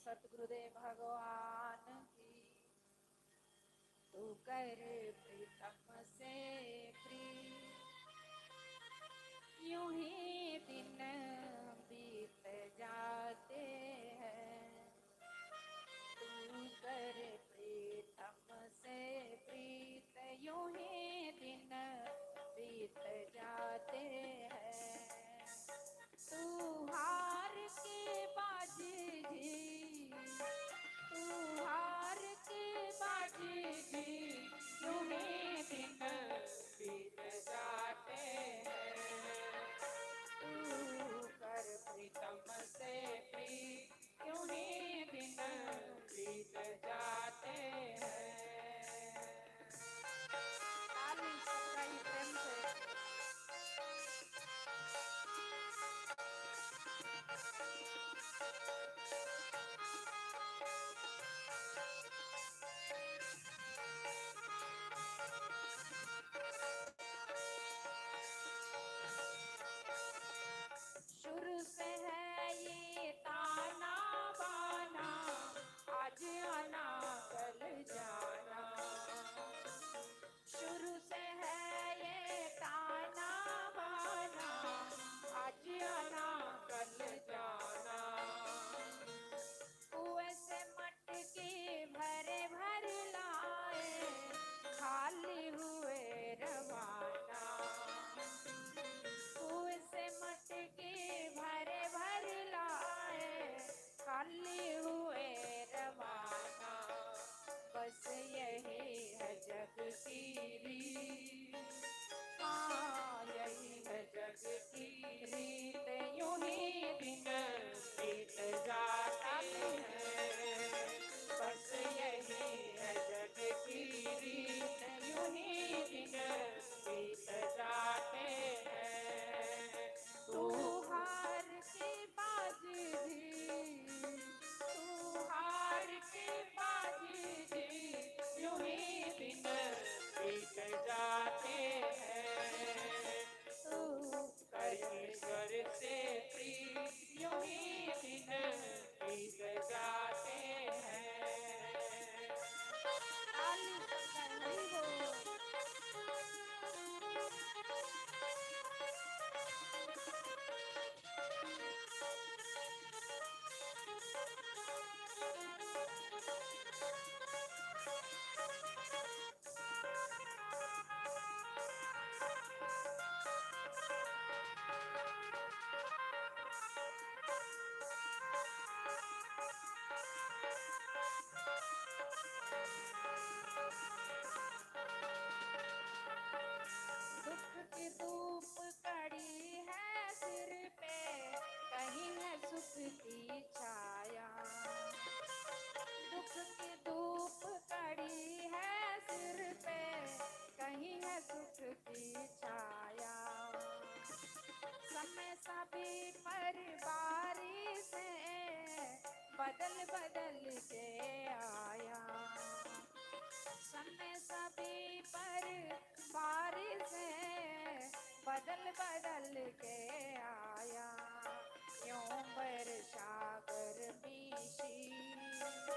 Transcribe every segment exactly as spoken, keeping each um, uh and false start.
सतगुरुदेव भगवान की। तू कर प्रीतम से प्रीत, यूं ही दिन बीत जाते हैं। तू कर प्रीतम से प्रीत, यूं ही दिन बीत जाते हैं। तू हार के बाजी जी, तू हार के बाजी जी, यूं ही दिन बीत जाते हैं। तू कर प्रीतम से प्रीत, यूं ही दिन बीत जाते हैं। ताली बजाइए प्रेम से। शुरू से है ये ताना बाना, आज आना कल जाना। शुरू से है ये ताना बाना, आज आना कल जाना। कुएं से मटकी भरे भर लाए, खाली हुए रवाना। कुएं से मटकी भरे भर लाए, खाली हुए रवाना। बस यही है जग की रीत, हाँ, यही है जग की रीत, यूं ही दिन बीत जाते हैं। बस यही है जग की रीत, यूं ही दिन बीत जाते हैं। तू हार के बाजी जी, तू हार के बाजी जी, यूं ही दिन बीत जाते हैं। तू परमेश्वर से प्रीत, यूं ही दिन बीत जाते हैं। ताली बजाइए, हरि बोल। दुख की धूप कड़ी है सिर पे, कहीं है सुख की छाया। दुख की धूप कड़ी है सिर पे, कहीं है सुख की छाया। समय सभी पर बारिश है, बदल बदल के आया। समय सभी पर बारिश है, बदल बदल के आया। यूं वर्षा गर्मी शीत,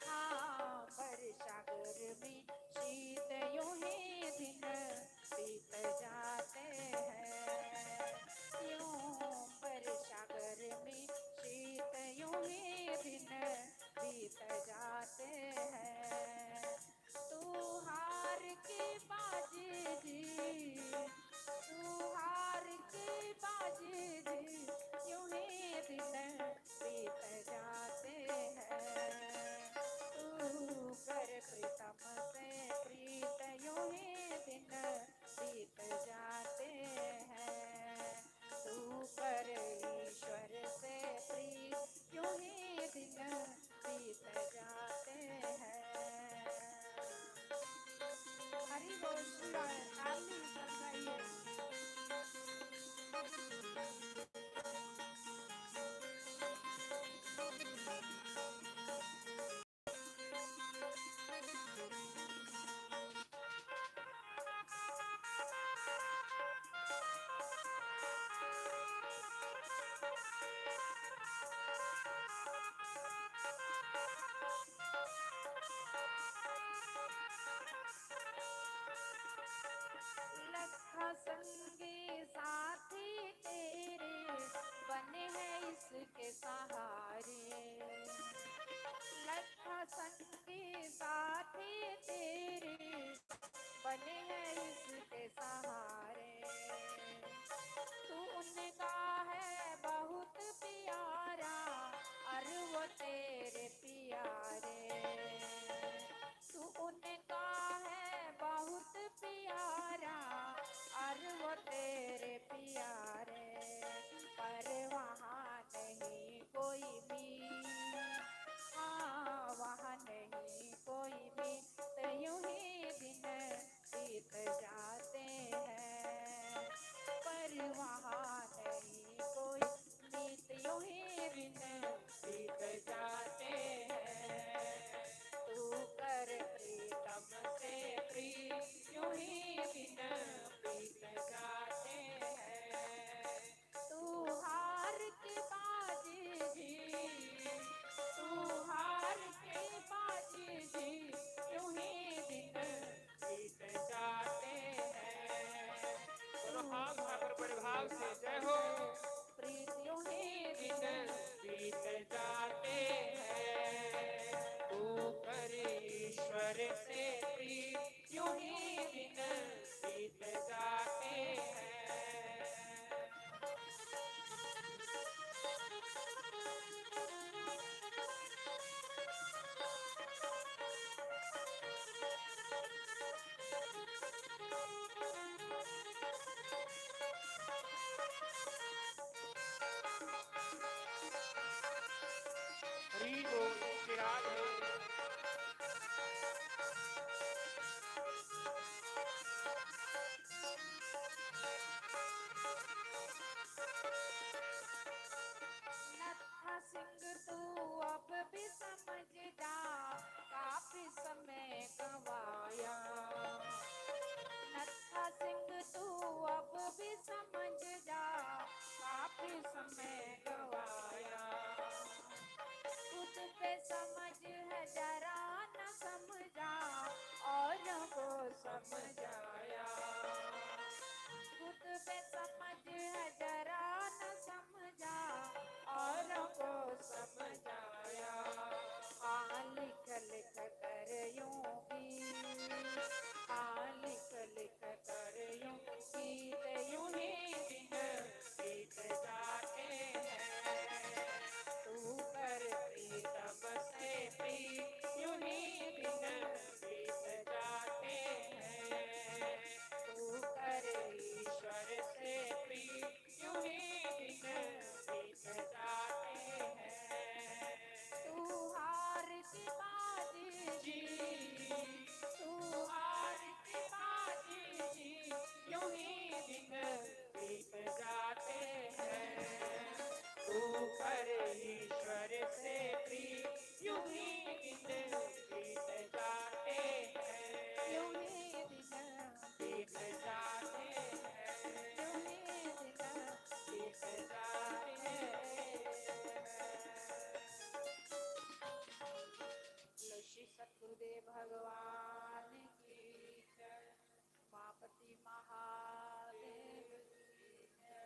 हाँ, वर्षा गर्मी शीत, यूं ही दिन बीत जाते हैं। यूं वर्षा गर्मी शीत, यूं ही दिन बीत जाते हैं। तू हार के बाजी जी, तू हार के बाजी जी, यूं ही दिन बीत जाते हैं। तू हार के बाजी, यूं ही दिन बीत जाते हैं। तू पर ईश्वर से प्रिय, यूं ही दिन बीत जाते हैं। यूं ही दिन बीत जाते हैं। यूं ही दिन बीत जाते हैं। श्री सतगुरुदेव भगवान की जय। उमापति महादेव की जय।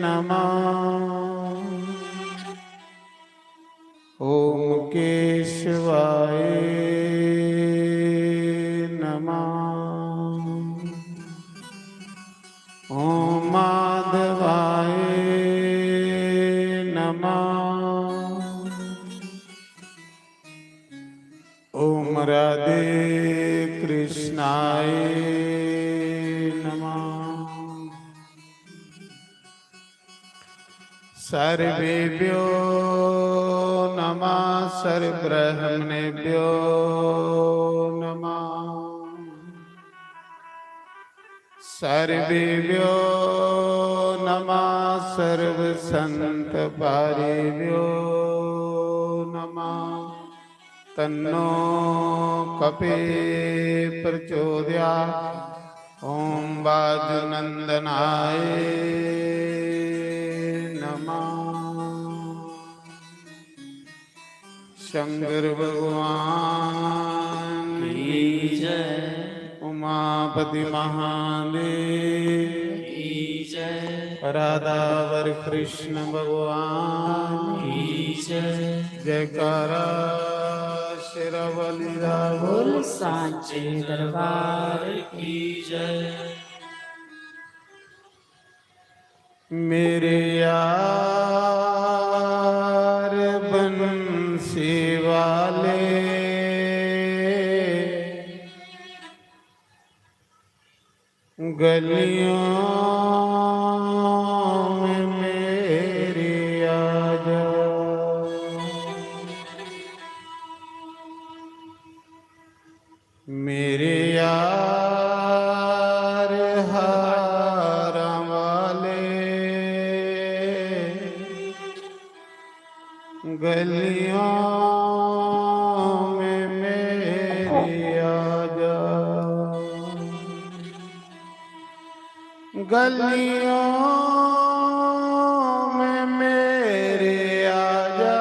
नमः। ॐ केशवाय नमः। ॐ माधवाय नमः। ॐ राधे कृष्णाय नमः। सर्वेभ्यो नमः, सर्वब्राह्मणेभ्यो नमः। सर्वेभ्यो नमः, सर्वसंतपारिभ्यो नमः। तन्नो कपे प्रचोदयात्। ॐ वायुनंदनाय नमः। शंकर भगवान की जय। उमापति महादेव की जय। राधावर कृष्ण भगवान की जय। जयकारा शेरावाली दा बोल। सांचे दरबार की जय। मेरे यार बंसी वाले, गलियों में मेरी आ जा। मेरे यार हारां वाले, गलियों में मेरी आ जा। गलियों में मेरे आ जा,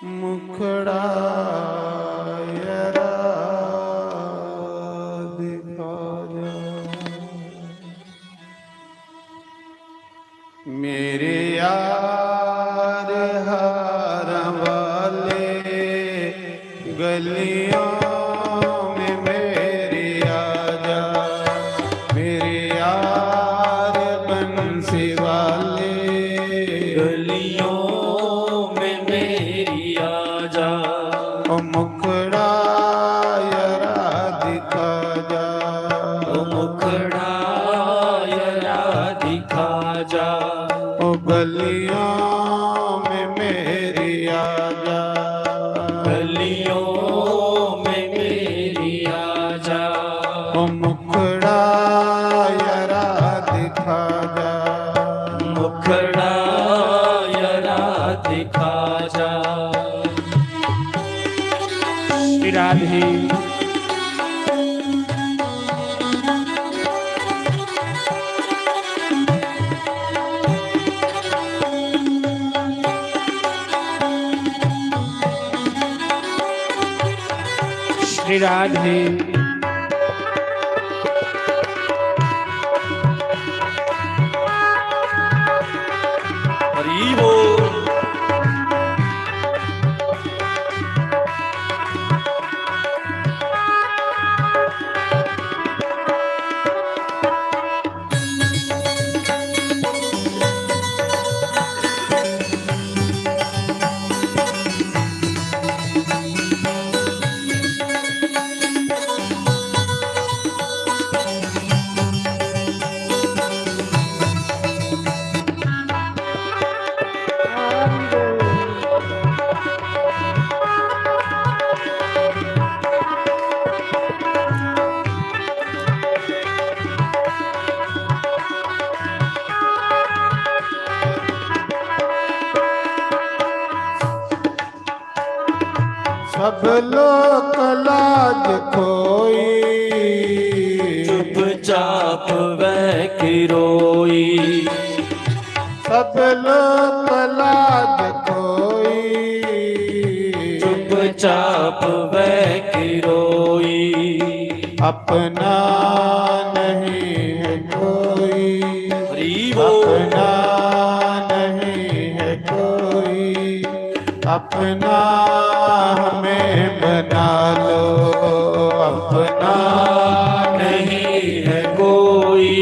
मुखड़ा जरा दिखा जा। मेरे यार हारां वाले, गलियों में मेरे आ जा। मेरे यार बंसी वाले, गलियों में मेरी आ जा। ओ मुखड़ा जरा दिखा जा। ओ मुखड़ा जरा दिखा जा। ओ गलियों में मेरी आ जा। गलियों में मेरी आ जा। ओ मुखड़ा जरा दिखा जा। मुखड़ा जरा दिखा जा। श्री राधे। श्री राधे। हरि बोल। सब लोक लाज खोई, चुपचाप वह की रोई। सब लोक लाज खोई, चुपचाप वह की रोई। अपना नहीं है कोई, हरि बोल। अपना नहीं है कोई, अपना हमें बना लो। अपना नहीं है कोई,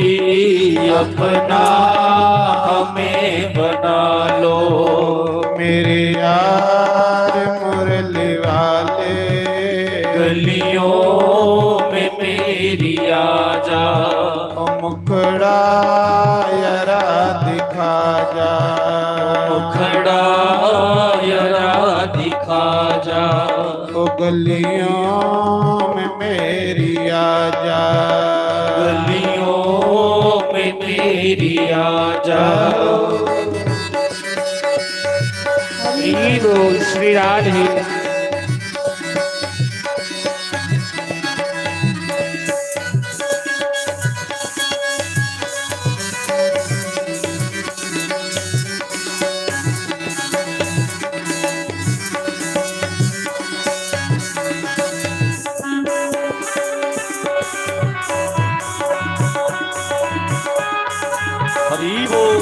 अपना हमें बना लो। मेरे यार मुरली वाले, गलियों में मेरी आ जा। ओ मुखड़ा जरा दिखा जा। मुखड़ा जरा दिखा जा। ओ गलियों में मेरी आ जा। गलियों में मेरी आ जा। हरि बोल श्री राधे। हरि बोल।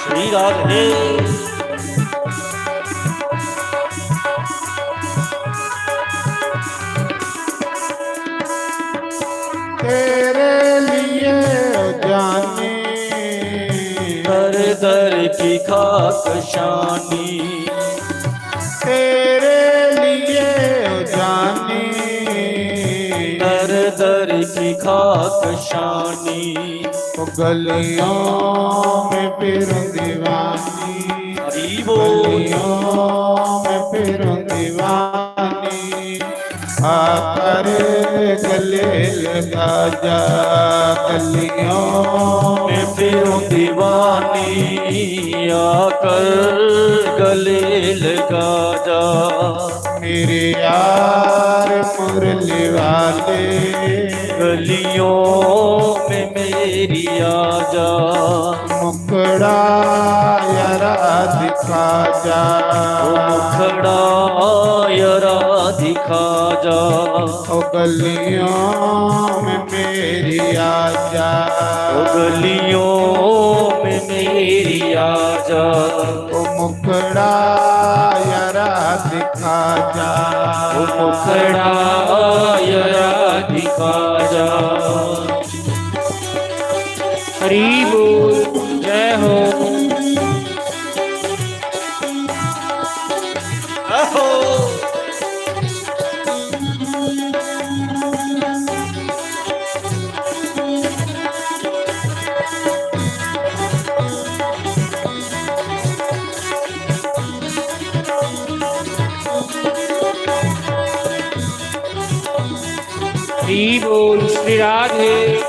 श्री राधे। तेरे लिए जानी, दर दर की खाक शानी। था कशानी। ओ गलियों में फिरूं दीवानी, हरी बोल। गलियों में फिरूं दीवानी, आकर गले लगा जा। गलियों में फिरूं दीवानी, आकर गले लगा जा। मेरे यार मुरली वाले, गलियों में मेरी आजा। मुखड़ा यारा दिखा जा। ओ मुखड़ा यारा दिखा जा। ओ गलियों में मेरी आजा। ओ गलियों में मेरी आजा। ओ मुखड़ा यारा दिखा जा। ओ मुखड़ा यारा दिखा जा। हरी बोल, जय हो। आहो। हरी बोल श्री राधे।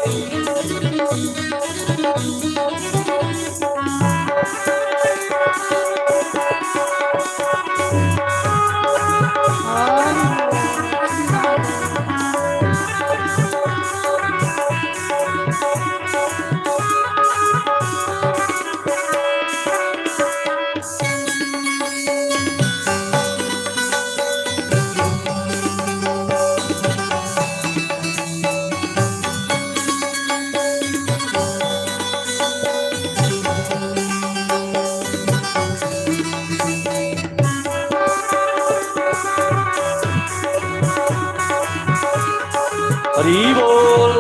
हरी बोल।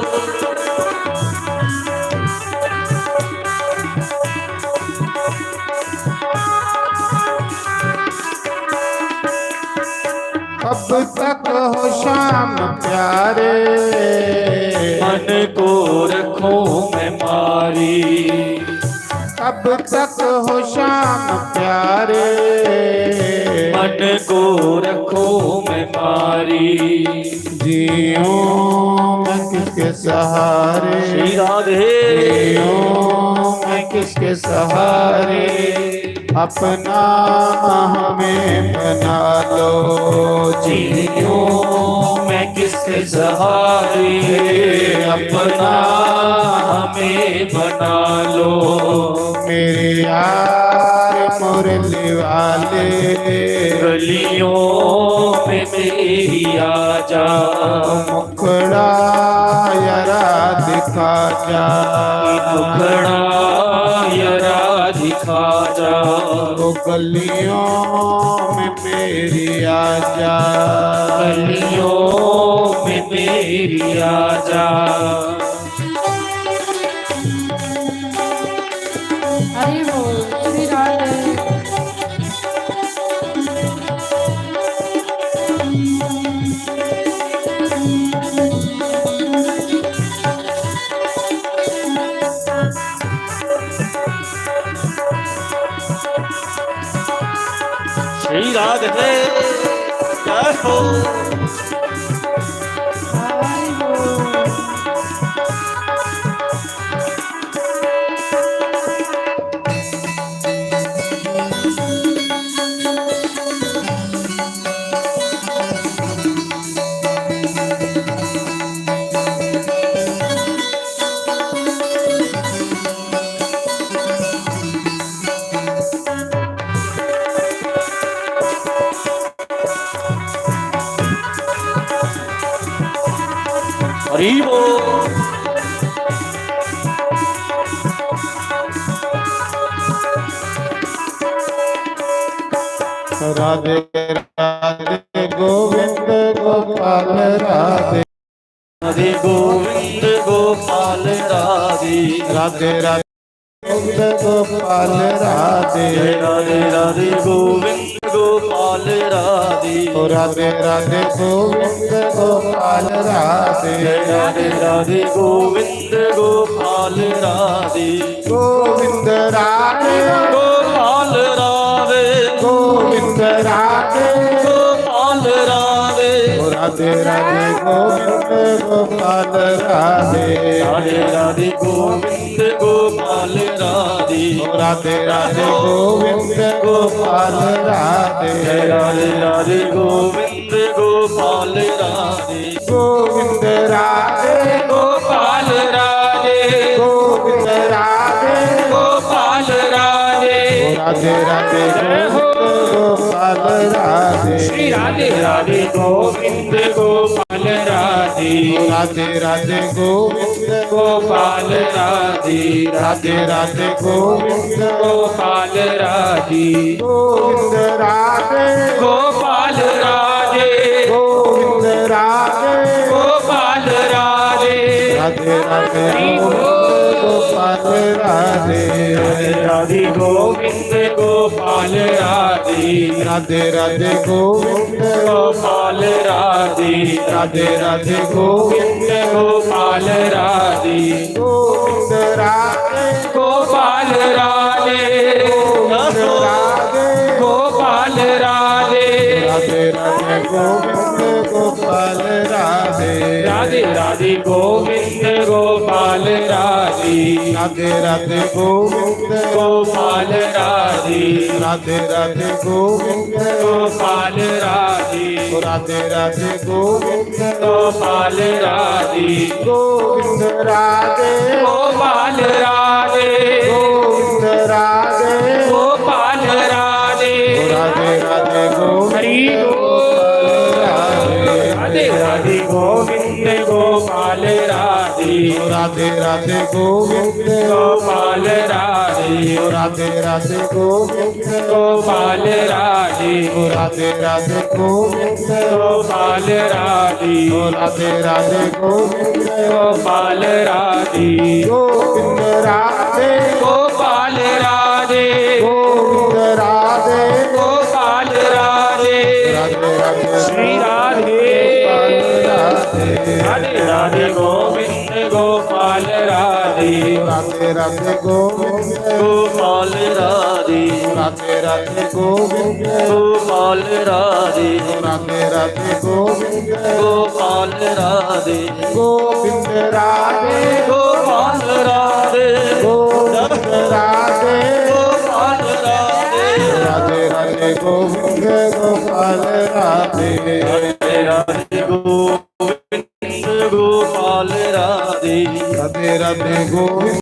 कब तक हो श्याम प्यारे, मन को रखूं मैं मारी। कब तक हो श्याम प्यारे, मन को रखूं मैं मारी। जीऊं मैं किसके सहारे, श्री राधे। जीऊं मैं किसके सहारे, अपना हमें बना लो। जीऊं मैं किसके सहारे, अपना हमें बना लो। मेरे यार मुरली वाले, गलियों में मेरी आजा। मुखड़ा यारा दिखा जा। मुखड़ा यारा दिखा जा। ओ गलियों में मेरी आजा। गलियों में मेरी आजा। हरि बोल, श्री राधे। श्री राधे, जय हो। हरि बोल। राधे राधे गोविंद गोपाल राधे। राधे गोविंद गोपाल राधे। राधे राधे। गोविंद गोपाल राधे। जय राधे राधे गोविंद गोपाल राधे। ओ राधे राधे गोविंद गोपाल राधे। जय राधे राधे गोविंद गोपाल राधे। गोविंद राधे। गोपाल राधे। गोविंद राधे। गोपाल राधे। ओ राधे राधे गोविंद गोपाल राधे। राधे राधे गोविंद गोपाल राधे। ओ राधे राधे गोविंद गोपाल राधे। जय राधे राधे गोविंद गोपाल राधे। गोविंद राधे। गोपाल राधे। गोविंद राधे। गोपाल राधे। ओ राधे राधे गोविंद गोपाल राधे। श्री राधे राधे गोविंद गोपाल राधे। ओ राधे राधे गोविंद गोपाल राधे। राधे राधे गोविंद गोपाल राधे। गोविंद राधे। गोपाल राधे। गोविंद राधे। गोपाल राधे। राधे राधे गोविंद गोपाल राधे। राधे राधे गोविंद गोपाल राधे। राधे राधे गोविंद गोपाल राधे। राधे राधे गोविंद गोपाल राधे। गोविंद राधे। गोपाल राधे। गोविंद राधे। गोपाल राधे। राधे राधे गोविंद गोपाल राधे। राधे राधे गोविंद गोपाल राधे। राधे राधे गोविंद गोपाल राधे। राधे राधे गोविंद गोपाल राधे। राधे राधे गोविंद गोपाल राधे। गोविंद राधे। गोपाल राधे। गोविंद राधे। गोपाल राधे। राधे राधे गोविंद हरि गोपाल राधे। राधे राधे गोविंद गोपाल राधे। राधे राधे गोविंद गोपाल राधे। राधे राधे गोविंद गोपाल राधे। राधे राधे गोविंद गोपाल राधे। राधे राधे गोविंद गोपाल राधे। गोविंद राधे। गोपाल राधे। गोविंद राधे। गोपाल राधे। राधे राधे श्री राधे। गोपाल राधे। राधे राधे गोविंद गोपाल राधे। राधे राधे गोविंद गोपाल राधे। राधे राधे गोविंद गोपाल राधे। राधे राधे गोविंद गोपाल राधे। गोविंद राधे। गोपाल राधे। गोविंद राधे। गोपाल राधे। राधे राधे गोविंद गोपाल राधे। राधे राधे गोविंद गोपाल राधे। राधे राधे गोविंद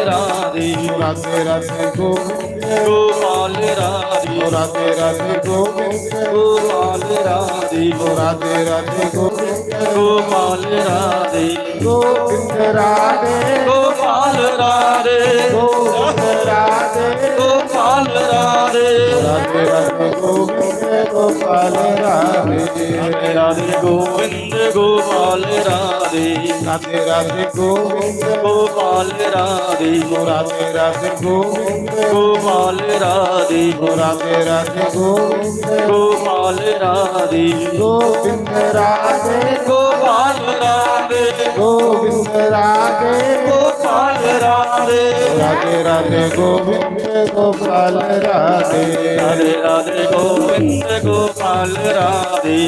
राधे। राधे राधे गोविंद गोपाल राधे। राधे राधे गोविंद गोपाल राधे। राधे राधे गोविंद गोपाल राधे। गोविंद राधे। गोपाल राधे। गोविंद राधे। गोपाल राधे। राधे राधे गोविंद गोपाल राधे। राधे राधे गोविंद गोपाल राधे। राधे राधे गोविंद गोपाल राधे। राधे राधे गोविंद गोपाल राधे। राधे राधे गोविंद गोपाल राधे। गोविंद राधे। गोपाल राधे। गोविंद राधे। गोपाल राधे। राधे राधे गोविंद गोपाल राधे। राधे राधे गोविंद गोपाल राधे।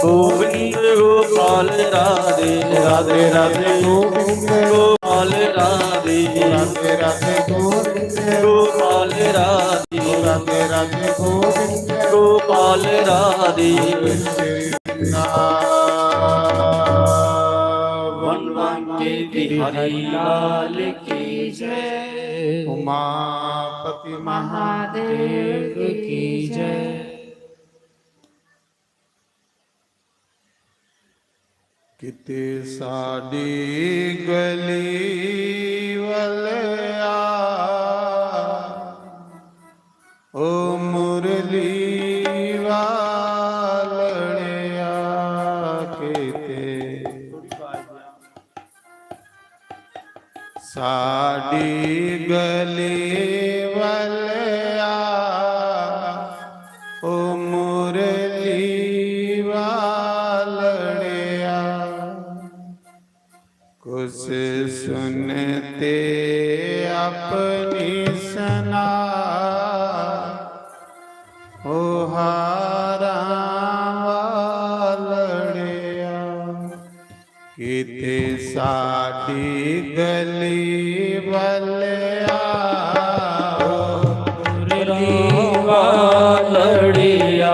गोविंद गोपाल राधे। राधे राधे गोविंद गोपाल राधे। राधे राधे गोविंद गोपाल राधे। राधे राधे गोविंद गोपाल राधे। श्री वृंदावन बिहारी लाल की जय। उमापति महादेव की जय। किते साडी गली वल आ, ओ मुरली वालड़िया। किते साडी गली वालिया, ओ मुरली वालड़िया, कुस सुनते अपनी सना, ओ हारां वालड़िया। किते साडी गली वालिया, ओ मुरली वालड़िया,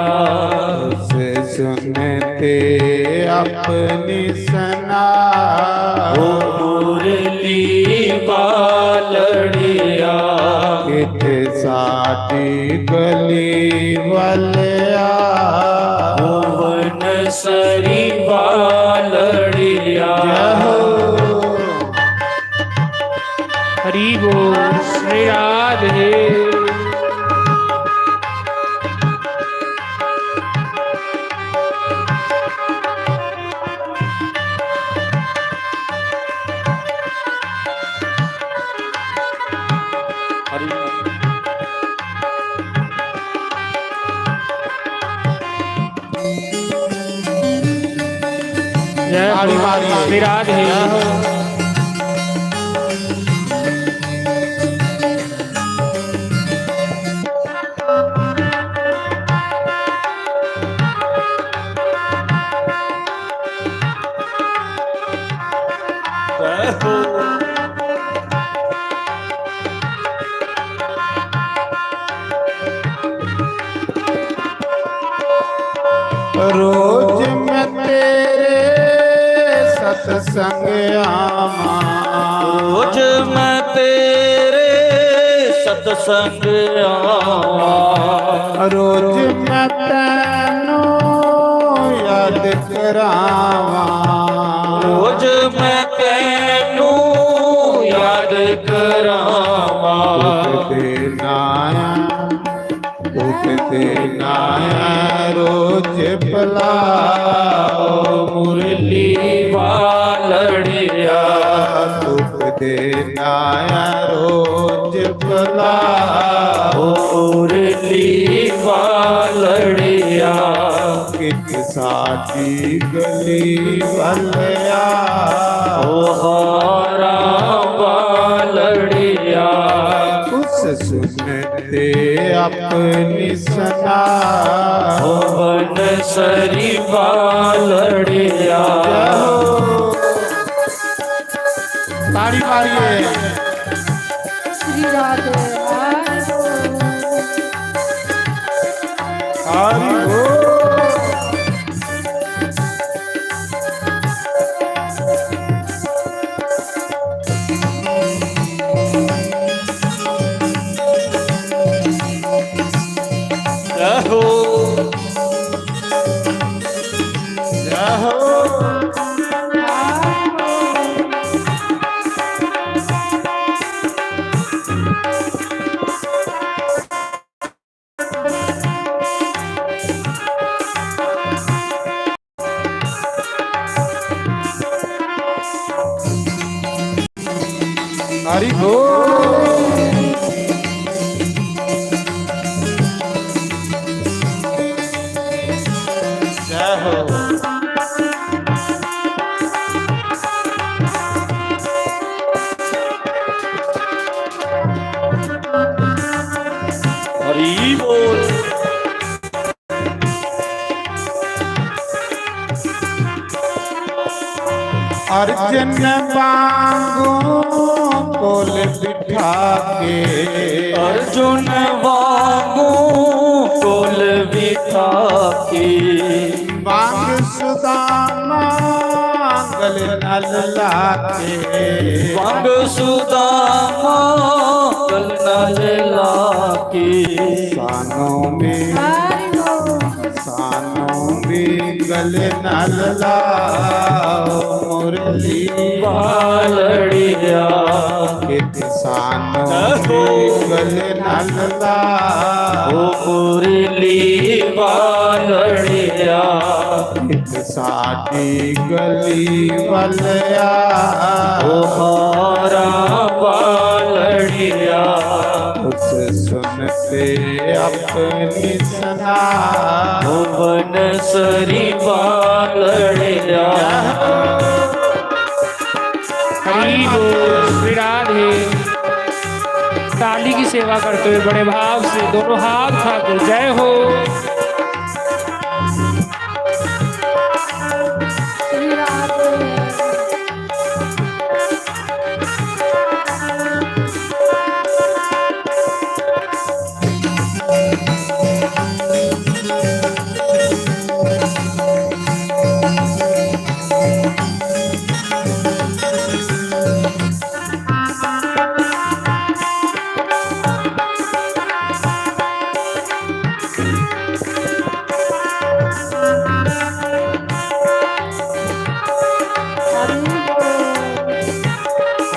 उस सुनते अपनी सना, ओ मुरली वालड़िया, किते साडी गली वालिया, भुवन सरी वालड़िया। जय हो। हरि बोल, श्री राधे। हरि। जय हो। ताड़ी मारिए। श्री राधे। जय हो। रोज मैं तेरे सत्संग आवां। रोज मैं तेरे सत्संग आवां। रोज मैं तैनू याद करावां। रोज मैं तैनू याद करावां। दुख दे नाया, दुख दे नाया रोज भुलाओ मुरली वालड़िया। दुख दे नाया रोज भुलाओ मुरली वालड़िया। कित साडी गली वालिया, ओ हारां वालड़िया। कुस सुनते अपनी सना, भुवन सरी वालड़िया। जय हो। ताड़ी मारिए। श्री राधे। हरि बोल। जय हो। जय हो। हरि बोल। जय हो। हरि बोल। अर्जुन वांगू कोल बिठा के, अर्जुन वांगू कोल बिठा के, वांग सुदामा गल नाल लाके, वांग सुदामा गल नाल लाके, सानों में, सानों में गल नाल लाओ मुरली वालड़िया। कित सानों में गल नाल लाओ, ओ मुरली वालड़िया। साडी गली वल्या, ओ हारा वालड़िया। उस सुन ते अपनी सना, ओ बनसरी वालड़िया। हरि बोल, श्री राधे। ताली की सेवा करते हुए बड़े भाव से दोनों हाथ उठा के जय हो।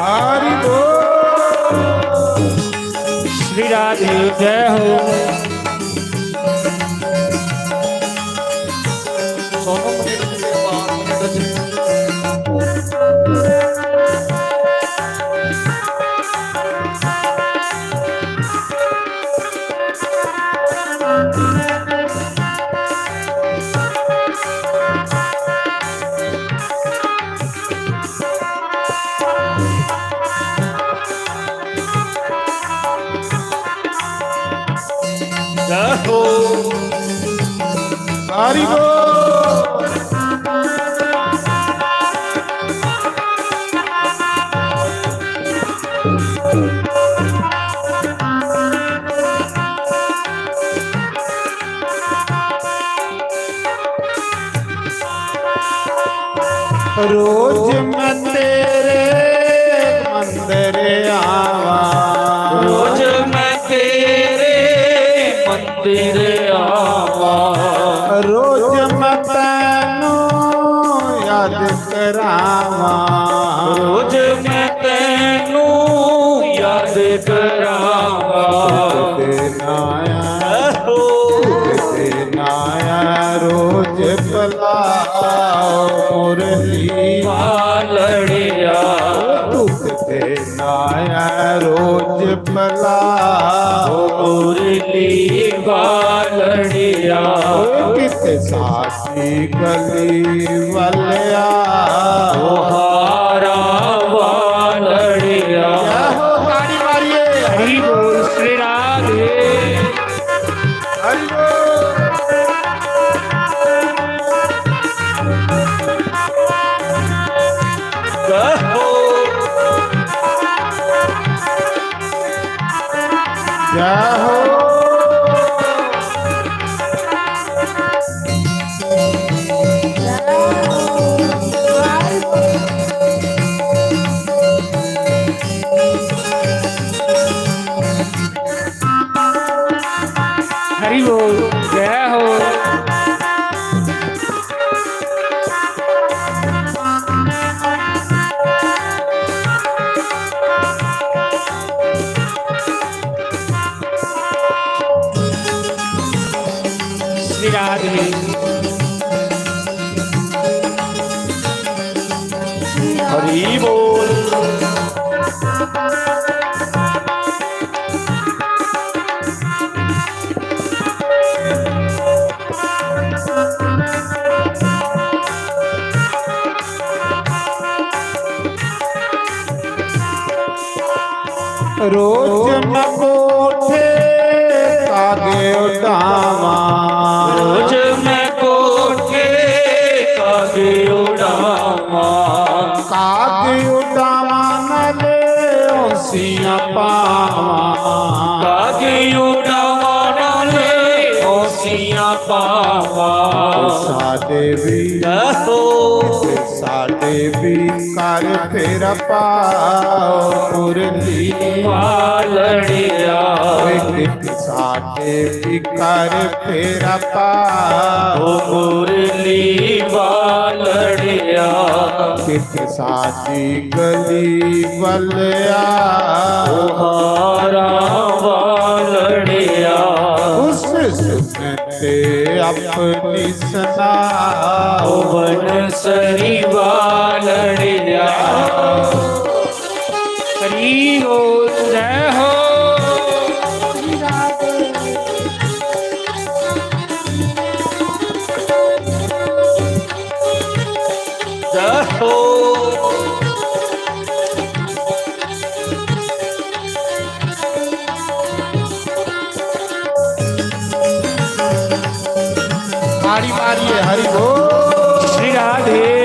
हरि बोल। श्री राधे जय हो। जय हो। हरि बोल। रोज मैं तेरे मंदिर आवा, रोज मैं तेरे मंदिर आवा, रोज मैं तैनू याद करावा, रोज मैं तैनू याद करावा। ते नाया हो, ते नाया रोज बुलाओ मुरली वालड़िया। दुख ते नाया रोज बुलाओ मुरली वालड़िया। कित सासी गली वल्या, ओ हारा वालड़िया। जय हो, ताड़ी मारिए। हरि बोल श्री राधे। हरि बोल। जय हो। जय हो। हरि बोल, जय हो। श्री राधे। हरि बोल। रोज मैं कोठे कागे उड़ावा, रोज मैं कोठे कागे उड़ावा, कागे उड़ावा नाले औंसियां पावा, कागे उड़ावा नाले औंसियां पावा। साडे भी दसो, साडे भी कर फेरा पाओ मुरली वालड़िया। ओए कित साडे भी कर फेरा पाओ मुरली वालड़िया। कित साडी गली वल्या, ओ हारा वालड़िया। उस सुनते अपनी सुनाओ। वन सरीवा लड़िया। हरि बोल, जय हो। जय हो। ताड़ी मारिए, हरि बोल। श्री राधे।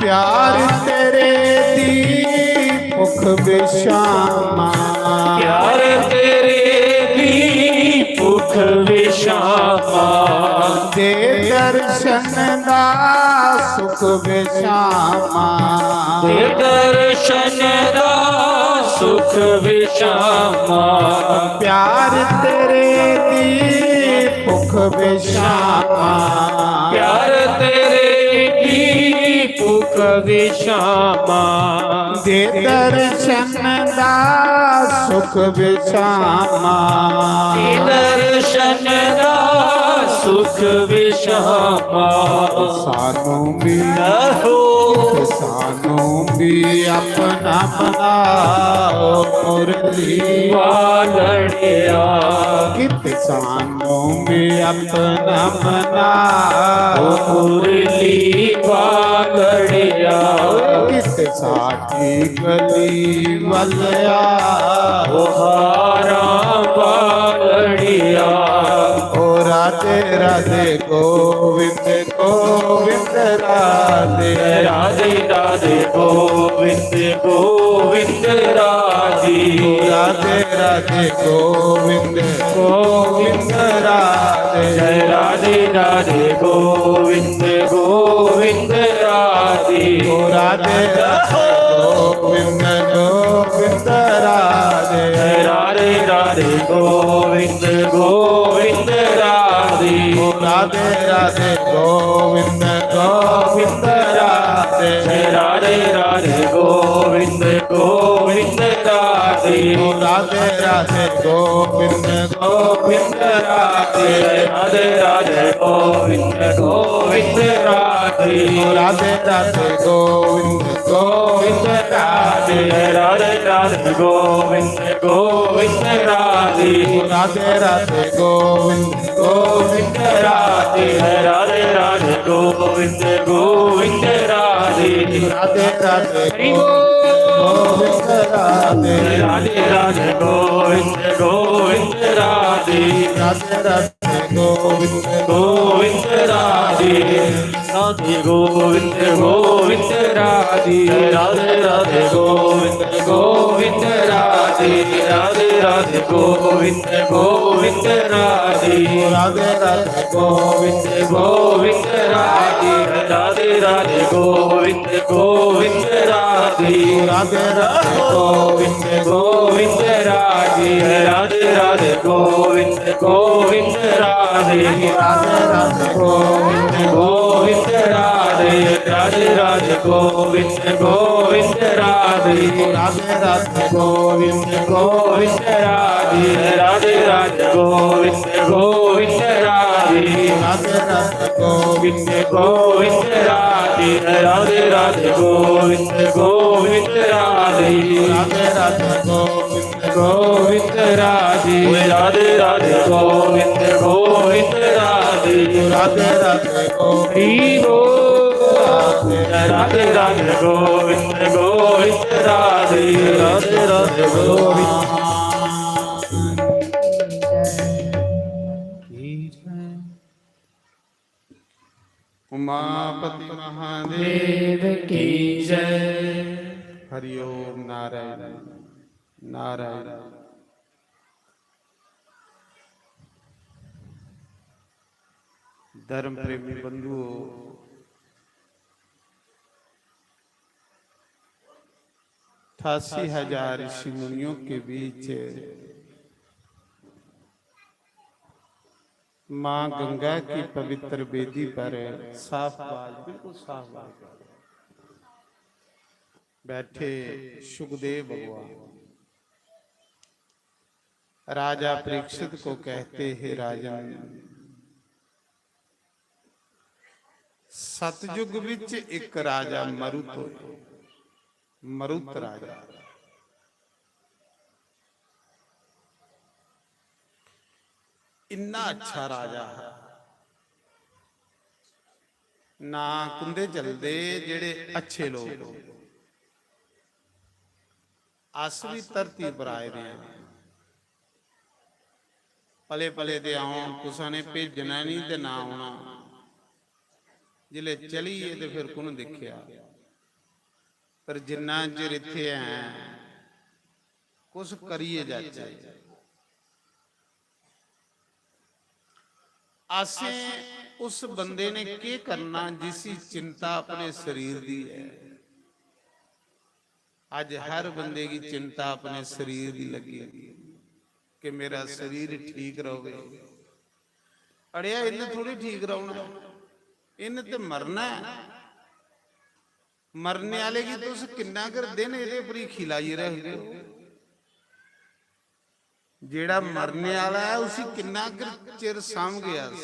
प्यार तेरे दी भुख विशामा। प्यार तेरे दी भुख विशामा। दे दर्शन दा सुख विशामा। दे दर्शन दा सुख विशामा। प्यार तेरे दी भुख विशामा। प्यार तेरे दी भुख विशामा। दे दर्शन दा सुख विशामा। दे दर्शन दा सुख विशामा। सानू भी, आहो। सानू भी अपना बनाओ मुरली वालड़िया। कित सानू भी अपना बनाओ मुरली वालड़िया। कित साडी गली वलया। ओ हारा वालड़िया। ओ राधे राधे गोविंद गोविंद राधे। राधे राधे गोविंद गोविंद राधे। राधे राधे गोविंद गोविंद राधे। जय राधे राधे गोविंद गोविंद राधे। ओ राधे राधे गोविंद गोविंद राधे। जय राधे राधे गोविंद गोविंद राधे। ओ राधे राधे गोविंद गोविंद राधे। जय राधे राधे गोविंद गोविंद राधे। ओ राधे राधे गोविंद गोविंद राधे। राधे राधे गोविंद गोविंद राधे। राधे राधे गोविंद गोविंद राधे। राधे राधे गोविंद गोविंद राधे। राधे राधे गोविंद गोविंद राधे। राधे राधे गोविंद गोविंद राधे। राधे राधे हरि बोल। गोविंद राधे। राधे राधे गोविंद गोविंद राधे। राधे राधे गोविंद गोविंद राधे। राधे गोविंद गोविंद राधे। राधे राधे गोविंद गोविंद राधे। राधे राधे गोविंद गोविंद राधे। राधे राधे गोविंद गोविंद राधे। राधे राधे गोविंद गोविंद राधे। राधे राधे गोविंद गोविंद राधे। राधे राधे गोविंद गोविंद राधे। राधे राधे गोविंद गोविंद राधे। राधे राधे गोविंद गोविंद राधे। राधे राधे गोविंद गोविंद राधे। राधे राधे गोविंद गोविंद राधे। राधे राधे गोविंद गोविंद राधे। राधे राधे गोविंद गोविंद राधे। राधे राधे गोविंद गोविंद राधे। राधे राधे गोविंद गोविंद राधे। राधे राधे गोविंद। राधे राधे गोविंद गोविंद राधे। राधे राधे गोविंद। उमापति महादेव की जय। हरि ओम नारायण नारायण। धर्म प्रेमी बंधुओं, अठासी हजार ऋषि मुनियों के बीच माँ गंगा की पवित्र बेदी पर साफ बाज, बिल्कुल साफ बाज, बैठे सुखदेव भगवान राजा परीक्षित को कहते, हे राजन, सतयुग विच एक राजा मरुत होए, मरुत राजा। इन्ना अच्छा राजा हा, ना कुंदे चलदे जेड़े अच्छे लोग। अस भी धरती पर आए दे आं, पले पले दे औन, कुसा ने भेजना नहीं ते ना औना। जिसलै चली गे ते फिर कु'न दिक्खेआ? पर जिन्ना चिर इत्थै ऐ, कुछ करियै जाचै। असें उस बंदे ने केह् करना जिसी चिंता अपने शरीर दी ऐ? अज हर बंदे की चिंता अपने शरीर दी लगी कि मेरा शरीर ठीक रहे। अड़िया, इन्हें थोड़ी ठीक रौहना, इन्हें ते मरना है। मरने आले गी तुस किन्ना कर दिन एह्दे पर ही खिलाइयै रखदे ओ? जेड़ा मरने आला ऐ, उसी किन्ना कर चिर सांभगे अस?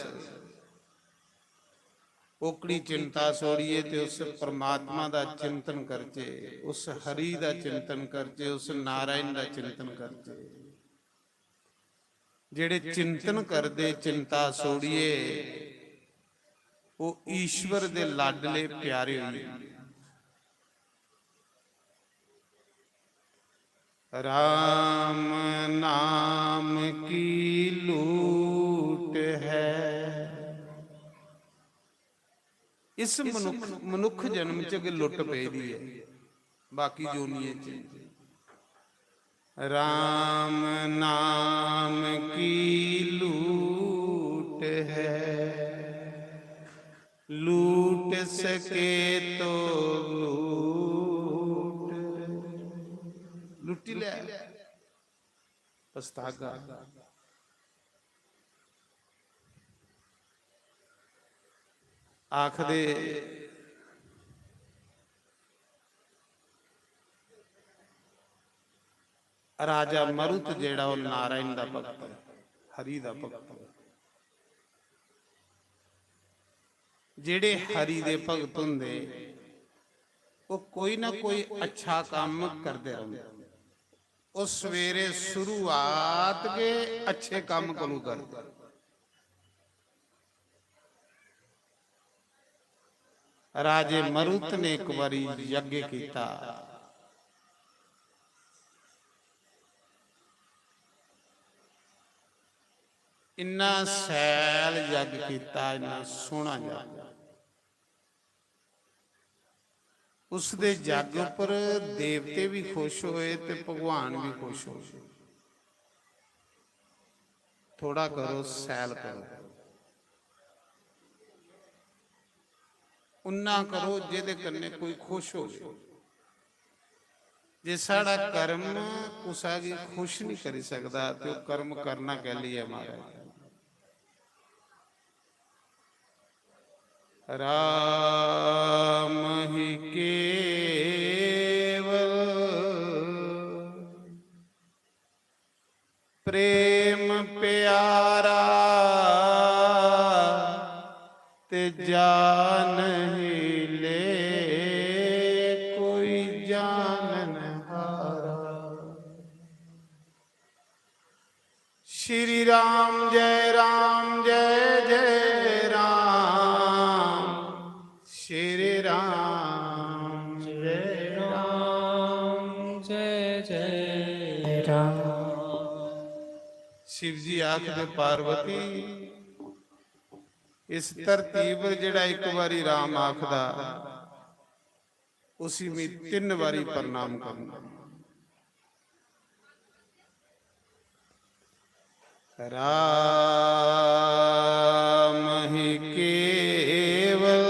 ओकड़ी चिंता छोड़िए ते उस परमात्मा दा चिंतन करचे, उस हरि दा चिंतन करचे, उस नारायण दा चिंतन करचे। जेड़े चिंतन करदे, चिंता छोड़िए, वो ईश्वर दे लाडले प्यारे होई जंदे। राम नाम की लूट है। इस मनुख, मनुख जन्म च गै लुट पेदी है, बाकी जोनियें च। राम नाम की लूट है, लूट सके तो लूट, लुट्टी लै, पछतागा। आखदे राजा मरुत जेड़ा, ओह नारायण दा भक्त है, हरि दा भक्त है। जेड़े हरि दे भक्त होंदे, ओह कोई ना कोई अच्छा काम करदे रौंहदे। ओह सवेरे शुरुआत गै अच्छे काम कोलू करदे। राजे मरुत ने एक बारी यज्ञ किया, इन्ना सैल यज्ञ किया, इन्ना सोहना यज्ञ। उसदे यज्ञ पर देवते भी खुश होए ते भगवान भी खुश होए। थोड़ा करो, सैल करो, उन्ना करो जेदे कन्ने कोई खुश हो। जे साड़ा कर्म कुसा गी खुश नहीं करी सकदा, ते ओह कर्म करना कैली है, महाराज? राम ही केवल प्रेम प्यारा, ते जानहि ले कोई जानन हारा। श्री राम जय राम जय जय राम, श्री राम जय राम जय जय राम। शिव जी आखदे, पार्वती, इस धरती पर जेड़ा एक बारी राम आखदा, उसी मैं तीन बारी प्रणाम करना। राम ही केवल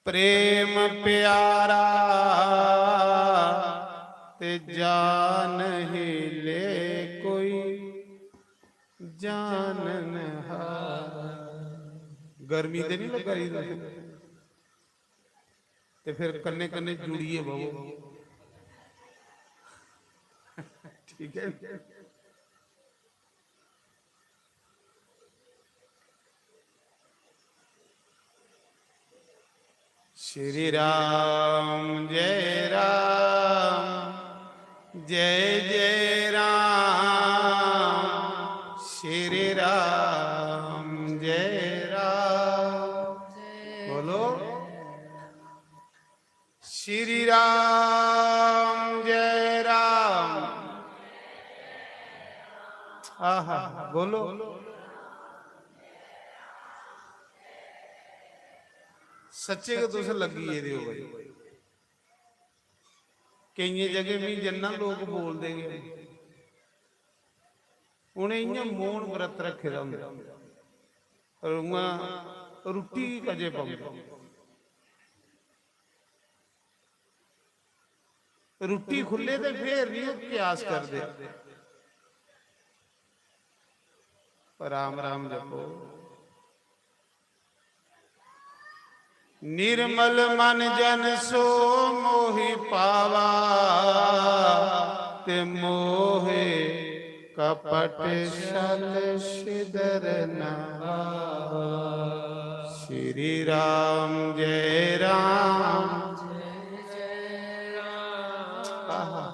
प्रेम प्यारा, ते जा नहीं ले कोई जानन हार। गर्मी ते नहीं लगा दी तुसें? ते फिर कन्ने कन्ने जुड़िए बवो। ठीक है। श्री राम जय राम, जय जय राम, श्री राम जय राम। बोलो, श्री राम जय राम। आहा, बोलो। सच्चे गै तुस लग्गी गेदे ओ भाई। केइयें जगह मी जन्ना लोक बोलदे गै, उ'नें इ'यां मौन व्रत रक्खे दा होंदा, पर उ'आं रुट्टी कजे पांदे। रुट्टी खु'ल्ले ते फेर निं ओह् प्यास करदे। राम राम जपो। निर्मल मन जन सो मोहि पावा, ते मोहे कपट छल छिदर न भावा। श्री राम जय राम। आहा।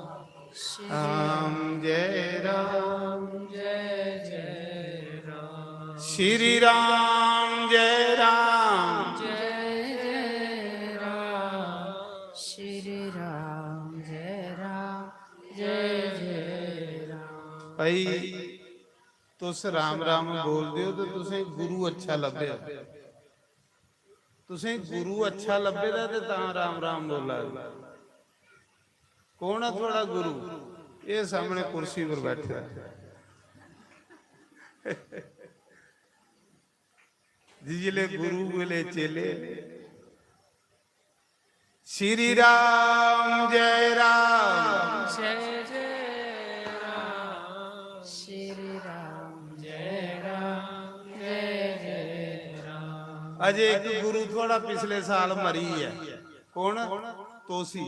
राम जय राम। जय जय राम। श्री राम जय राम। जय जय राम। श्री राम जय राम। जय जय राम। भाई, तुस राम राम बोलदे ओ ते तुसें गुरु अच्छा लब्भेआ। तुसें गुरु अच्छा लब्भे दा ते तां राम राम बोला दे। कौन ऐ थुआढ़ा गुरु? एह् सामने कुर्सी पर बैठे दा। जिसलै गुरु, उसलै चेले। श्री राम जय राम। जय जय राम। श्री राम जय राम। जय जय राम। अजे इक गुरु थुआढ़ा पिछले साल मरी ऐ। कौन? तोसी।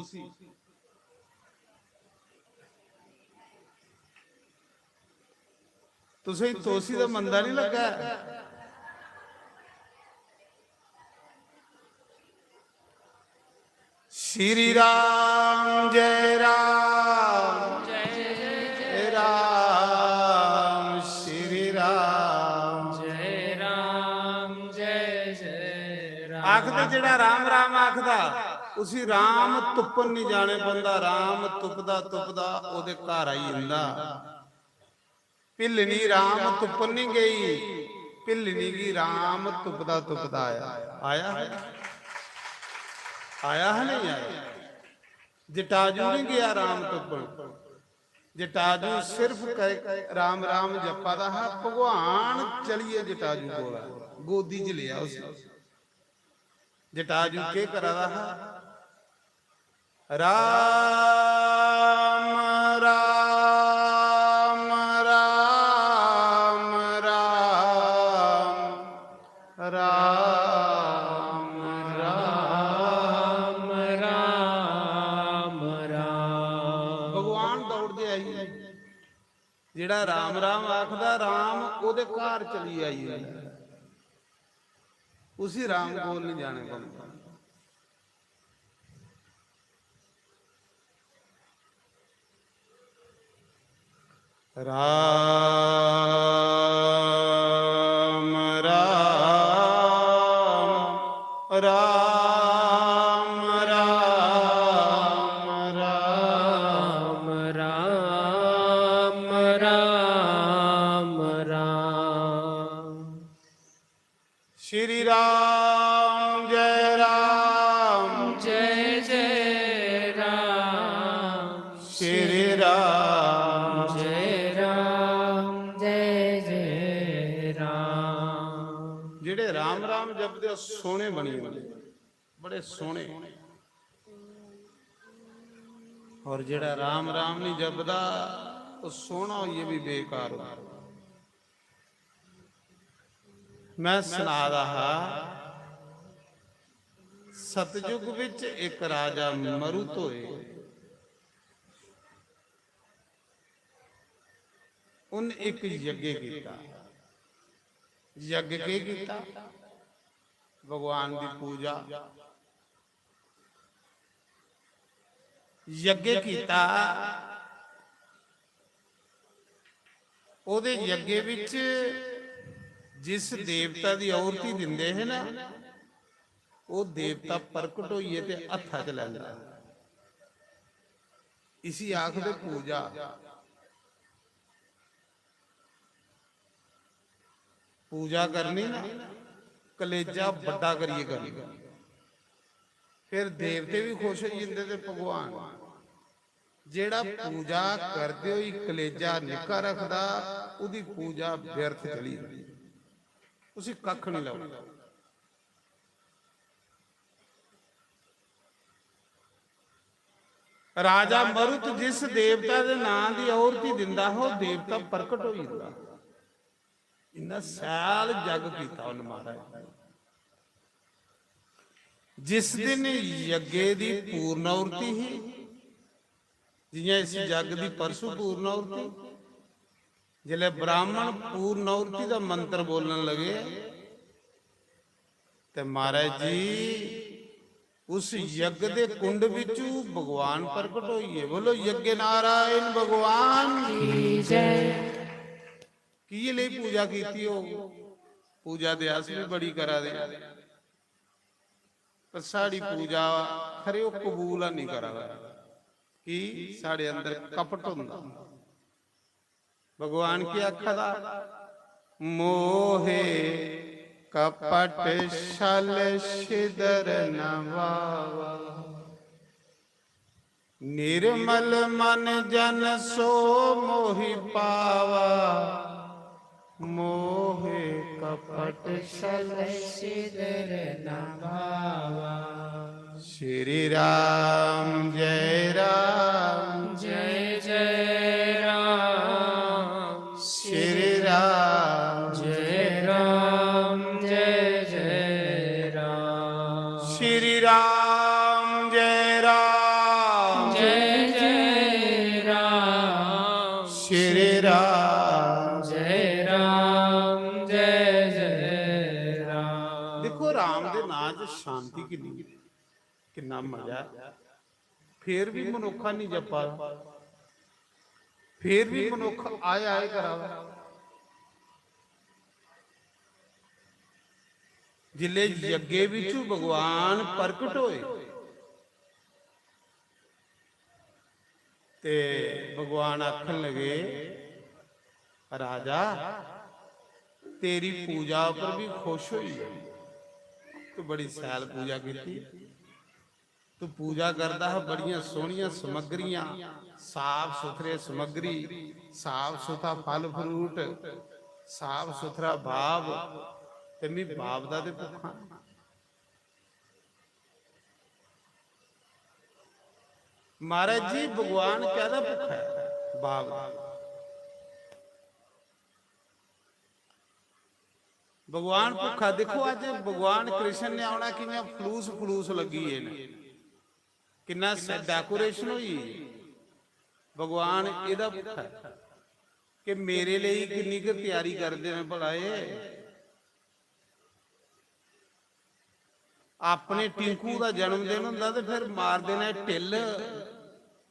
तुसें तोसी दा मंदा नहीं लग्गा? श्री राम जय राम। जय जय राम। श्री राम। जय राम। जय जय राम। आखदे जेड़ा राम राम आखदा, उसी राम तुप्पन नहीं जाने पौंदा। राम तुपदा तुपदा ओदे घर आई जंदा। भिल्लनी राम तुप्पन नहीं गई, भिल्लनी गी राम तुपदा तुपदा आया। आया है? आया है नहीं आया? जटाजू नहीं गया राम तुप्पन। जटाजू सिर्फ क-, राम राम जप्पा दा हा, भगवान चलिए जटाजू कोल आया, गोदी च लिया उसी। जटाजू केह् करा दा हा? राम, राम, राम, राम, राम, राम, राम, राम। भगवान दौड़दे आई, जेड़ा राम राम आखदा, राम ओदे घर चली आई। उसी राम कोल नहीं जाने पौंदा। राम, राम, राम, राम, राम, राम, राम, राम। श्री राम जय राम। जय जय राम। श्री राम। जय राम। जय जय राम। जेड़े राम राम जपदे, ओह् सोहने बनी जंदे, बड़े सोहने। और जेड़ा राम राम नहीं जपदा, ओह सोहना होइयै भी बेकार हो। मैं सना दा हा, सतयुग विच एक राजा मरुत होए। उन एक यज्ञ कीता। यज्ञ के कीता? भगवान दी पूजा। यज्ञ कीता। ओदे यज्ञ विच जिस देवता दी आहुति दिंदे हे ना, ओह देवता प्रकट होइए ते हत्था च लैंदा। इसी आखदे पूजा। पूजा करनी ना, कलेजा बड्डा करिए करनी। फिर देवते भी खुश होई जंदे ते भगवान। जेड़ा पूजा करदे होई कलेजा निक्का रखदा, ओदी पूजा व्यर्थ चली जंदी, उसी कक्ख नहीं लगदा। राजा मरुत जिस देवता दे नां दी आहुति दिंदा हा, ओह देवता प्रकट होई जंदा। इन्ना सैल जग कीता उन महाराज ने। जिस दिन यज्ञ दी पूर्ण आहुति ही, जियां इस जग दी परसों पूर्ण आहुति, जिसलै ब्राह्मण पूर्ण आहुति दा मंत्र बोलन लगे, ते महाराज जी, उस यज्ञ दे कुंड विचू भगवान प्रकट होइए। बोलो, यज्ञ नारायण भगवान की जय। की लेई पूजा कीती हो? पूजा ते अस भी बड़ी करा दे, पर साड़ी पूजा खरे ओह कबूल नहीं करा दा। कि साढ़े अंदर कपट होंदा। भगवान की आखा दा, मोहे कपट छल छिदर न भावा, निर्मल मन जन सो मोहि पावा। मोहे कपट छल छिदर न भावा। श्री राम जय राम। जय जय राम। श्री राम। जय राम जय जय राम। श्री राम जय राम। जय जय राम। श्री राम। जय राम जय जय राम। देखो, राम दे नां च शांति किन्नी, किन्ना मजा ऐ। फिर भी मनुक्खा नहीं जप्पा दा, फिर भी मनुक्ख आए आए करा दा। जिसले यज्ञ बिचू भगवान प्रकट होए, ते भगवान आखन लगे, राजा, तेरी पूजा पर भी खुश होई गए। तू बड़ी सैल पूजा कीती। तू पूजा करदा हा, बड़ियां सोहनियां समग्रियां, साफ सुथरे समग्री, साफ सुथरा फल फ्रूट, साफ सुथरा बाब, ते मी बाब दा ते भुक्खा। महाराज जी, भगवान कैदा भुक्खा है? बाब दा। भगवान भुक्खा। देखो, अज भगवान कृष्ण ने आना, कियां फलूस फलूस लगी है ना, किन्ना डेकोरेशन हुई। भगवान एदा भुक्खा है कि मेरे लिए किन्नी क तैयारी करते हैं भला ये। अपने टिंकू दा जन्मदिन हुंदा ते फिर मारदे ने ढिल्ल,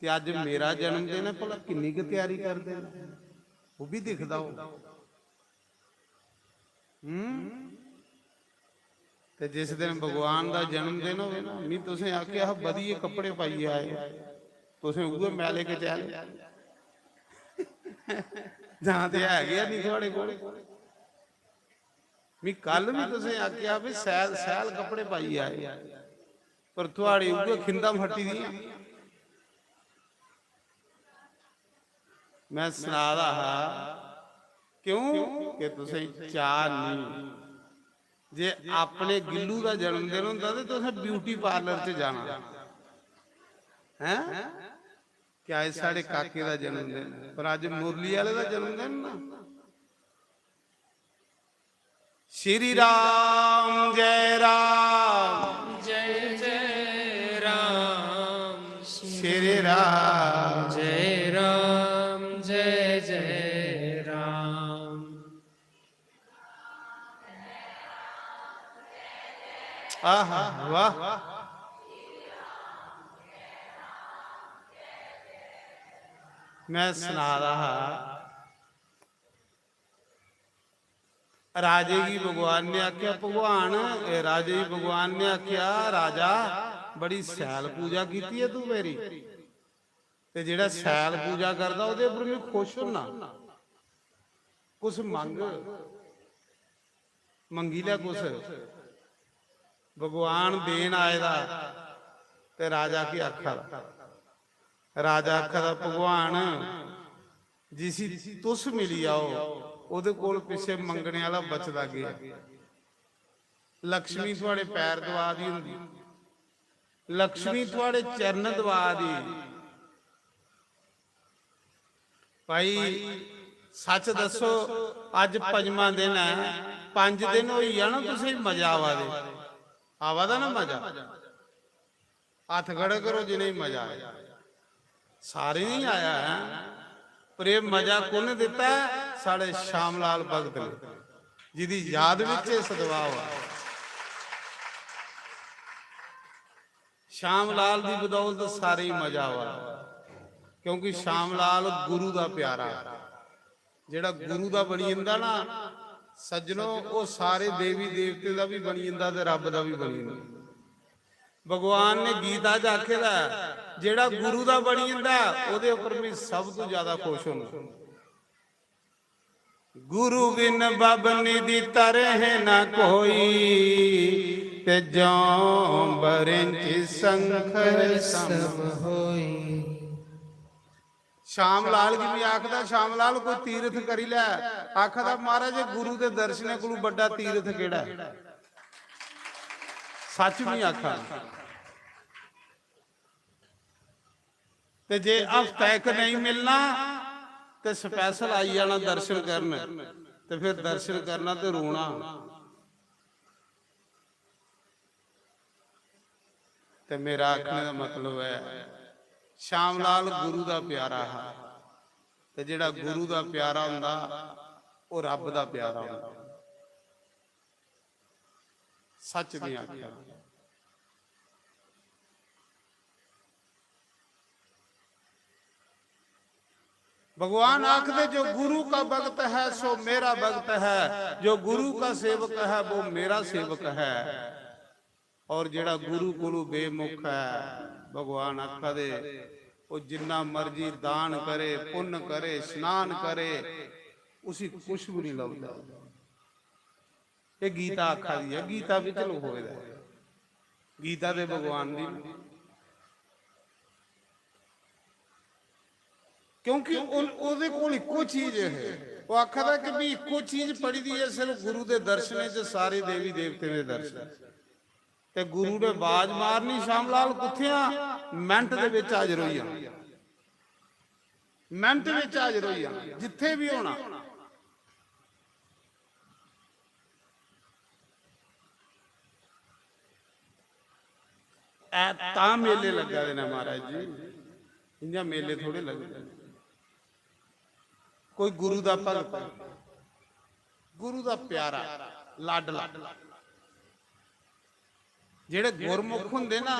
ते अज्ज मेरा जन्मदिन ऐ, भला किन्नी क तैयारी करदे न, ओह् बी दिखदा हो। हम्म? ते जिस दिन भगवान दा जन्मदिन होवे ना, मी तुसें आखेआ हा, "बधियै कपड़े पाइयै आए।" तुसें उ'ऐ मैले कचैले। जां ते है गै निं थुआढ़े कोल। मी कल बी तुसें आखेआ भी सैल, सैल कपड़े पाइयै आए, पर थुआड़ी उ'ऐ खिंदा फट्टी दियां। मैं सना दा हा, क्यों कि तुसें चाह नहीं। जे अपने गिल्लू दा जन्मदिन होंदा ते तुसें ब्यूटी पार्लर च जाना, हैं? क्या एह् साढ़े काके दा जन्मदिन ऐ? पर अज्ज मुरली आह्ले दा जन्मदिन ना। श्री राम जय राम। जय जय राम। श्री राम। जय राम जय जय राम। आहा, वाह। मैं सना दा हा, राजे गी भगवान ने आखेआ, भगवान, ए, राजे गी भगवान ने आखेआ, राजा, बड़ी सैल पूजा कीती ऐ तू मेरी, ते जेह्ड़ा सैल पूजा करदा ओह्दे उप्पर मैं खुश होना। कुछ मंग, मंगी लै कुछ। भगवान देन आए दा ते राजा की आखा दा। राजा आखा दा, भगवान, जिसी तुस मिली आओ, ओह्दे कोल पिच्छे मंगने आह्ला बचदा केह् ऐ? लक्ष्मी थुआढ़े पैर दबा दी होंदी, लक्ष्मी थुआढ़े चरण दबा दी। भाई, सच दस्सो, अज्ज पंजमा दिन ऐ, पंज दिन होई गेआ ना, तुसेंगी मजा आवा दे, आवा दा ना मजा? हत्थ खड़े करो जिनेंगी मजा आया। सारें गी आया ऐ, पर एह् मजा कु'न दित्ता ऐ? साढ़े श्याम लाल भगत ने, जिदी याद बिच एह् सदभाव ऐ। श्याम लाल दी बदौलत सारें गी मजा आवा दा, क्योंकि श्याम लाल गुरु दा प्यारा। जेह्ड़ा गुरु दा बनी जंदा ना सज्जनो, ओह् सारे देवी देवतें दा बी बनी जंदा ते रब्ब दा बी बनी जंदा। भगवान ने गीता च आखे दा ऐ, जेह्ड़ा गुरु दा बनी जंदा ऐ, ओह्दे उप्पर मैं सब तों ज्यादा खुश होना। गुरु बिन बब निधि तरह न कोई, ते जौं बरेंच संकर सम होई। श्याम लाल गी भी आखदा, श्याम लाल कोई तीरथ करी लै। आखदा, महाराज, गुरु दे दर्शनें कोलू बड्डा तीरथ केड़ा ऐ? सच भी आखा। ते जे हफ्ता इक नेईं मिलना ते स्पैशल आई जाना दर्शन करन, ते फिर दर्शन करना ते रोना। ते मेरा आखने दा मतलब ऐ, श्याम लाल गुरु दा प्यारा हा, ते जेह्ड़ा गुरु दा प्यारा होंदा, ओह् रब्ब दा प्यारा होंदा। सच नहीं आखेआ। भगवान आखदे, जो गुरु का भक्त है सो मेरा भक्त है, जो गुरु का सेवक है वो मेरा सेवक है। और जेड़ा गुरु कोलू बेमुख है, भगवान आखदे, वो जिन्ना मर्जी दान करे, पुण्य करे, स्नान करे, उसी कुछ भी नहीं लभदा। ये गीता आखा दी है, गीता बिच लखोए दा है, गीता दे भगवान दी। क्योंकि उन-, ओह्दे कोल इक्को चीज है, वो आखा दा कि भी इक्को चीज पढ़ी दी है, सिर्फ गुरु दे दर्शनें च सारे देवी देवतें दे दर्शन। ते गुरु ने बाज मारनी, "श्याम लाल कुत्थे आ?" मिंट दे विच हाजर होई जाना, मिंट विच हाजर होई जाना, जित्थे भी होना। ऐ तां मेले लग्गा दे न महाराज जी, इ'यां मेले थोड़े लगदे न। कोई गुरु दा भगत, गुरु दा प्यारा, लाडला, जेह्ड़े गुरमुख होंदे ना,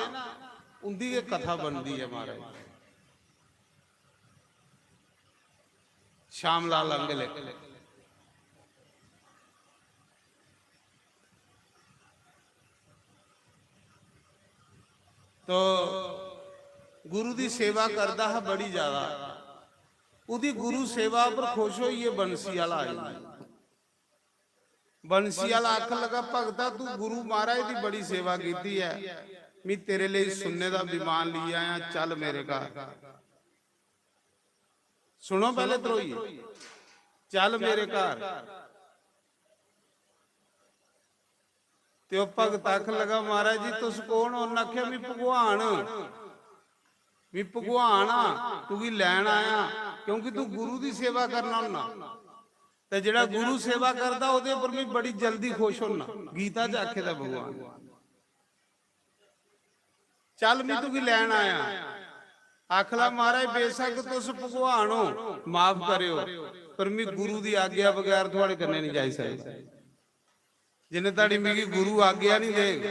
उंदी गै कथा बनदी ऐ महाराज। श्याम लाल अंगले। तो गुरु दी सेवा करदा हा बड़ी ज्यादा। उदी गुरु सेवा पर खुश होइयै बंसी आह्ला आई। बंसी आह्ला आखन लगा, "भगता, तू गुरु महाराज दी बड़ी सेवा कीती ऐ, मैं तेरे लेई सुन्ने दा विमान लेई आया, चल मेरे घर।" सुनो पैह्ले ध्रोइये, "चल मेरे घर।" ते ओह् भगत आखन लगा, "महाराज जी, तुस कौन ओ?" उन्नै आखेआ, "मैं भगवान।" मी भगवान आ, तुगी लैन आया, क्योंकि तू गुरु दी सेवा करना होन्ना। ते जेह्ड़ा गुरु सेवा करदा, ओह्दे उप्पर मी बड़ी जल्दी खुश होन्ना। गीता च आखे दा भगवान ने। चल, मी तुगी लैन आया। आखला, महाराज, बेशक तुस भगवान हो, माफ करेओ, पर मी गुरु दी आज्ञा बगैर थुआड़े कन्नै नहीं जाई सकदा। जिन्ने धड़ी मिगी गुरु आज्ञा नहीं देग,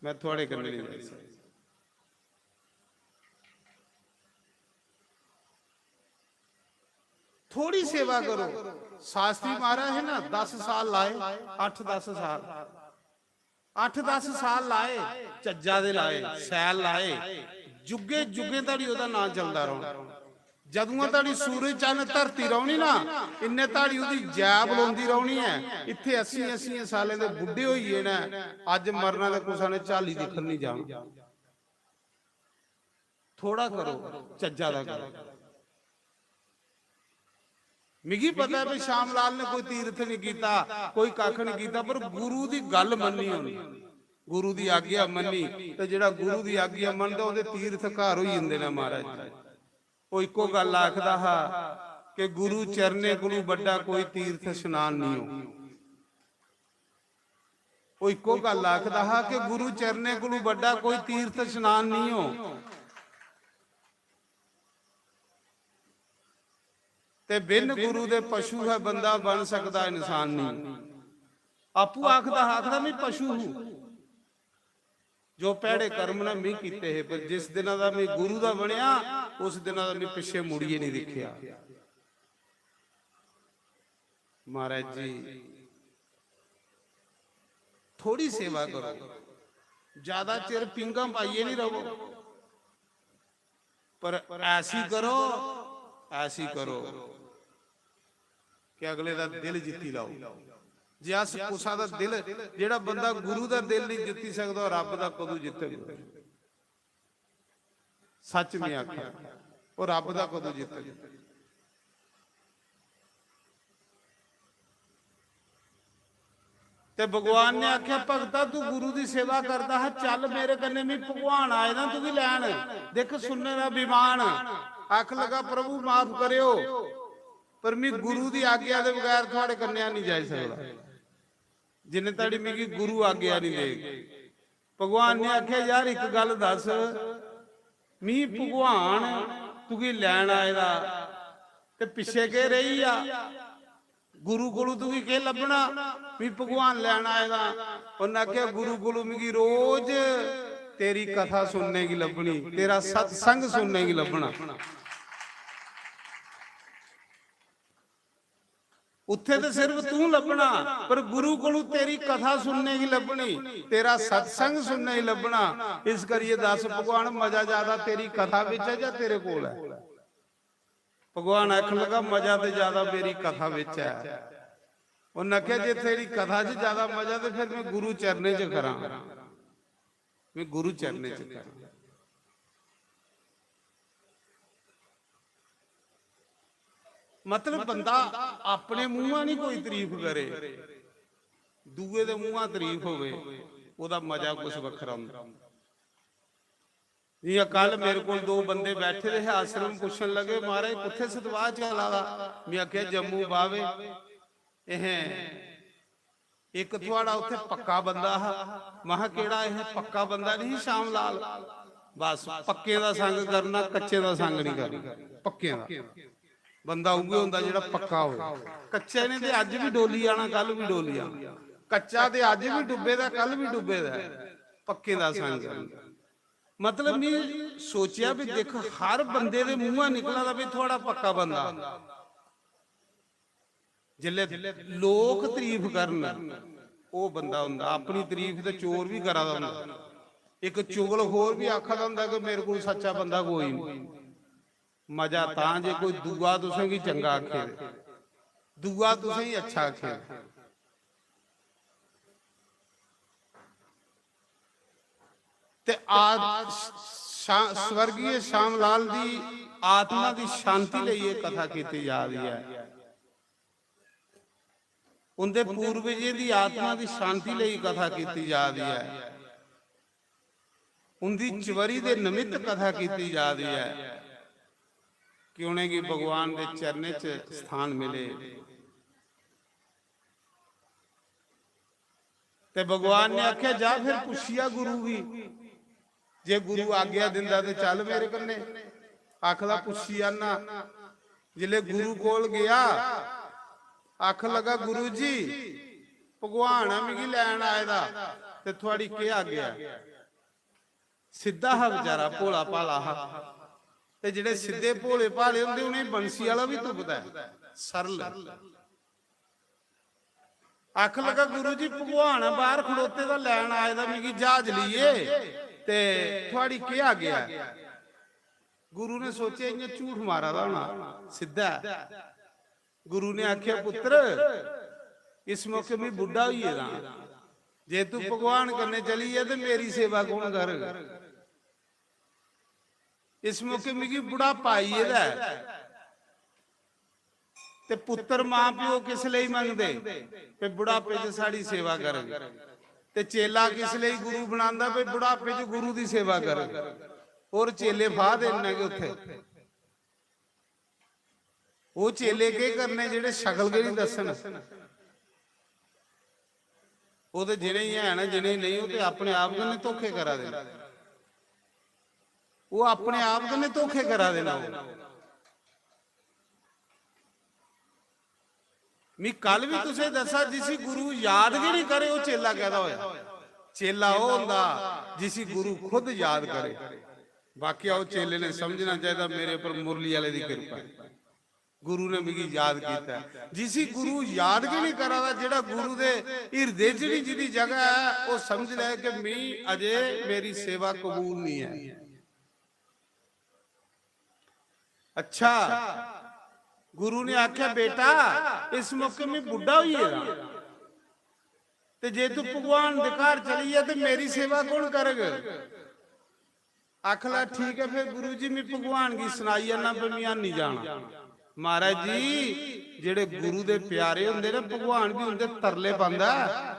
मैं थुआड़े कन्नै नहीं जाई सकदा। थोड़ी सेवा करो। शास्त्री महाराज है ना, दस साल लाए, अठ दस साल, अठ दस साल लाए, चज्जा दे लाए, सैल लाए, जुगे जुगे धड़ी ओह्दा नांऽ चलदा रौह्ना। जदुआं धड़ी सूरज चन्न धरती रौह्नी ना, इन्ने धड़ी ओह्दी जै बलोंदी रौह्नी ऐ। इत्थे अस्सी अस्सी सालें दे बुड्ढे होई गे न, अज्ज मरना ते कुसै ने झाली दिक्खन नहीं जाना। थोड़ा करो, चज्जा दा करो। मिगी पता है भी श्याम लाल ने कोई तीर्थ नहीं कीता, कोई कख नहीं कीता, पर गुरु दी गल मन्नी उन्हें, गुरु दी आज्ञा मन्नी। ते जेड़ा गुरु दी आज्ञा मनदा, ओहदे तीर्थ घर होई जंदे ने महाराज जी। ओह इक्को गल आखदा हा कि गुरु चरणे कोलू बड्डा कोई तीर्थ स्नान नहीं हो। ओह इक्को गल आखदा हा कि गुरु चरणे कोलू बड्डा कोई तीर्थ स्नान नहीं हो। ते बिन गुरु दे पशु है बंदा, बन सकदा इंसान नहीं। आपू आखदा हा, आखदा, "मैं पशु हूं, जो भैड़े कर्म ने मैं कीते हे, पर जिस दिना दा मैं गुरु दा बनया, उस दिना दा मैं पिछे मुड़िए नहीं दिखया।" महाराज जी, थोड़ी सेवा करो, ज्यादा चिर पींघां पाइयै नहीं रवो, पर ऐसी करो, ऐसी करो कि अगले दा दिल जित्ती लाओ। जे अस कुसा दा दिल, जेड़ा बंदा गुरु दा दिल नहीं जित्ती सकदा, ओह रब दा कदू जित्तग? सच में आखा, ओह रब दा कदू जित्तग? ते भगवान ने आख्या, "भगता, तू गुरु दी सेवा करदा हा, चल मेरे कन्नै, मी भगवान आए दा तुगी लैन। दिक्ख, सुन्ने दा विमान।" आख लगा, "प्रभु, माफ करेओ, पर मी गुरु दी आज्ञा दे बगैर थुआड़े कन्नै नहीं जाई सकदा, जिन्ने धड़ी मिगी गुरु आज्ञा नहीं देग।" भगवान ने आख्या, "यार, इक गल दस, मी भगवान तुगी लैन आए दा, ते पिच्छे केह् रेही गेआ? गुरु कोलू तुगी केह् लब्भना? मी भगवान लैन आए दा।" उन्नै आखेआ, "गुरु कोलू मिगी रोज तेरी कथा सुनने गी लब्भनी, तेरा सत्संग सुनने गी लब्भना।" उत्थे ते सिर्फ तू लब्भना, पर गुरु कोलू तेरी कथा सुनने गी लब्भनी, तेरा सत्संग सुनने गी लब्भना। इस करिए दस भगवान, मजा ज्यादा तेरी कथा बिच है या तेरे कोल है? भगवान आखन लगा, "मजा ते ज्यादा मेरी कथा बिच है।" उन्नै आखेआ, "जे तेरी कथा च ज्यादा मजा ते फिर मैं गुरु चरणें च करां, मैं गुरु चरणें च करां।" मतलब बंदा अपने मुंहा नहीं कोई तारीफ करे, दूए दे मुंहा तारीफ होवे, ओहदा मजा कुछ वक्खरा होंदा। जियां कल मेरे कोल दो बंदे बैठे दे हे, आश्रम पुच्छन लगे, "महाराज, कुत्थे सतवाह चला दा?" मैं आखेआ, "जम्मू बावे।" "एहें, इक थुआड़ा उत्थे पक्का बंदा हा।" महा, "केड़ा एह पक्का बंदा नहीं, श्याम लाल? बस पक्के दा संग करना, कच्चे दा संग नहीं करना, पक्के दा।" बंदा उ'ऐ होंदा जेह्ड़ा पक्का होए। कच्चे ने ते अज्ज बी डोली जाना, कल बी डोली जाना। कच्चा ते अज्ज बी डुब्बे दा, कल बी डुब्बे दा ऐ। पक्के दा संग। मतलब, में सोचेआ भी दिक्ख, हर बंदे दे मुंहा निकला दा भी थुआड़ा पक्का बंदा। जिसलै लोक तारीफ करन, ओह् बंदा होंदा, अपनी तारीफ ते चोर बी करा दा होंदा। इक चुगलखोर बी आखा दा होंदा कि मेरे कोल सच्चा बंदा कोई नहीं। मजा तां जे कोई दूआ तुसेंगी चंगा आखे, दूआ तुसेंगी अच्छा आखे। ते आ-, शा-, स्वर्गीय श्याम लाल दी आत्मा दी शांति लेई एह् कथा कीती जा रही है। उंदे पूर्वजें दी आत्मा दी शांति लेई कथा कीती जा रही है। उंदी चबरी दे निमित्त कथा कीती जा दी ऐ कि उ'नेंगी भगवान दे चरणें च स्थान मिले। ते भगवान ने आखेआ, "जा फिर पुच्छिया गुरु गी, जे गुरु आज्ञा दिंदा ते चल मेरे कन्नै।" आखदा, "पुच्छी आना।" जिसलै गुरु कोल गेआ, आखन लगा, "गुरु जी, भगवान ऐ मिगी लैन आए दा, ते थुआड़ी केह् आज्ञा ऐ?" सिद्धा हा बेचारा, भोला भाला हा। ते जेह्ड़े सिद्धे भोले भाले होंदे, उ'नेंगी बंसी आह्ला बी तुपदा ऐ, सरल। आखन लगा, "गुरु जी, भगवान ऐ बाहर खड़ोते दा, लैन आए दा मिगी ज्हाज लेइयै, ते थुआड़ी केह् आज्ञा ऐ?" गुरु ने सोचेआ, "इ'यां झूठ मारा दा होना, सिद्धा ऐ।" गुरु ने आखेआ, "पुत्तर, इस मौके में बुड्ढा होई गेदा, जे तू भगवान कन्नै चली जा ते मेरी सेवा कौन करग? इस मौके मिगी बुढ़ापा आई गेदा ऐ।" ते पुत्तर मां प्यो किस लेई मंगदे? ते बुढ़ापे च साढ़ी सेवा करग। ते चेला किस लेई गुरु बनांदा? ते बुढ़ापे च गुरु दी सेवा करग। और चेले फाह देने गै उत्थे। ओह् चेले केह् करने जेह्ड़े शकल गै निं दस्सन? ओह् ते जि'नेंगी है ना, जि'नेंगी नेईं, ओह् ते अपने आप कन्नै धोखे करा दे न। ओह् अपने आप कन्नै धोखे करा दे न। ओह्, मी कल बी तुसें दस्सा, जिसी गुरु याद गै निं करे, ओह् चेला कैदा होया? चेला ओह् होंदा जिसी गुरु खुद याद करे। बाकी ओह् चेले ने समझना चाहिदा, मेरे पर मुरली आह्ले दी किरपा ऐ। गुरु ने मिगी याद कीता ऐ। जिसी गुरु याद गै नहीं करा दा, जेह्ड़ा गुरु दे हिरदे च नहीं, जिदी जगह ऐ, ओह् समझ लै कि मी अजे मेरी सेवा कबूल नहीं ऐ। अच्छा, गुरु ने आख्या, "बेटा, इस मौके में बुड्ढा होई गेदा, ते जे तू भगवान दे घर चली जा, ते मेरी सेवा कौन करग?" आखन लगा, "ठीक ऐ, फिर गुरु जी, मैं भगवान गी सनाई आना, पर मैं हैनी जाना।" महाराज जी, जेह्ड़े गुरु दे प्यारे होंदे ना, भगवान बी उंदे तरले पांदा ऐ।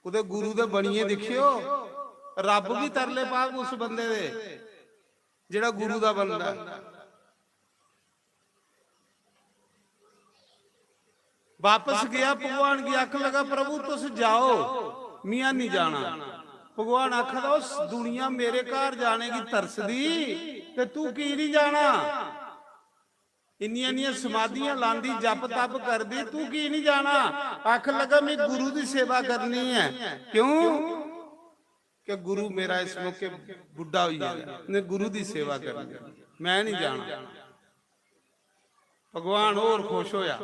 कुतै गुरु दे बनियै दिक्खेओ, रब्ब बी तरले पाग उस बंदे दे, जेह्ड़ा गुरु दा बनदा ऐ। वापस गया, भगवान गी आखन लगा, "प्रभु, तुस जाओ, मैं निं जाना।" भगवान आखदा, "उस दुनिया मेरे घर जाने गी तरसदी, ते तू की निं जाना? इन्नियां, इन्नियां समाधियां लांदी, जप तप करदी, तू की निं जाना?" आखन लगा, "मैं गुरु दी सेवा करनी ऐ।" क्यों? कि गुरु मेरा इस मौके बुड्ढा होई गेदा, ने गुरु दी सेवा करनी, मैं नहीं जाना। भगवान होर खुश होया,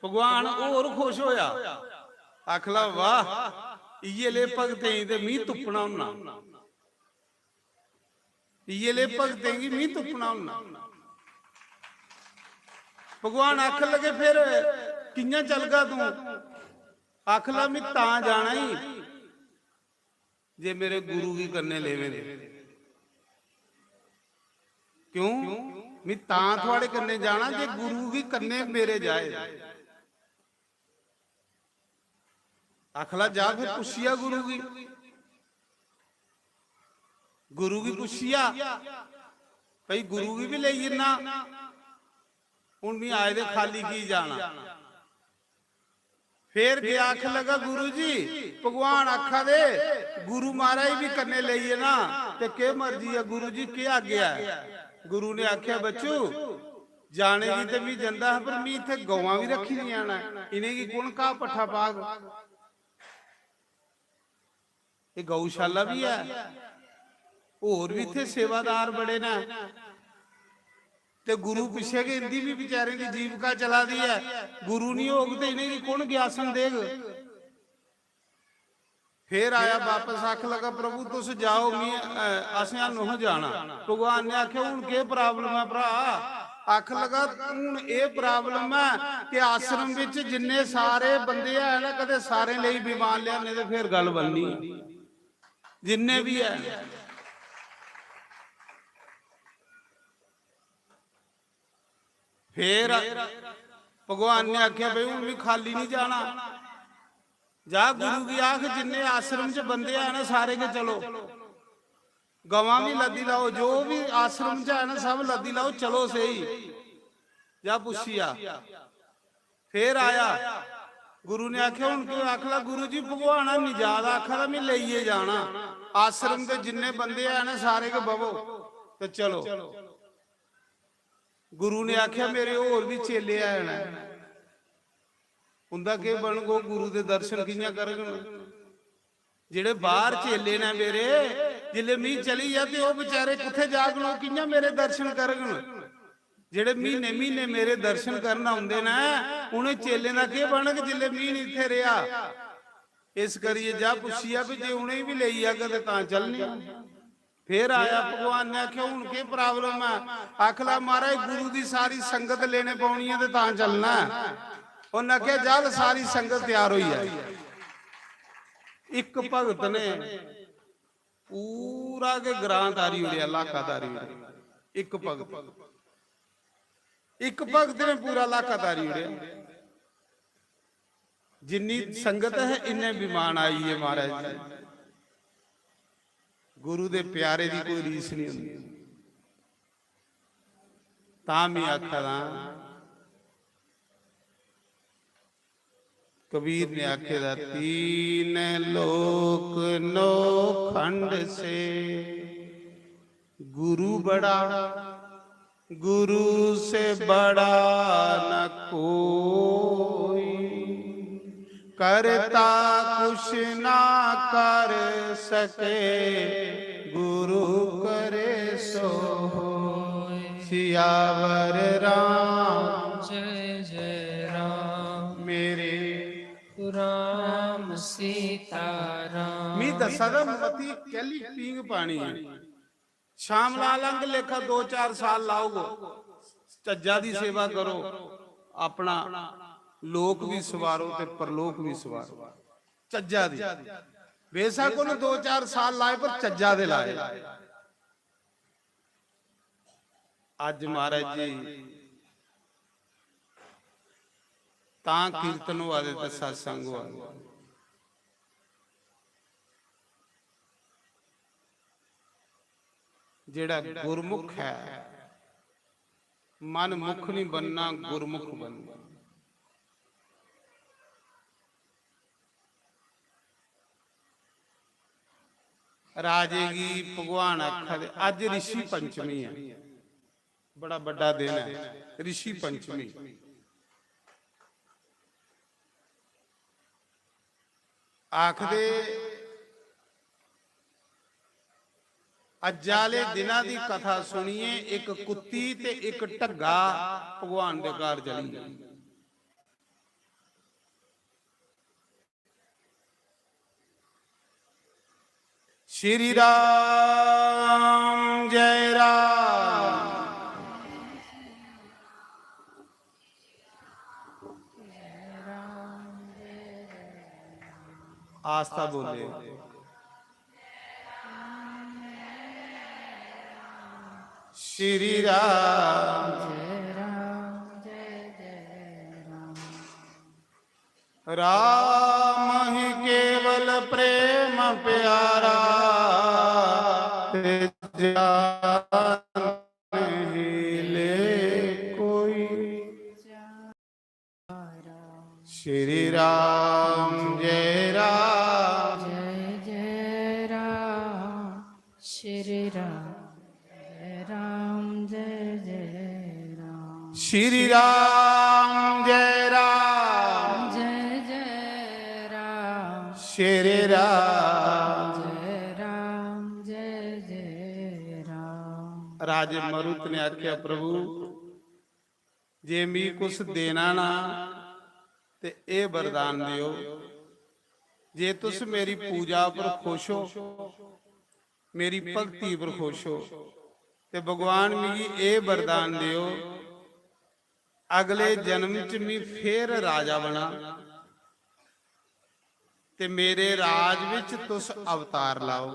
भगवान होर खुश होया, आखला, "वाह, इये ले भगतें गी ते मी तुप्पना होना, इये ले भगतें गी मी तुप्पना होना।" भगवान आखन लगे, "फिर कि'यां चलगा तू?" आखला, "मी तां जाना ही जे मेरे गुरु गी कन्नै लेवे दे।" क्यों? "मी तां थुआड़े कन्नै जाना जे गुरु गी कन्नै मेरे जाए।" आखला, "जा फिर पुच्छिया गुरु गी।" गुरु गी पुच्छिया, भाई, गुरु गी भी लेई जन्ना, हुन मी आए दे खाली की जाना। फिर गया, आखन लगा, "गुरु जी, भगवान आखा दे, गुरु महाराज भी कन्नै लेई जाना, ते केह् मर्जी ऐ गुरु जी, केह् आज्ञा ऐ?" गुरु ने आखेआ, "बच्चू, जाने गी ते मी जंदा हा, पर मी इत्थै गवां बी रक्खी दियां न, इ'नेंगी कु'न घाऽ पट्ठा पाग? एह् गौशाला बी ऐ, होर बी इत्थै सेवादार बड़े न, ते गुरु पिच्छे गै, इं'दी बी बेचारें दी जीविका चला दी ऐ। गुरु निं होग ते इ'नेंगी कु'न ग्यासन देग?" फिर आया बापस, आखन लगा, "प्रभु, तुस जाओ, मी, अ, असें हन्नू जाना।" भगवान ने आखेआ, "हुन केह् problem ऐ, भ्रा?" आखन लगा, "हुन एह् problem ऐ कि आश्रम बिच जिन्ने सारे बंदे हैन ना, कदें सारें लेई विमान लेआने ते फिर गल्ल बननी ऐ। जिन्ने बी ऐ।" फिर भगवान ने आखेआ, "भाई, हुन मी खाली नहीं जाना, जा गुरु गी आख, जिन्ने आश्रम च बंदे हैन, सारे गै चलो।" गवां भी लद्दी लाओ, जो भी आश्रम च है ना, सब लद्दी लाओ, चलो सही। जा पुच्छिया, फिर आया। गुरु ने आख्या, "हुन क्यों?" आखला, "गुरु जी, भगवान है निजात, आखा दा मैं लेइयै जाना, आश्रम दे जिन्ने बंदे है ना, सारे के बवो ते चलो।" गुरु ने आख्या, "मेरे होर भी चेले है ना, उंदा केह् बनग? ओह् गुरु दे दर्शन कि'यां करगन?" जेह्ड़े बाहर चेले न मेरे, जिसले मी चली जा ते ओह् बेचारे कुत्थे जागन, ओह् कि'यां मेरे दर्शन करगन? जेह्ड़े म्हीने म्हीने मेरे दर्शन करन औंदे न, उ'नें चेलें दा केह् बनग जिसले मी निं इत्थे रेहा? इस करियै जा पुच्छियै भी जे उ'नेंगी बी लेई जागा ते तां चलने आं। फिर आया भगवान ने आखेआ, "हुन केह् problem ऐ?" आखला, "महाराज, गुरु दी सारी संगत लेने पौनी ऐ ते तां चलना ऐ।" उ'न्नै आखेआ, "चल, सारी संगत त्यार होई जाए।" इक भगत ने पूरा गै ग्रां तारी ओड़ेआ, इलाका तारी ओड़ेआ। इक भगत, इक भगत ने पूरा इलाका तारी ओड़ेआ। जिन्नी संगत है, इन्ने विमान आई गे महाराज जी। गुरु दे प्यारे दी कोई रीस नहीं होंदी। तां मैं आखा दा, कबीर ने आखे दा, "तीन लोक नौ खंड से गुरु बड़ा, गुरु से बड़ा न कोई। करता कुछ ना कर सके, गुरु करे सो होय।" सियावर राम जय जय राम। मेरे राम सीता राम। मी दस्सा दा मती कैली पींग पानी है। शाम ला लंग लेखा दो चार साल लाओ, चज्जा दी सेवा करो, अपना लोक भी सवारो ते परलोक भी सवारो। चज्जा दी। बेशक उन्हें दो चार साल लाए, पर चज्जा दे लाए। अज महाराज जी तां कीर्तन होआ दे ते सत्संग होआ दे। जेड़ा गुरमुख है, मन मुख नहीं बनना, गुरमुख बनना। राजे गी भगवान आखा दे, अज ऋषि पंचमी है, बड़ा बड्डा दिन है, ऋषि पंचमी। आखदे, अज्जै आह्ले दिना दी कथा सुनियै इक कुत्ती ते इक ढग्गा भगवान दे घर चली गेआ। श्री राम जय राम। आस्था बोले। श्री राम। राम ही केवल प्रेम प्यारा, तीजा नहीं ले कोई। श्री राम जय राम। जय जय राम। श्री राम जय राम। जय जय राम। श्री राम जय राम। जय जय राम। श्री राम। जय राम जय जय राम। राजे मरुत ने आख्या, प्रभु, जे मी कुछ देना ना ते एह वरदान दियो, जे तुस मेरी पूजा पर खुश हो, मेरी भक्ति पर खुश हो, ते भगवान मिगी एह वरदान दियो, अगले जन्म च मी फेर राजा बना ते मेरे राज विच तुस अवतार लाओ।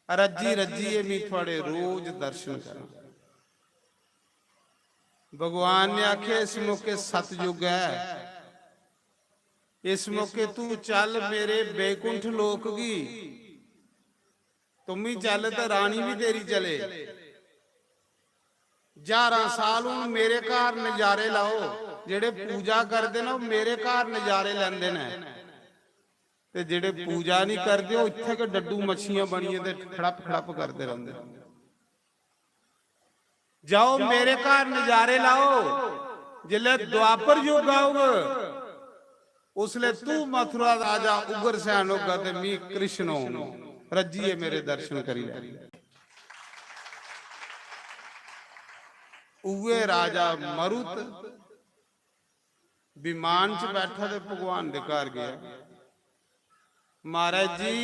रज्जी रज्जियै मी थुआड़े रोज दर्शन करां। भगवान ने आखेआ, इस मौके सतयुग ऐ, इस मौके तू चल मेरे बैकुंठ लोक गी, तुमी चल ते रानी भी तेरी चले। ज्हारां साल हून मेरे घर नजारे लाओ। जेह्ड़े पूजा करदे न, ओह् मेरे घर नजारे लैंदे न, ते जेह्ड़े पूजा नहीं करदे, ओह् इत्थै गै डड्डू मच्छियां बनियै ते खड़प खड़प करदे रौंह्दे न। जाओ, मेरे घर नजारे लाओ। जिसलै द्वापर युग औग, उसलै तू मथुरा दा राजा उग्रसेन होगा ते मी कृष्ण होंग। रज्जियै मेरे दर्शन करी लै। उ'ऐ राजा मरुत विमान च बैठा ते भगवान दे घर गया। महाराज जी,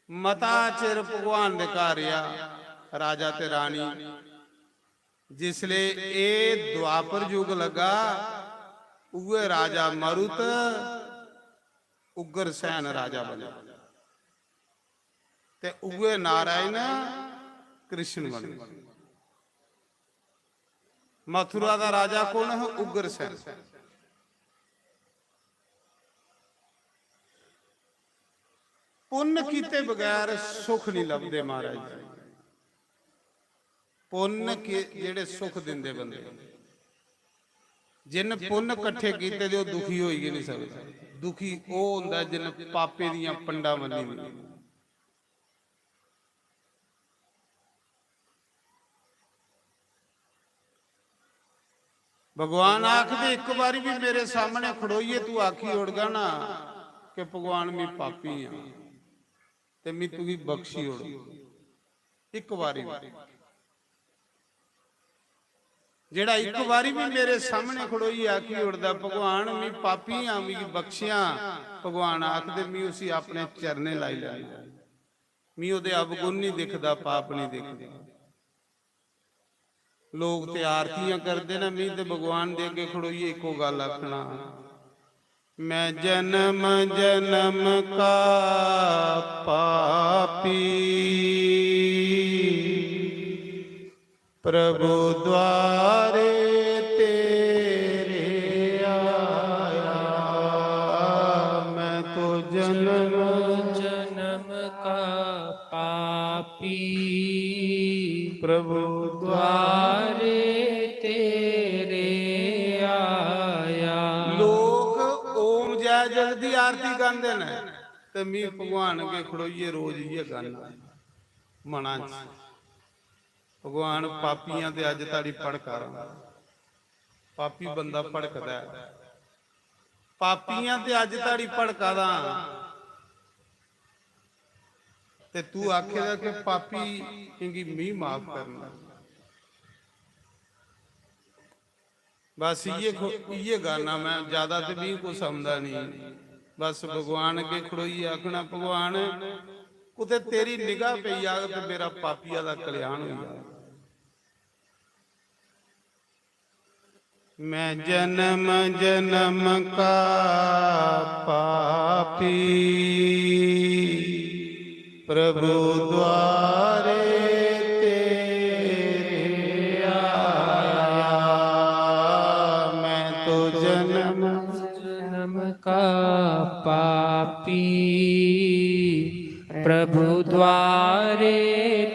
मता चिर भगवान दे घर रेहा राजा ते रानी। जिसले एह् द्वापर युग लगा, उ'ऐ राजा मरुत उग्रसेन राजा बनेआ ते उ'ऐ नारायण कृष्ण बने। मथुरा दा राजा कौन है? उग्रसेन। पुन्न कीते बगैर सुख नहीं लभदे महाराज जी। पुन्न के जेह्ड़े सुख दिंदे बंदे, जिन पुन्न कट्ठे कीते दे, ओह् दुखी होई गै नहीं सकदा। दुखी ओह् होंदा जिन पापे दियां पंडां बन्नी दियां। भगवान आखदे, "इक बारी भी मेरे सामने खड़ोइयै तू आखी ओड़गा ना कि भगवान, मैं पापी आं, ते मैं तुगी बख्शी ओड़, इक बारी भी।" जेह्ड़ा इक बारी भी मेरे सामने खड़ोइयै आखी ओड़दा, "भगवान, मैं पापी आं, मिगी बख्शेआं," भगवान आखदे, "मैं उसी अपने चरणें लाई लैना, मैं ओह्दे अवगुण नहीं दिखदा, पाप नहीं दिखदा।" लोग ते आरतियां करदे न, मैं ते भगवान दे अग्गे खड़ोइयै इक्को गल्ल आखना, "मैं जन्म जन्म का पापी, प्रभु द्वारे तेरे आया।" मैं तो जन्म जन्म का पापी, प्रभु द्वारे तेरे आया। लोक ओम जय जगत दी आरती गांदे न, ते मी भगवान अग्गे खड़ोइयै रोज इ'यै गाना मना च, "भगवान, पापियां ते अज्ज धोड़ी भड़का दा।" पापी बंदा भड़कदा ऐ, पापियां ते अज्ज धोड़ी भड़का दा, ते तू आखे दा कि पापी इ'नेंगी मी माफ करना। बस इ'यै खो-, इ'यै गाना मैं, ज्यादा ते मी कुछ औंदा नहीं। बस भगवान अग्गे खड़ोइयै आखना, "भगवान, कुतै तेरी निगाह पेई जाग ते मेरा पापिया दा कल्याण होई जाग।" मैं जन्म जन्म का पापी, प्रभु द्वारे तेरे आया। मैं तो जन्म जन्म का पापी, प्रभु द्वारे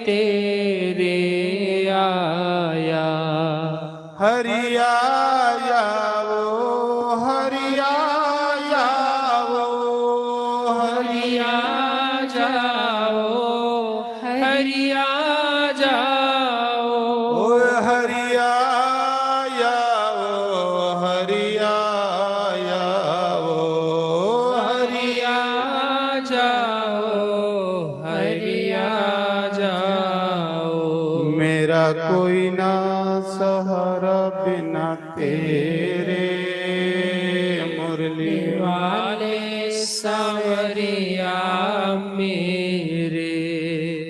तेरे आया। हरि आया वो, हरि आया वो, हरि आ जाओ, हरि आ जाओ। ओए हरि आया वो, हरि आया वो, हरि आ जाओ, हरि आ जाओ। मेरा कोई ना सहारा बिना तेरे, मुरली वाले सांवरिया मेरे।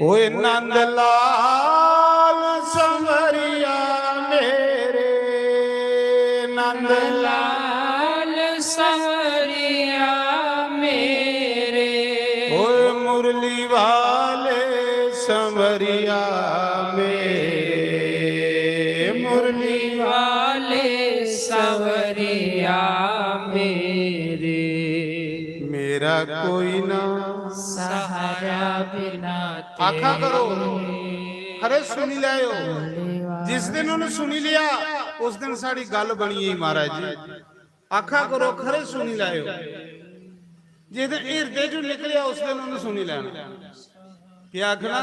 ओए नंद लाल सांवरिया मेरे, नंद लाल सांवरिया मेरे। ओए मुरली वाले सांवरिया मेरे, मुरली वाले सांवरिया मेरे। मेरा कोई ना सहारा आखा करो, खरे सुनी लैओ। जिस दिन उन्हें सुनी लिया, उस दिन साड़ी गल बनी गई महाराज जी। आखा करो, खरे सुनी लैओ। जिस दिन हिरदे चों निकलिया, उस दिन उन्हें सुनी लेना। क्या आखना?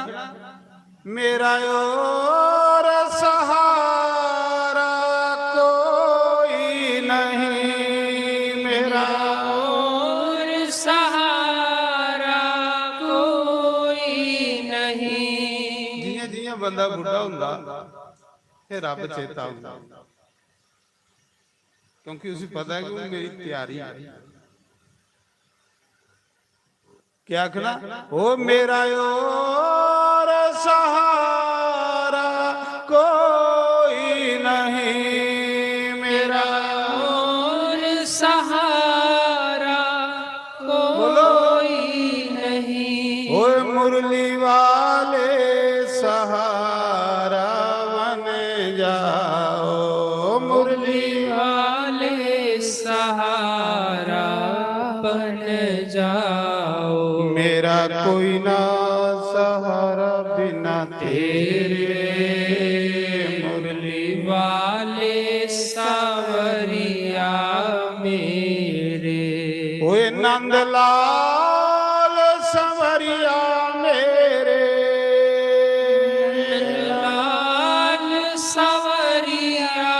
मेरा और सहारा कोई नहीं, मेरा और सहारा कोई नहीं। जियां जियां बंदा बुढ़ा हुंदा, फिर रब चेता हुंदा, क्योंकि उसी पता है कि हुन मेरी तैयारी है। क्या आखना? ओ मेरा और सहारा कोई नहीं, मेरा और सहारा बोलो। कोई नहीं। ओए मुरली वाले सहारा बन जाओ, मुरली वाले सहारा बन जाओ। मेरा कोई ना सहारा बिना तेरे, मुरली वाले सांवरिया मेरे। ओए नंद लाल सांवरिया मेरे, नंद लाल सांवरिया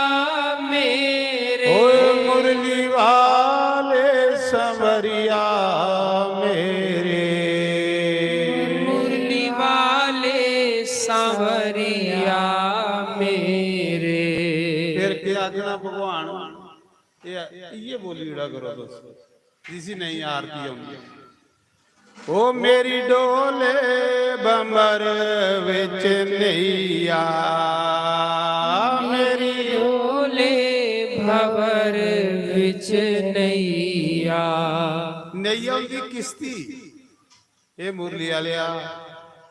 मेरे। ओए मुरली वाले सांवरिया मेरे, मुरली वाले सांवरिया मेरे। फिर क्या आखना भगवान? ये, ये बोली उड़ा करो दोस्त, जिसी नहीं आरती आउंदी। ओ मेरी डोले भंवर विच नैया, मेरी डोले भंवर विच नैया। नैया होंदी किश्ती। हे मुरली आलेआ,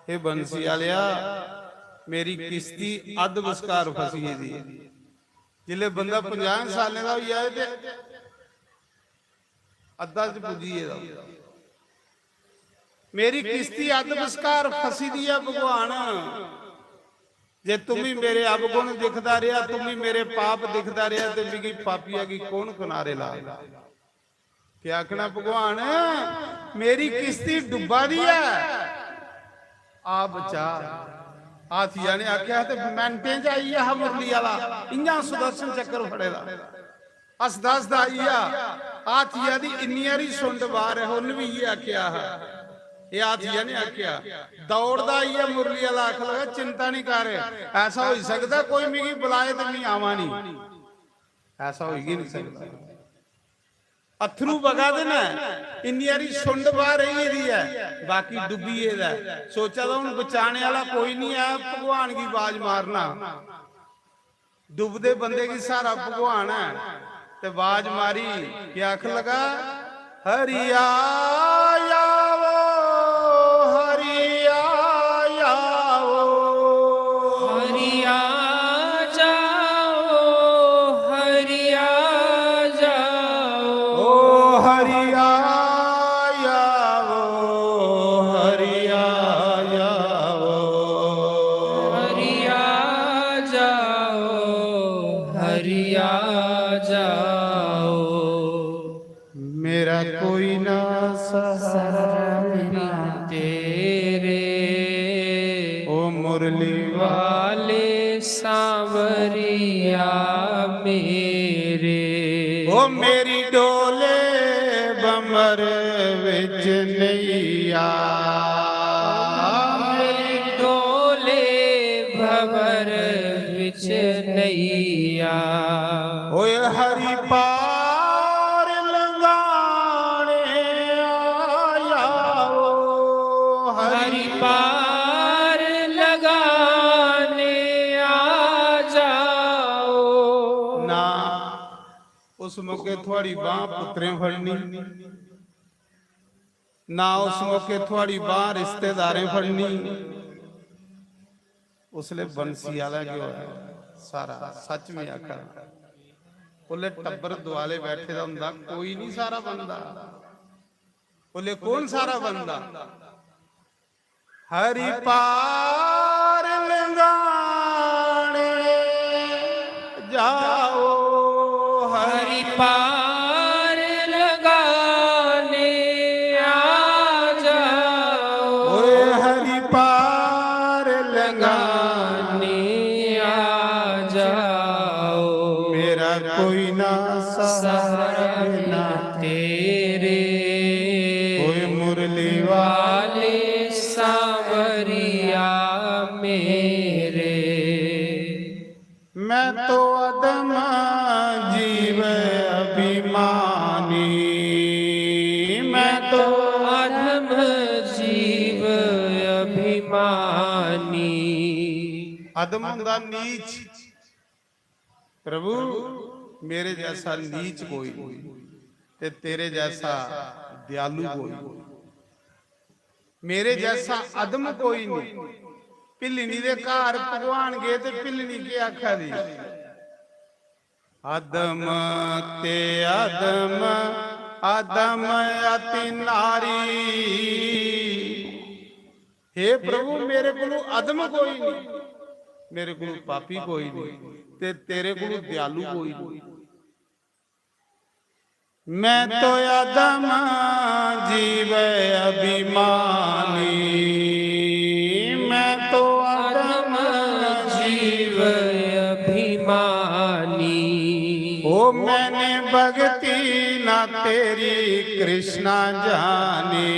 हे बंसी आलेआ, मेरी किश्ती अध बश्कार फसी गेदी ऐ। जिसलै बंदा पंजाहें सालें दा होई जाए ते अद्धा च पुज्जी गेदा। मेरी किश्ती अध बश्कार फसी दी ऐ भगवान। जे तुमी मेरे अवगुण दिखदा रेहा, तुमी मेरे पाप दिखदा रेहा, ते मिगी पापिया गी कौन किनारे ला? क्या आखना भगवान, मेरी किश्ती डुब्बा दी ऐ, आ बचा। हाथिया ने आख्या ते मिनटें च आई गेआ हा मुरली आला, इयां सुदर्शन चक्कर फड़े दा। हसदा हसदा आई गेआ। हाथिया दी इन्नी हारी सुंड बाहर ऐ, उन्न भी इयै आख्या हा। एह् हाथिया ने आख्या। दौड़दा आई गेआ मुरली आला, आखन लगा, चिंता नहीं कर, ऐसा होई सकदा कोई मिगी बुलाए ते मैं आवां नहीं। ऐसा होई गै नहीं सकदा। अत्थरू बगा दे न, इन्नी हारी सुंड बाहर रेही गेदी ऐ, बाकी डुब्बी गेदा ऐ। सोचा दा हून बचाने आह्ला कोई नहीं ऐ, भगवान गी बाज मारना। डुबदे बंदे गी स्हारा भगवान ऐ। ते बाज मारी, के आखन लगा, हरिया जाओ, हरिया जाओ। हरिया जाओ, हरिया जाओ। ओ हरिया जाओ, हरिया जाओ। हरिया जाओ, हरिया जाओ। मेरा कोई ना सहारा बिना तेरे। ओ मुरली वाले सांवरिया मेरे। ओ मेरी डोले भंवर विच नैया। मेरी डोले भंवर विच नैया। ओए हरि पार लंघाने आया ओ, हरि हरि पार लगाने आ जाओ। ना उस मौके थुआड़ी बांह पुत्तरें फड़नी, ना उस मौके थुआड़ी बांह रिश्तेदारें फड़नी। उसले बंसी आह्ला गै होआ, सारा सच में आखा। उसले टब्बर दुआले बैठे दा हुंदा, कोई नहीं सारा बनदा। उसले कौन सारा बनदा? हरि पार लंघाने जाओ, हरि पार लंघाने आ जाओ। ओए हरि पार लंघाने आ जाओ। मेरा कोई ना सहारा ना तेरे। ओए मुरली वाले सांवरिया मेरे। मैं तो अधम जीव अभिमानी, मैं तो अधम जीव अभिमानी। अधम हुंदा नीच। प्रभु, मेरे जैसा नीच कोई नहीं, ते तेरे जैसा दयालु कोई नहीं। मेरे जैसा अधम कोई नहीं। भिल्लनी दे घर भगवान गए ते भिल्लनी के आखा दी? अधम ते अधम, अधम अति नारी। हे प्रभु, मेरे कोलू अधम कोई नहीं, मेरे कोलू पापी कोई नहीं, ते तेरे कोलू दयालु कोई नहीं। मैं तो अधम जीव अभिमानी, मैं तो अधम जीव अभिमानी। ओ मैंने भक्ति ना तेरी कृष्णा जानी,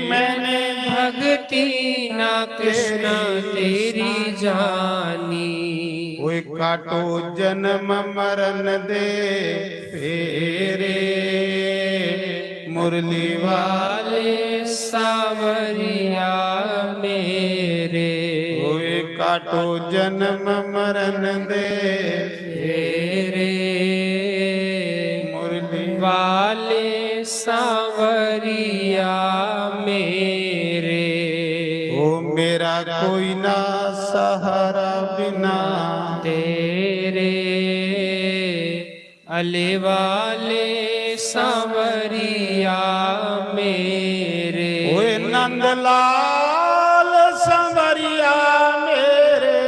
मैंने भक्ति ना कृष्णा तेरी जानी। ओए काटो जन्म मरण दे फेरे, मुरली वाले सांवरिया मेरे। ओए काटो जन्म मरण दे फेरे, मुरली वाले सांवरिया मेरे। ओ मेरा कोई ना सहारा बिना तेरे। अले वाले सांवरिया मेरे। ओए नंदलाल सांवरिया मेरे,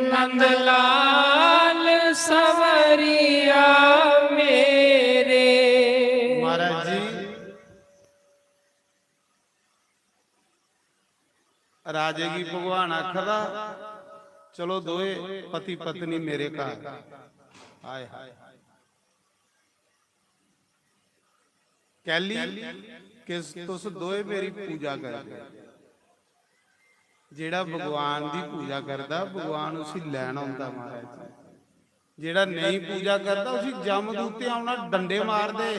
नंदलाल सांवरिया मेरे। महाराज जी, राजे गी भगवान आखदा, "चलो दोए पति पत्नी मेरे घर।" हाय हाय। कैली? कि तुस दोए मेरी पूजा करदे। जेड़ा भगवान दी पूजा करदा, भगवान उसी लैन औंदा, महाराज जी। जेड़ा नेईं पूजा करदा, उसी जमदूतें औना, डंडे मारदे।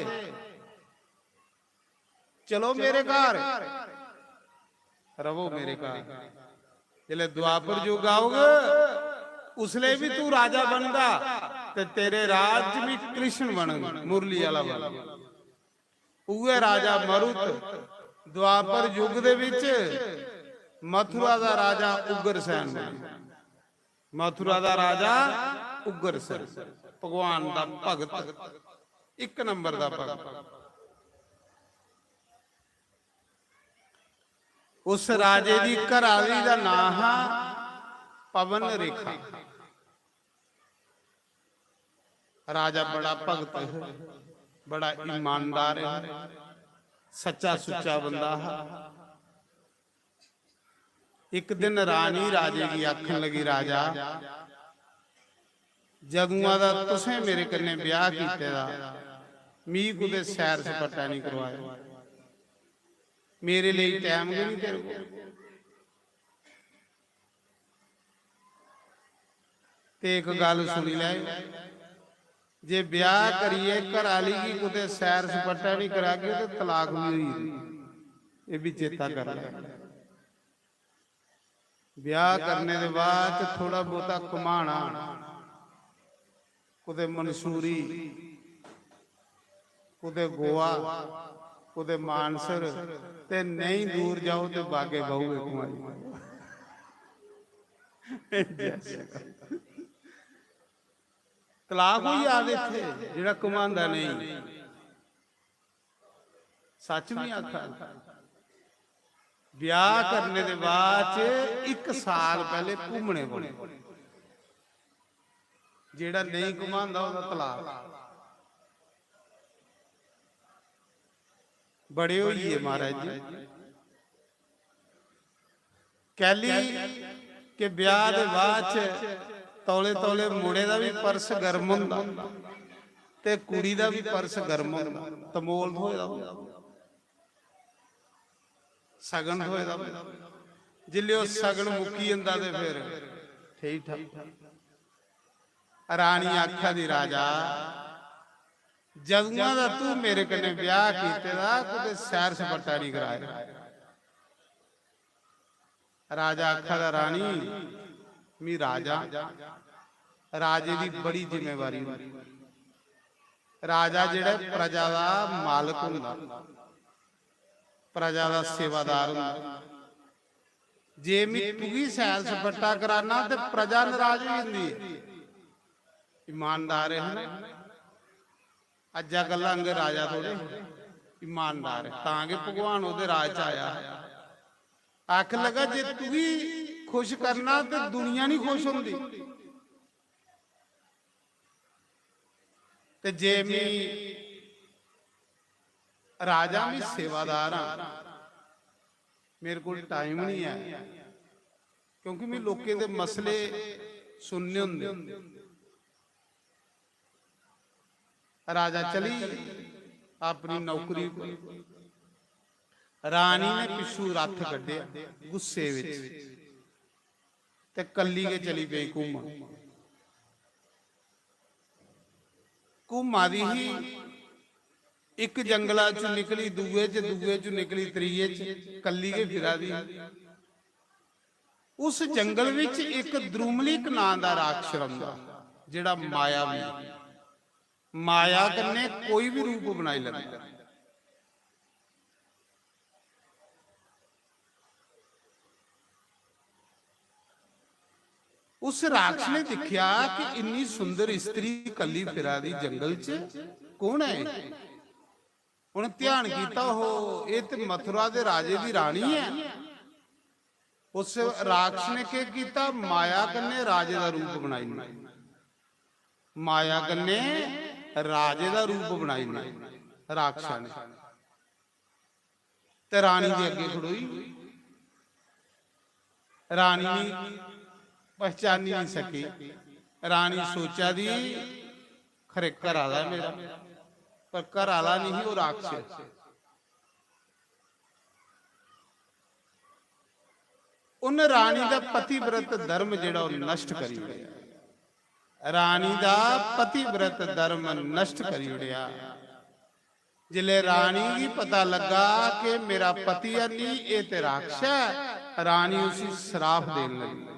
चलो मेरे घर, रवो मेरे घर। जिसलै द्वापर युग औग, उसलै बी तू राजा बनगा, ते तेरे राज च बी कृष्ण बनग, मुरली आह्ला बनग। उ'ऐ राजा मरुत द्वापर युग दे विच मथुरा दा राजा उग्रसेन बनेआ। मथुरा दा राजा उग्रसेन, भगवान दा भगत, इक नंबर दा भगत। उस राजे दी घराली दा नां हा पवन रेखा। राजा बड़ा भगत है, बड़ा ईमानदार है, सच्चा सुच्चा बंदा हा। इक दिन रानी राजे गी आखन लगी, "राजा, जदुआं दा तुसें मेरे कन्नै ब्याह कीते दा, मी कुतै सैर सपाटा नहीं करवाया, मेरे लेई टैम गै नहीं तेरे कोल।" ते इक गल्ल सुनी लैओ, जे ब्याह करियै घर आह्ली गी कुतै सैर सपाटा नहीं करागे ते तलाक भी होई गेदी। एह् भी चेता कर लै। ब्याह करने दे बाद च थोड़ा बहुता घुमाना, कुतै मंसूरी, कुतै गोवा, कुतै मानसर, ते नेईं दूर जाओ ते बागे बाहू गै घुमाई। जय श्री राम। तलाक होई जा ते इत्थै जेह्ड़ा घुमांदा नेईं। सच में आखा ना। ब्याह करने दे बाद च इक साल पैह्ले घूमने पौने। जेह्ड़ा नेईं घुमांदा, ओह्दा तलाक। बड़े होई गे महाराज जी। कैली के ब्याह दे बाद च तौले तौले मुड़े दा बी पर्स गर्म होंदा ते कुड़ी दा बी पर्स गर्म होंदा, तमोल थ्होए दा होंदा। सगन थ्होए दा होंदा। जिसलै ओह् सगन मुक्की जंदा ते फिर ठीक ठाक। रानी आखा दी, "राजा, जदुआं दा तू मेरे कन्नै ब्याह कीते दा, कुतै सैर सपाटा नहीं कराया।" राजा आखा दा, "रानी, मी राजा, राजे दी बड़ी जिम्मेवारी होंदी। राजा जेह्ड़ा प्रजा दा मालक होंदा, प्रजा दा सेवादार होंदा। जे मी तुगी सैर सपाटा कराना ते प्रजा नाराज होई जंदी है।" ईमानदार है ना? अज्जै कल्ला आंगे राजा थोड़े, ईमानदार है, तां गै भगवान ओह्दे राज च आया। आखन लगा, "जे तुगी खुश करना ते दुनिया नहीं खुश होंदी, ते जे मी राजा, मी सेवादार हां, मेरे कोल टाइम नहीं है, क्योंकि मी लोकें दे मसले सुनने होंदे।" राजा चली अपनी नौकरी पर। रानी ने पिच्छू रथ कड्ढेआ गुस्से विच ते कल्ली गै चली पेई घूमन। घूमा दी ही, इक जंगला च निकली, दूए च, दूए च निकली, त्रिये च, कल्ली गै फिरा दी। उस जंगल विच इक द्रुमलिक नां दा राक्षस रौंह्दा, जेह्ड़ा मायावी। माया कन्नै कोई भी रूप बनाई लैंदा। उस राक्षस ने दिक्खेआ कि इन्नी सुंदर स्त्री कल्ली फिरा दी जंगल च, कौन ऐ एह्? उ'नें ध्यान कीता, "हो, एह् ते मथुरा दे राजे दी रानी ऐ।" उस राक्षस ने केह् कीता? माया कन्नै राजे दा रूप बनाई लेआ। माया कन्नै राजे दा रूप बनाई लेआ राक्षस ने। ते रानी दे अग्गें खड़ोई। रानी गी पहचानी नहीं सकी। रानी सोचा दी, "खरे घर आह्ला ऐ मेरा," पर घर आह्ला नहीं ही, ओह् राक्षस। उन रानी दा पतिव्रत धर्म जेह्ड़ा ओह् नष्ट करी ओड़ेआ। रानी दा पतिव्रत धर्म नष्ट करी ओड़ेआ। जिसलै रानी गी पता लग्गा कि मेरा पति है नहीं, एह् ते राक्षस ऐ, रानी उसी श्राप देन लगी।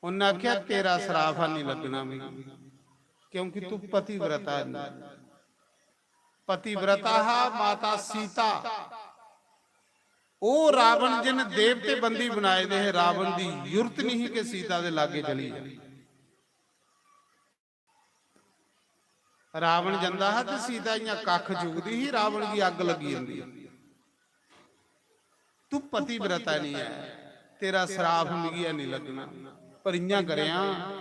उन्नै आखेआ, "तेरा श्राप है नहीं लगना मिगी, क्योंकि तू पतिव्रता है नहीं।" पतिव्रता हा माता सीता। ओह् रावण जिन देवते बंदी बनाए दे हे, रावण दी जुर्त नहीं ही कि सीता दे लागे चली जाए। रावण जंदा हा ते सीता इयां कक्ख चुकदी ही, रावण गी अग्ग लगी जंदी। "तू पतिव्रता नहीं है, तेरा श्राप मिगी है नहीं लगना, पर इयां करेआं,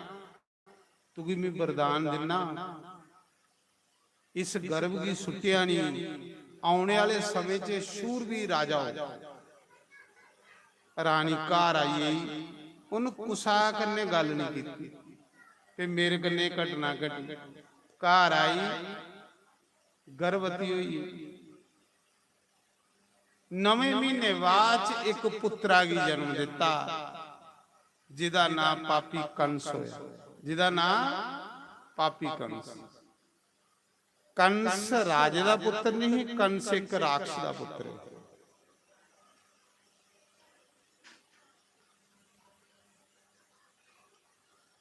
तुगी मैं वरदान दिन्ना, इस गर्भ गी सुट्टेआ नहीं, औने आह्ले समें च शूरवीर राजा हो।" रानी घर आई गेई, उन कुसा कन्नै गल्ल नहीं कीती ते मेरे कन्नै एह् घटना घटी। घर आई, गर्भवती होई गेई। नमें म्हीने बाद च इक पुत्तरा गी जन्म दित्ता, जिदा नां पापी कंस होया। जिदा नां पापी कंस। कंस राजे दा पुत्तर नहीं, कंस इक राक्षस दा पुत्तर है।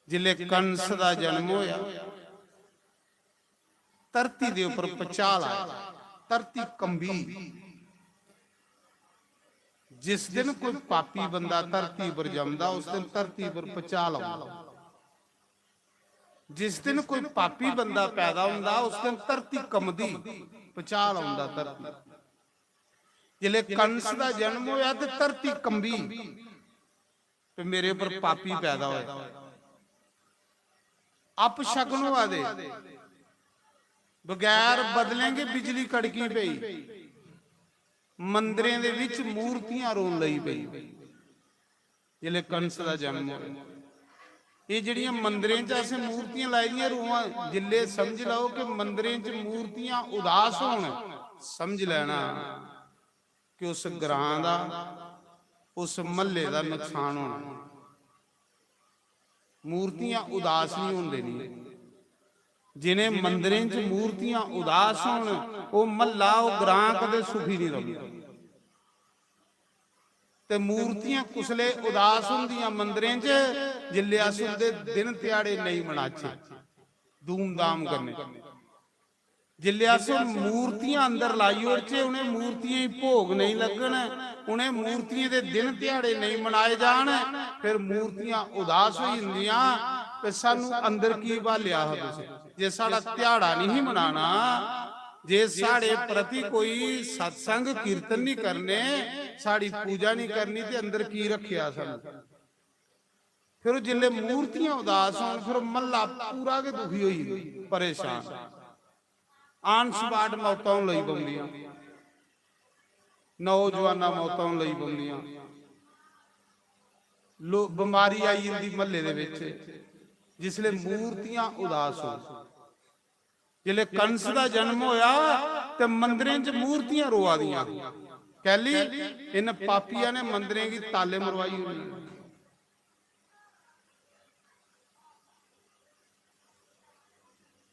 जिसलै कंस दा जन्म होया, धरती दे उपर भचाल आया, धरती कंबी। जिस दिन कोई पापी बंदा धरती पर जमदा, उस दिन धरती पर भचाल आंदा। जिस दिन कोई पापी बंदा पैदा होंदा, उस दिन धरती कंबदी, भचाल आंदा धरती। जिसले कंस दा जन्म होया ते धरती कंबी, ते मेरे पर पापी पैदा होया। अपशगन होआ दे, बगैर बदलें गै बिजली कड़की पई, मंदिरें दे विच मूर्तियां रोन लगी पई। जिसले कंस दा जन्म होया, ये जेड़ियां मंदिरें च असें मूर्तियां लाई दियां रूहां, जिसले समझ लैओ कि मंदिरें च मूर्तियां उदास होन, समझ लैना कि उस ग्रां दा, उस महल्ले दा नुकसान होना। मूर्तियां उदास नहीं होन देनियां। जिनें मंदिरें च मूर्तियां उदास होन, ओह महल्ला, ओह ग्रां कदे सुखी नहीं रौंदा। ते मूर्तियां कुसले उदास होंदियां मंदिरें च, जिसले अस उंदे दिन ध्याड़े नेईं मनाचै धूमधाम कन्नै। जिसले अस मूर्तियां अंदर लाई ओड़चै, उ'नें मूर्तियें गी भोग नेईं लग्गन, उ'नें मूर्तियें दे दिन ध्याड़े नेईं मनाए जान, फिर मूर्तियां उदास होई जंदियां। ते सानू अंदर की भालेआ हा तुसें, जे साढ़ा ध्याड़ा नहीं मनाना, जे साढ़े प्रति कोई सत्संग कीर्तन नहीं करने, साढ़ी पूजा नहीं करनी, ते अंदर की रखेआ सानू? फिर ओह् जिसलै मूर्तियां उदास होन, फिर ओह् मह्ल्ला पूरा गै दुखी होई जंदा, परेशान। On spot मौतां होन लगी पौंदियां, नौजवानां मौतां होन लगी पौंदियां, लो-, बमारी आई जंदी म्हल्ले दे बिच, जिसलै मूर्तियां उदास होन। जिसलै कंस दा जन्म होया ते मंदिरें च मूर्तियां रोआ दियां। कैली? इन पापियां ने मंदिरें गी ताले मरवाई ओड़े।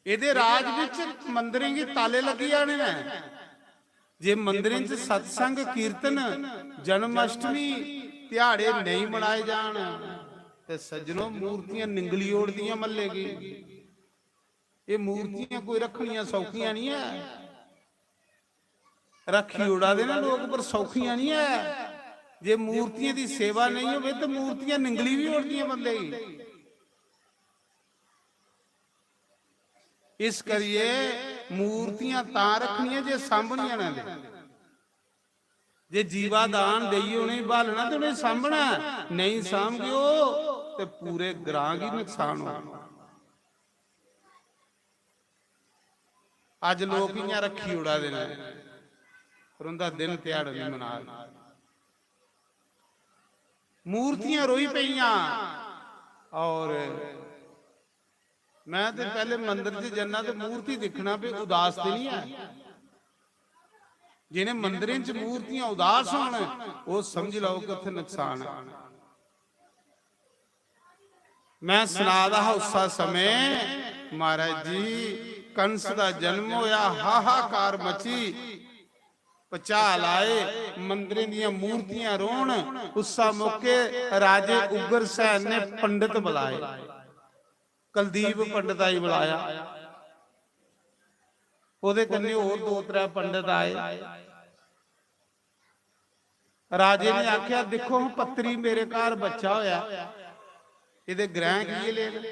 एदे राज विच मंदिरें गी ताले लगी जाने न। जे मंदिरें च सत्संग, कीर्तन, जन्माष्टमी ध्याड़े नहीं मनाए जान, ते सज्जनो, मूर्तियां निंगली ओड़दियां म्हल्ले गी। ये मूर्तियां कोई रखनियां सौखियां नहीं है। रखी ओड़ा दे ना लोग, पर सौखियां नहीं है। जे मूर्तियां दी सेवा नहीं होवे, तो मूर्तियां निंगली भी ओड़दियां बंदे गी। इस करिए मूर्तियां तां रखनियां जे सांभनियां न। जे जीवा दान देइयै उ'नेंगी ब्हालना ते उ'नेंगी सांभना ऐ, नेईं सांभगेओ ते पूरे ग्रां गी नुकसान होना। अज्ज लोक इ'यां रक्खी ओड़ा दे न, पर उं'दा दिन ध्याड़ा नहीं मना दे। मूर्तियां रोई पेइयां। और मैं ते पैह्ले मंदर च जन्ना ते मूर्ति दिक्खना भी उदास ते नहीं ऐ। जि'नें मंदरें च मूर्तियां उदास होन, ओह् समझ लैओ कि उत्थै नुकसान ऐ। मैं सना दा हा उस्सा समें, महाराज जी, कंस दा जन्म होया, हाहाकार मची, भचाल आए, मंदरें दियां मूर्तियां रोन। उस्सा मौके राजे उग्रसेन ने पंडित बुलाए, कुलदीप पंडिता गी बुलाया, ओदे कन्नै होर दो त्रै पंडित आए। राजे ने आख्या, "दिक्खो हां पत्री, मेरे घर बच्चा होया, एदे ग्रह की लेन?"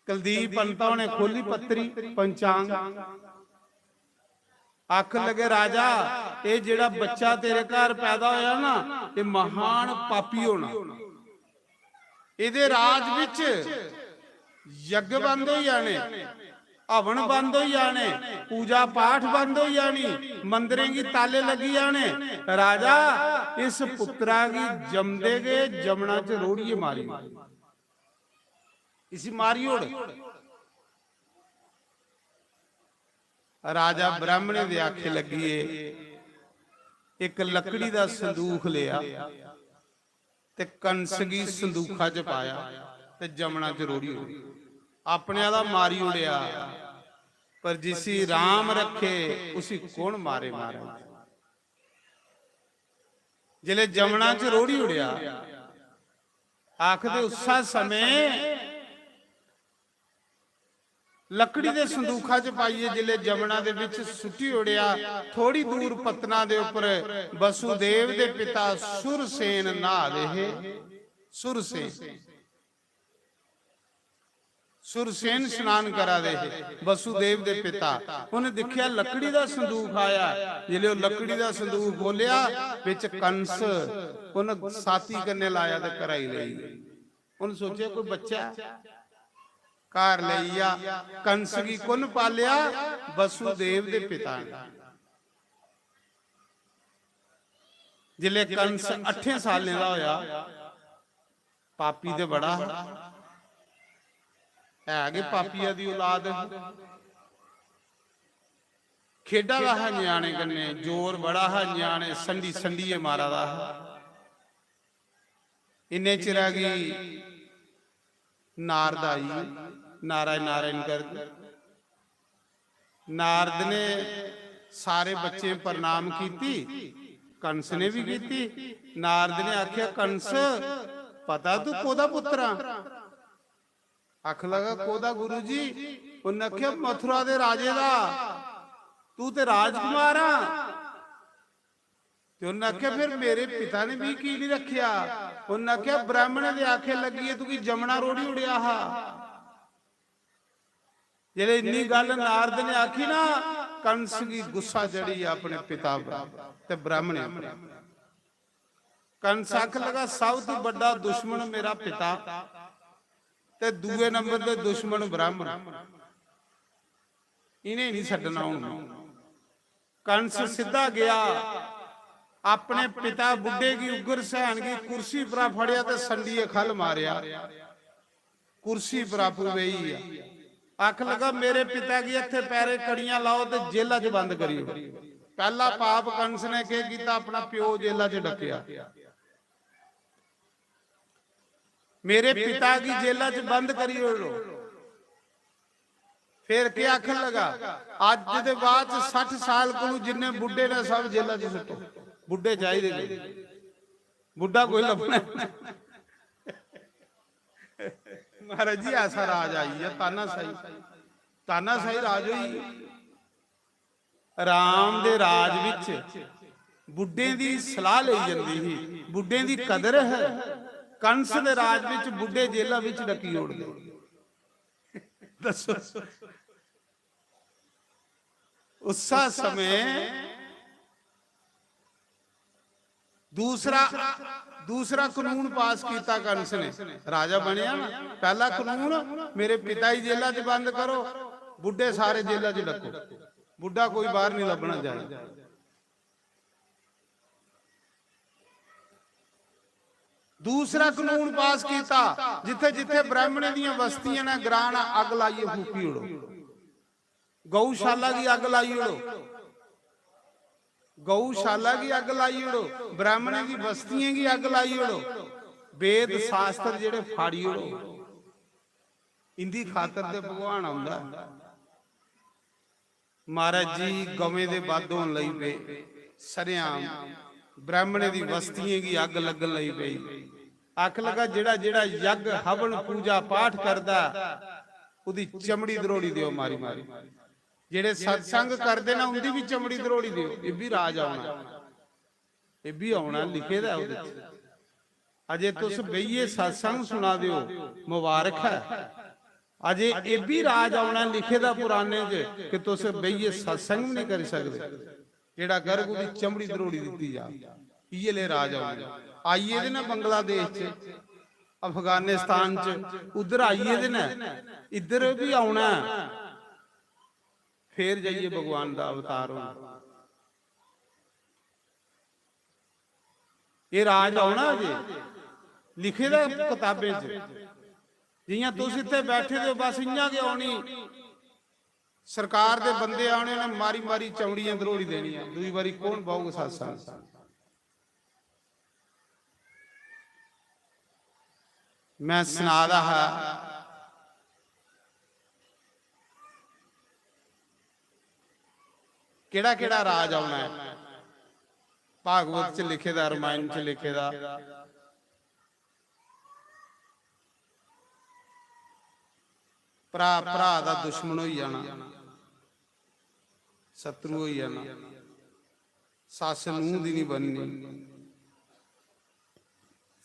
कुलदीप पंडिता होने खोली पत्री, पंचांग। आखन लगे, "राजा, ये जेड़ा बच्चा तेरे घर पैदा होया ना, ये महान पापी होना। एदे राज विच यज्ञ बंद होई जाने, हवन बंद होई जाने, पूजा पाठ बंद होई जानी, मंदिरें गी ताले लगी जाने। राजा, इस पुत्रा गी जमदे गै जमना च रोड़ियै मारी ओड़। इसी मारी ओड़।" राजा ब्राह्मणें दे आखे लगिए, इक लकड़ी दा संदूख लेआ ते कंस गी संदूखा च पाया ते जमना च रोड़ी ओड़ी। अपने आह्ला मारी ओड़ेआ, पर जिसी राम रखे उसी कौन मारे? मारे। जिसले जमना च रोड़ी ओड़ेआ, आखदे उस्सा समें लकड़ी दे संदूखा च पाइयै जिसलै जमुना दे बिच सुट्टी ओड़ेआ, थोड़ी दूर पत्तना दे उप्पर वसुदेव दे पिता सुरसेन न्हा दे हे। सुरसेन, सुरसेन स्नान करा दे हे, वसुदेव दे पिता। उन्हें दिक्खेआ, लकड़ी दा संदूक आया। जिसलै ओह् लकड़ी दा संदूक खोलेआ, बिच कंस, उन्हें साथी कन्नै लाया ते कराई लेई। उन्हें सोचेआ, कोई बच्चा ऐ, घर लेई आ। कंस गी कु'न पालेआ? वसुदेव दे पिता ने। जिसलै कंस अट्ठें सालें दा होया, पापी ते बड़ा हा, है गै पापिया दी औलाद ही। खेढा दा हा ञ्याणे कन्नै, जोर बड़ा हा, ञ्याणे संडी संडियै मारा दा हा। इन्ने चिरा गी नारद आई गे, नारायण नारायण करदे। नारद ने सारे बच्चें प्रणाम कीती, कंस ने भी कीती। नारद ने आख्या, "कंस, पता तू कोदा पुत्र आ?" आखन लगा, "कोदा गुरु जी?" उन्हें आख्या, "मथुरा दे राजे दा, तू ते राजकुमार आ।" ते उन्हें आख्या, "फिर मेरे पिता ने भी की नहीं रखिया?" उन्हें आख्या, "ब्राह्मण दे आखे लगी, तुगी जमना रोड़ी उड़िया हा।" जेल्लै इन्नी गल्ल नारद ने आखी ना, कंस गी गुस्सा चढ़ी अपने पिता पर ते ब्राह्मणें पर। कंस आख लगा, "सब तू बड्डा दुश्मन मेरा पिता ते दूए नंबर दे दुश्मन ब्राह्मण, इ'नें नहीं छड्डना हून।" कंस सिद्धा गया, अपने पिता बुड्ढे गी, उग्रसेन गी कुर्सी परा फड़ेआ ते संडियै खल मारेआ। कुर्सी पर आपूं बेही गेआ। आख लगा, "मेरे पिता गी हत्थे पैरे कड़ियां लाओ ते जेला च बंद करियो।" पैह्ला पाप कंस ने केह् कीता? अपना प्यो जेला च डकेआ। "मेरे पिता गी जेला च बंद करी ओड़ो।" फिर केह् आखन लगा? "अज्ज दे बाद च सट्ठ साल कोलू जिन्ने बुड्ढे ने, सब जेला च सुट्टो। बुड्ढे चाहिदे कोई, बुड्ढा कोई लब्भना।" महाराज जी, ऐसा राज आई गेआ, तानाशाही, तानाशाही राज होई। राम दे राज विच बुड्ढें दी सलाह लेई जंदी ही, बुड्ढें दी कदर है। कंस दे राज विच बुड्ढे जेला विच डकी ओड़दे। दसो, उस समय दूसरा, दूसरा कानून पास किया कंस ने। राजा बनया ना, पहला कानून, "मेरे पिता ही जेला च बंद करो, बुड्ढे सारे जेला च डको, बुड्ढा कोई बाहर नहीं लभना चाहिए।" दूसरा कानून पास किया, जिथे जिथे ब्राह्मणें दियां बस्तियां ने, ग्रां ने, अग लाइए फूकी ओड़ो। गौशाला की अग लाई ओड़ो, गौशाला की अग लाई ओड़ो, ब्राह्मणें की बस्तियें की अग लाई ओड़ो, वेद शास्त्र जेड़े फाड़ी ओड़ो। इंदी खातर ते भगवान आंदा। महाराज जी गवें दे बद्ध होन लगी पे, सरेआम ब्राह्मणें दी बस्तियें की अग लगन लगी पई। आख लगा, जेड़ा जेड़ा यज्ञ हवन पूजा पाठ करदा, उदी चमड़ी दरोड़ी दियो मारी मारी। जेड़े सत्संग करदे ना, उंदी भी चमड़ी दरोड़ी दियो। ये भी राज आना, ये भी आना, लिखे दा है उदे च। अजे तुस बेहियै सत्संग सुना दियो, मुबारक है। अजे ये भी राज आना लिखे दा पुराने च कि तुस बेहियै सत्संग भी नहीं करी सकदे। जेड़ा गर्ग उदी चमड़ी दरोड़ी दित्ती जा। इये ले राज आए दे ना बंगलादेश च, अफगानिस्तान च, उधर आइए दे ना, इधर भी आना है, फिर जाइए भगवान दा अवतार होना। ये राज आना जे लिखे दा कताबें च। जियां तुस इत्थे बैठे दे हो, बस इयां गै आनी। सरकार दे बंदे आने ने, मारी मारी चौड़ियां दरोड़ी देनियां। दूई बारी कौन बौग सत्संग? मैं सना दा हा, केड़ा केड़ा राज औना है। भागवत च लिखे दा, रामायण च लिखे दा, भ्रा भ्रा दा दुश्मन होई जाना, शत्रु होई जाना, सस्स नूंह दी नहीं बननी।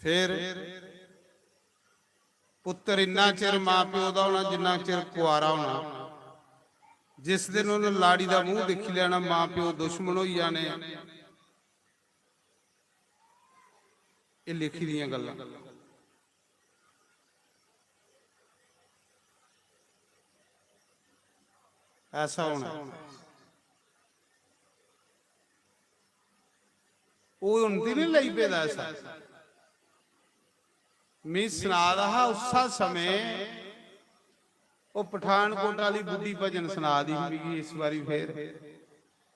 फिर पुत्तर इन्ना चिर मां प्यो दा होना जिन्ना चिर कुआरा होना। जिस दिन उन्हें लाड़ी दा मूंह दिक्खी लैना, मां प्यो दुश्मन होई जाने। एह् लिखी दियां गल्लां। ऐसा होना। ओह् हुन दी निं लगी पेदा ऐसा। मी सना दा हा उस्सा समें, ओह् पठानकोट आह्ली बुड्ढी भजन सना दी ही मिगी इस बारी फेर।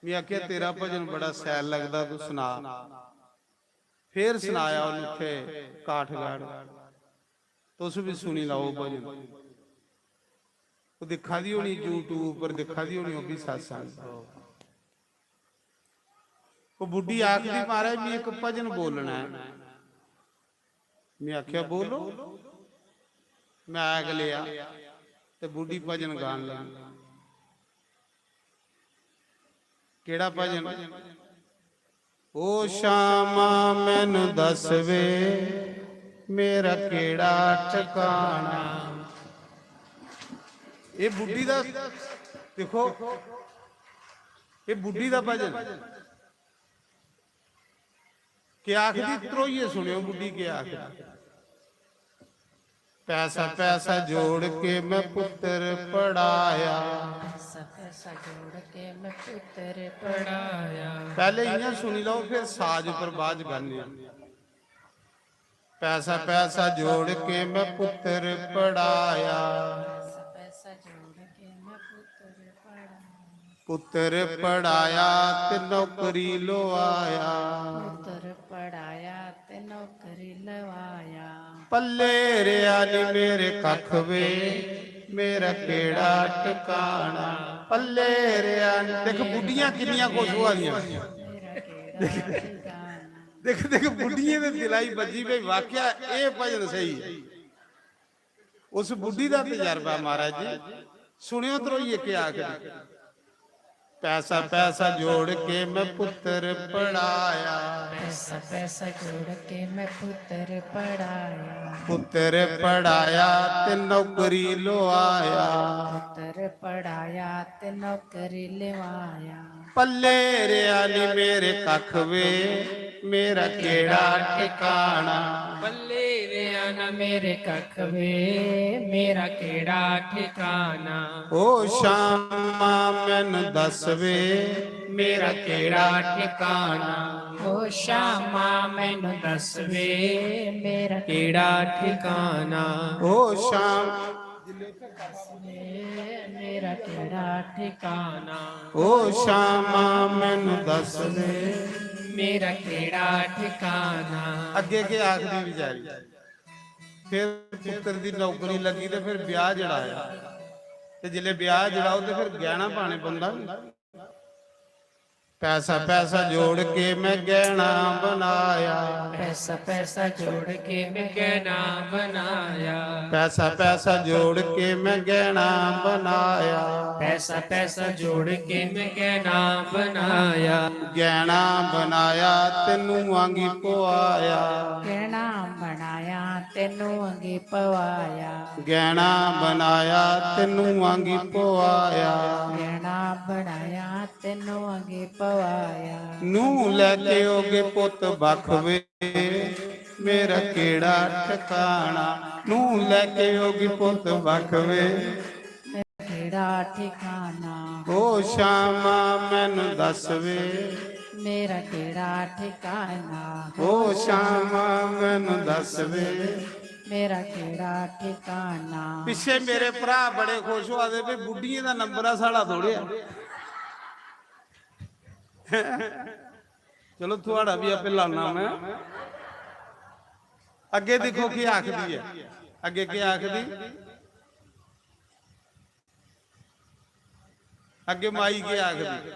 मी आखेआ, "तेरा भजन बड़ा शैल लगदा, तू सना।" फेर सनाया उन्न उत्थै काठगढ़। तुस बी सुनी लैओ भजन। ओह् दिक्खा दी होनी YouTube उप्पर, दिक्खा दी होनी ओह् बी सत्संग। ओह् बुड्ढी आखदी, "महाराज, मी इक भजन बोलना ऐ।" में आखेआ, "बोलो।" में आग लेआ ते बुड्ढी भजन गान लगी। केह्ड़ा भजन? "ओ श्यामा, मैनू दस वे, मेरा केह्ड़ा ठकाना।" एह् बुड्ढी दा, दिक्खो, एह् बुड्ढी दा भजन। केह् आखदी, ध्रोइयै सुनेओ बुड्ढी केह् आखदी। "पैसा पैसा जोड़ के मैं पुत्तर पढ़ाया।" पैसा पैसा जोड़ के मैं पुत्तर पढ़ाया। पैह्ले इ'यां सुनी लैओ, फिर साज उप्पर बाद च गान्ने आं। "पैसा पैसा जोड़ के मैं पुत्तर पढ़ाया।" पैसा पैसा जोड़ के मैं पुत्तर पढ़ाया। पुत्तर पढ़ाया ते नौकरी लवाया। पुत्तर पढ़ाया ते नौकरी लवाया। पल्ले रेहा नी मेरे कक्ख वे, मेरा केह्ड़ा ठकाना। पल्ले रेहा नी। देख, बुड्ढियां किन्नियां खुश होआ दियां। मेरा केह्ड़ा ठकाना। देख, देख, बुड्ढियें दे दिला च बज्जी भई वाकया एह् भजन स्हेई ऐ। उस बुड्ढी दा तजर्बा, महाराज जी, सुनेओ ध्रोइयै केह् आखदी। "पैसा पैसा जोड़ के मैं पुत्तर पढ़ाया।" पैसा पैसा जोड़ के मैं पुत्तर पढ़ाया। पुत्तर पढ़ाया ते नौकरी लवाया। पुत्तर पढ़ाया ते नौकरी लवाया। पल्ले रेहा नी मेरे कक्ख वे, मेरा केह्ड़ा ठिकाना। पल्ले रेहा ना मेरे कक्ख वे, मेरा केह्ड़ा ठिकाना। ओ श्यामा, मैनू दस वे, मेरा केह्ड़ा ठिकाना। ओ श्यामा, मैनू दस वे, मेरा केह्ड़ा ठिकाना। ओ श्याम मेरा केह्ड़ा ठिकाना। ओ श्यामा, मैनू दस दे। मेरा केह्ड़ा ठिकाना। अग्गें केह् आखदी बेचारी? फिर पुत्तर दी नौकरी लग्गी ते फिर ब्याह जड़ाया। ते जिसलै ब्याह जड़ाओ ते फिर गैह्ना पाने पौंदा नी। पैसा पैसा जोड़ के मैं गैह्ना बनाया। पैसा पैसा जोड़ के मैं गैह्ना बनाया। पैसा पैसा जोड़ के मैं गैह्ना बनाया। पैसा पैसा जोड़ के मैं गैह्ना बनाया। गैह्ना बनाया ते नूंहां गी पवाया। गैह्ना बनाया ते नूंहां गी पवाया। गैह्ना बनाया ते नूंहां गी पवाया। गैह्ना बनाया ते नूंहां गी पवाया। नूंह लैके होगे पुत्त बक्ख वे, मेरा केह्ड़ा ठकाना। नूंह लैके होगे पुत्त बक्ख वे। केह्ड़ा ठिकाना। ओ श्यामा, मैनू दस वे। मेरा केह्ड़ा ठिकाना। ओ श्यामा, मैनू दस वे। मेरा केह्ड़ा ठिकाना। पिच्छे मेरे भ्राऽ बड़े खुश होआ दे, "भाई, बुड्ढियें दा नंबर आ, साढ़ा थोड़े आ।" चलो, थुआढ़ा बी आपे लाना मैं। अग्गे दिक्खो केह् आखदी ऐ, अग्गे केह् आखदी, अग्गे माई केह् आखदी।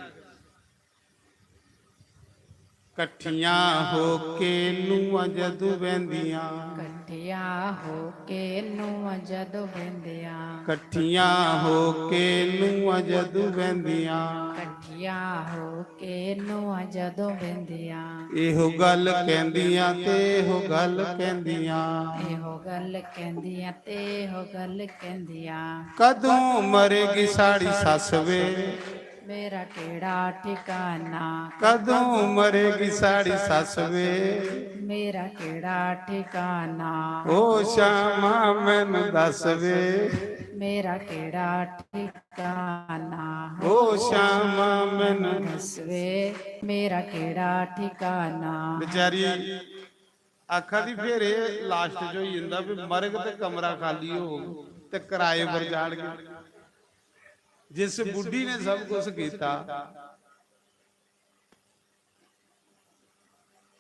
कट्ठियां हो के नूंहां जदू बहंदियां। कट्ठियां हो के नूंहां जदू बहंदियां। कट्ठियां हो के नूंहां जदू बहंदियां। कट्ठियां हो के नूंहां जदू बहंदियां। एहो गल कहंदियां ते एहो गल कहंदियां। एहो गल कहंदियां ते एहो गल कहंदियां। कदूं मरेगी साड़ी सस वे। मेरा केड़ा ठिकाना। कदूं मरेगी साड़ी सस वे। मेरा केड़ा ठिकाना। ओ शामा मैनू दस वे। मेरा केड़ा ठिकाना। ओ शामा मैनू दस वे मेरा केड़ा ठिकाना। बेचारी आखा दी, फिर एह् लास्ट च होई जंदा भी मरग ते कमरा खाली होग ते किराए पर जाड़गे। जिस बुड्ढी ने सब कुछ कीता,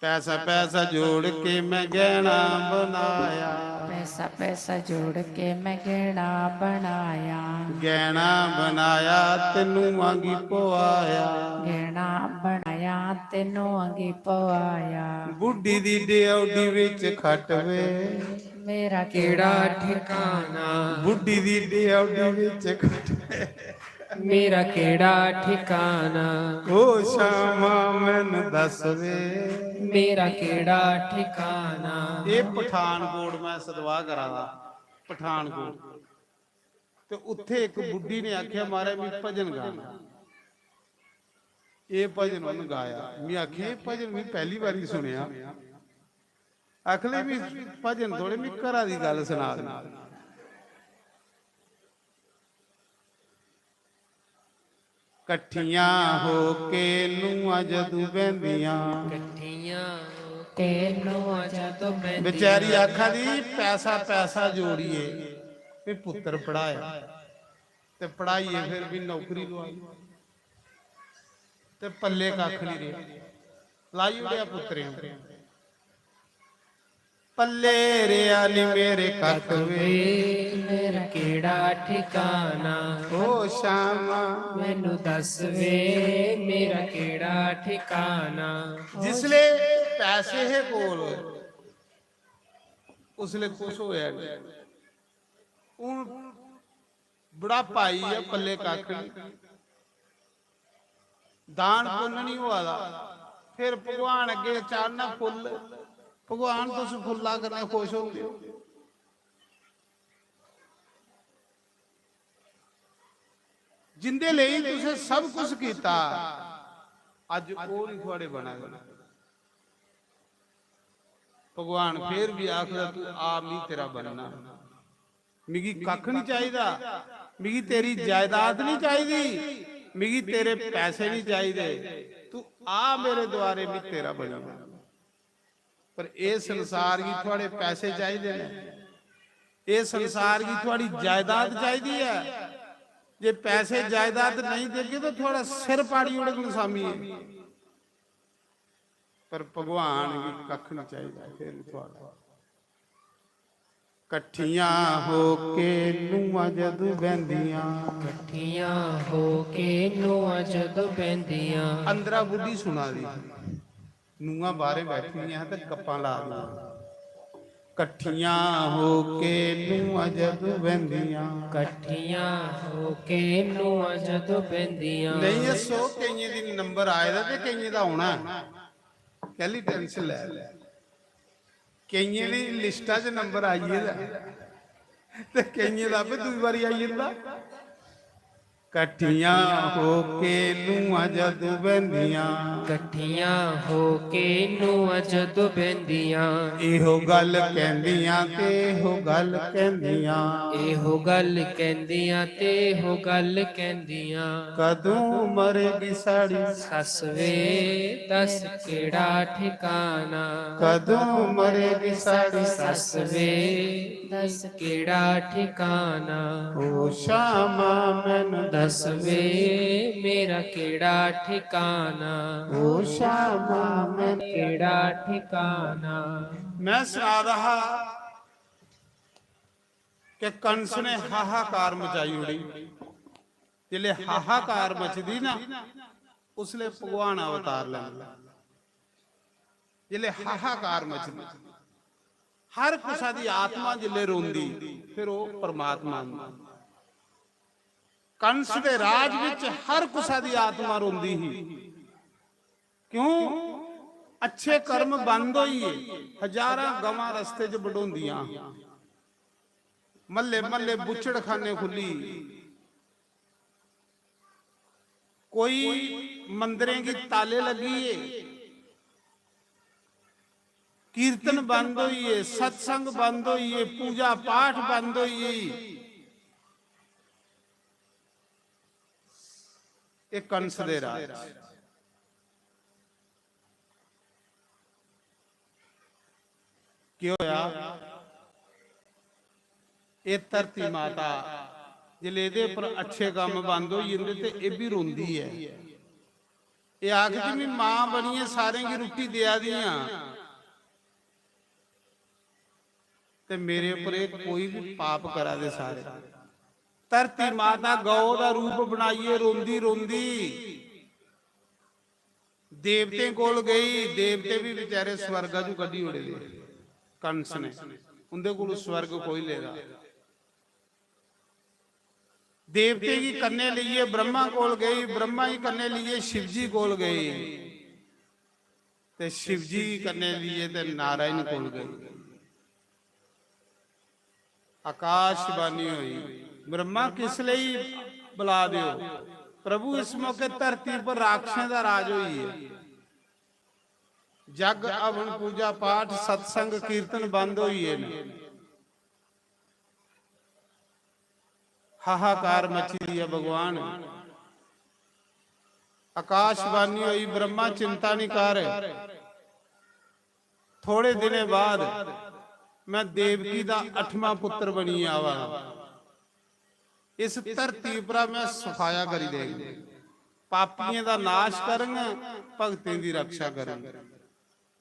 पैसा पैसा जोड़ के मैं गहना बनाया। पैसा पैसा जोड़ के मैं गहना बनाया। गहना बनाया ते नूंहां गी पवाया। गहना बनाया ते नूंहां गी पवाया। बुड्ढी दी ड्योढ़ी विच खट वे। मेरा केड़ा ठिकाना। बुड्ढी दी ड्योढ़ी विच खट वे। मेरा केड़ा ठिकाना। ओ शामा मैनू दस वे। मेरा केड़ा ठिकाना। एह् पठानकोट मैं सतवाह करा दा, पठानकोट। ते उत्थे इक बुड्ढी ने आखेआ, "महाराज, मी भजन गाना।" एह् भजन उन्न गाया। मी आखेआ, "एह् भजन मी पैह्ली बारी सुनेआ।" आखले, "मी भजन थोड़े, मी घरा दी गल्ल सना दे।" कट्ठियां हो के नूंहां जदू बहंदियां। कट्ठियां हो के नूंहां जदू बहंदियां। बेचारी आखा दी, "पैसा पैसा जोड़िए भी पुत्तर पढ़ाया ते पढ़ाइए फिर भी नौकरी लुआई ते पल्ले कक्ख नहीं रेहा, लाई ओड़ेआ पुत्तरें उप्पर।" पल्ले रेहा नी मेरे कक्ख वे। मेरा केड़ा ठिकाना। ओ शामा। मैनू दस वे मेरा केड़ा ठिकाना। जिसले पैसे हे कोल, उसले कुछ होया नहीं। हूं बुढ़ापा आई गया, पल्ले कक्ख नहीं। दान पुन्न नहीं होआ दा। फिर भगवान अग्गे चाढ़ना फुल्ल। भगवान, तुस फुल्ला कन्नै खुश होंदे हो। जिंदे लेई तुसें सब कुछ कीता, अज ओह नहीं थुआड़े बना दे। भगवान फिर भी आखदा, "तू आ, मी तेरा बनना।" मिगी कक्ख नहीं चाहिदा, मिगी तेरी जायदाद नहीं चाहिदी, मिगी तेरे पैसे नहीं चाहिदे, तू आ मेरे द्वारे, मैं तेरा बनी जाना। पर इस संसार गी थुआड़े पैसे चाहिदे ने, इस संसार गी थुआड़ी जायदाद चाहिदी है। जे पैसे जायदाद नहीं देगे तो थुआड़ा सिर पाड़ी ओड़गन सामिये। पर भगवान गी कक्ख नहीं चाहिदा, फिर भी थुआड़ा। कट्ठियां हो के नूंहां जदू बहंदियां। कट्ठियां हो के नूंहां जदू बहंदियां। अंदरा बुड्ढी सुना दी, नूंहां बाहरें बैठी दियां ते गप्पां ला दियां। कट्ठियां हो के नूंहां जदू बहंदियां। कट्ठियां हो के नूंहां जदू बहंदियां। नहीं हस्सो, केइयें दी नंबर आए दा ते केइयें दा औना है। कैली टेंशन लै? केइयें दी लिस्टा च नंबर आई गेदा ते केइयें दा भी दूई बारी आई जंदा। कट्ठियां हो के नूंहां जदू बहंदियां। कट्ठियां हो के नूंहां जदू बहंदियां। एहो गल्ल कहंदियां ते एहो गल्ल कहंदियां। एहो गल्ल कहंदियां ते एहो गल्ल कहंदियां। कदूं मरेगी साड़ी सस वे, दस केड़ा ठिकाना। कदूं मरेगी साड़ी सस वे, दस केड़ा ठिकाना। ओ शामा मैनू दस वे, मेरा केड़ा ठिकाना। ओ शामा मैनू केड़ा ठिकाना। मैं सना दा हा कि कंस ने हाहाकार मचाई ओड़ी। जिसले हाहाकार मचदी ना, उसले भगवान अवतार लैंदा। जिसलै हाहाकार मचदी, हर कुसा दी आत्मा जिसलै रोंदी, फिर ओह् परमात्मा होंदा। कंस दे राज विच हर कुसा दी आत्मा रोंदी ही। क्यों? अच्छे कर्म बंद होई गे, हजारां गवां रस्ते च बढोंदियां, मल्ले मल्ले बुच्चड़खाने खुल्ली, कोई मंदरें गी ताले लग्गी गे, कीर्तन बंद होई गे, सत्संग बंद होई गे, पूजा पाठ बंद होई गई। एह् कंस दे राज। केह् होया? एह् धरती माता, जिसलै एह्दे पर अच्छे कम्म बंद होई जंदे ते एह् बी रोंदी ऐ। एह् आखदी, "मैं मां बनियै सारें गी रुट्टी देआ दी आं, ते मेरे उप्पर एह् कोई बी पाप करा दे सारे।" धरती माता गौ दा रूप बनाइयै रोंदी रोंदी देवतें कोल गई, देवते भी बेचारे स्वर्गा चों कड्ढी ओड़े दे कंस ने, उंदे कोल स्वर्ग खोई लेदा। देवते गी कन्ने लेइयै ब्रह्मा कोल गई, ब्रह्मा गी कन्ने लेइयै शिव जी कोल गई, ते शिव जी गी कन्ने लेइयै ते नारायण कोल गई। आकाशवाणी होई, "ब्रह्मा, किस लेई बुला दे ओ?" "प्रभु, इस मौके धरती पर राक्षसें दा राज होई है, जग हवन, पूजा पाठ, सत्संग, कीर्तन बंद होई गे न।" हाहाकार मची दी ऐ भगवान। आकाशवाणी होई, "ब्रह्मा, चिंता नहीं कर, थोड़े दिनें बाद मैं देवकी दा अठवां पुत्र बनियै आवा। इस धरती उप्परा मैं सफाया करी देंग, पापियें दा नाश करंग, भगतें दी रक्षा करंग,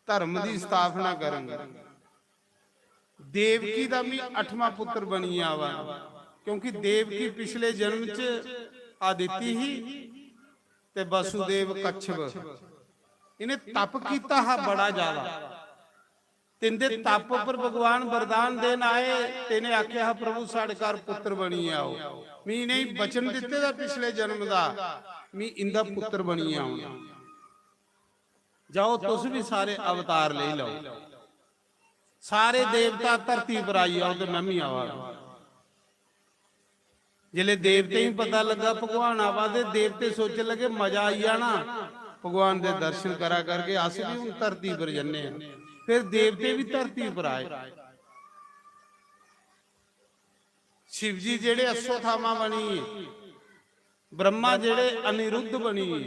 धर्म दी स्थापना करंग। देवकी दा मी अठवां पुत्र बनियै आवा, क्योंकि देवकी पिछले जन्म च आदिति ही ते वसुदेव कच्छप। इ'नें तप कीता हा बड़ा ज्यादा, ते इंदे तप पर भगवान वरदान देन आए, ते इ'नें आखेआ हा, "प्रभु, साढ़े घर पुत्र बनियै आओ।" मी इ'नेंगी वचन दित्ते दा पिछले जन्म दा, "मी इंदा पुत्र बनियै औना।" जाओ, तुस भी सारे अवतार लेई लैओ, सारे देवता धरती पर आई जाओ ते मैं भी आवा। जिसले देवतें गी पता लगा भगवान आवा दे, देवते सोचन लगे, "मजा आई जाना, भगवान दे दर्शन करा करगे, अस भी हून धरती पर जन्ने आं।" फिर देवते भी धरती पर आए। शिव जी जेह्ड़े अश्वत्थामा बनियै, ब्रह्मा जेह्ड़े अनिरुद्ध बनियै,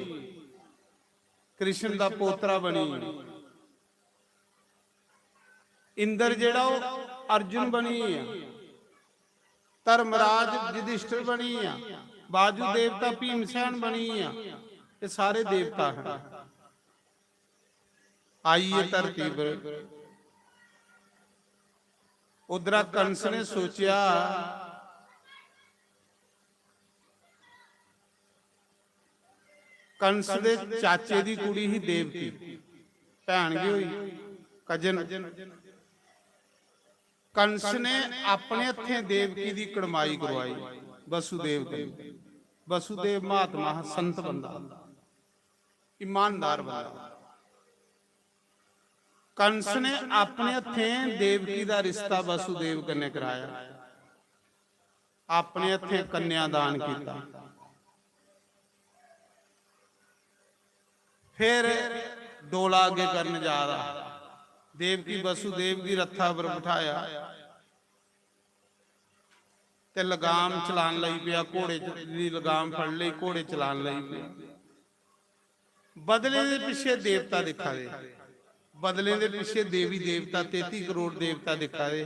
कृष्ण दा पोतरा बनियै, इंद्र जेह्ड़ा ओह् अर्जुन बनियै, धर्मराज युधिष्ठिर बनियै, वायु देवता भीमसेन बनियै, एह् सारे देवता हैं। आई गे धरती पर। उद्धरा कंस ने सोचेआ, कंस दे चाचे दी कुड़ी ही देवकी, भैन गै होई, कजन। कंस ने अपने हत्थें देवकी दी कड़माई करवाई वसुदेव कन्नै। वसुदेव महात्मा हा, संत बंदा, ईमानदार बंदा। कंस ने अपने हत्थें देवकी दा रिश्ता वसुदेव कन्नै कराया, अपने हत्थें कन्यादान कीता। फिर डोला अग्गे करन जा रहा, देवकी वसुदेव गी रथा पर बठाया ते लगाम चलान लगी पेआ, घोड़े च-, दी लगाम फड़ लेई, घोड़े चलान लगी पेआ। बदलें दे पिच्छे देवता दिक्खा दे, बदलें दे पिच्छे देवी देवता, तेती करोड़ देवता दिक्खा दे।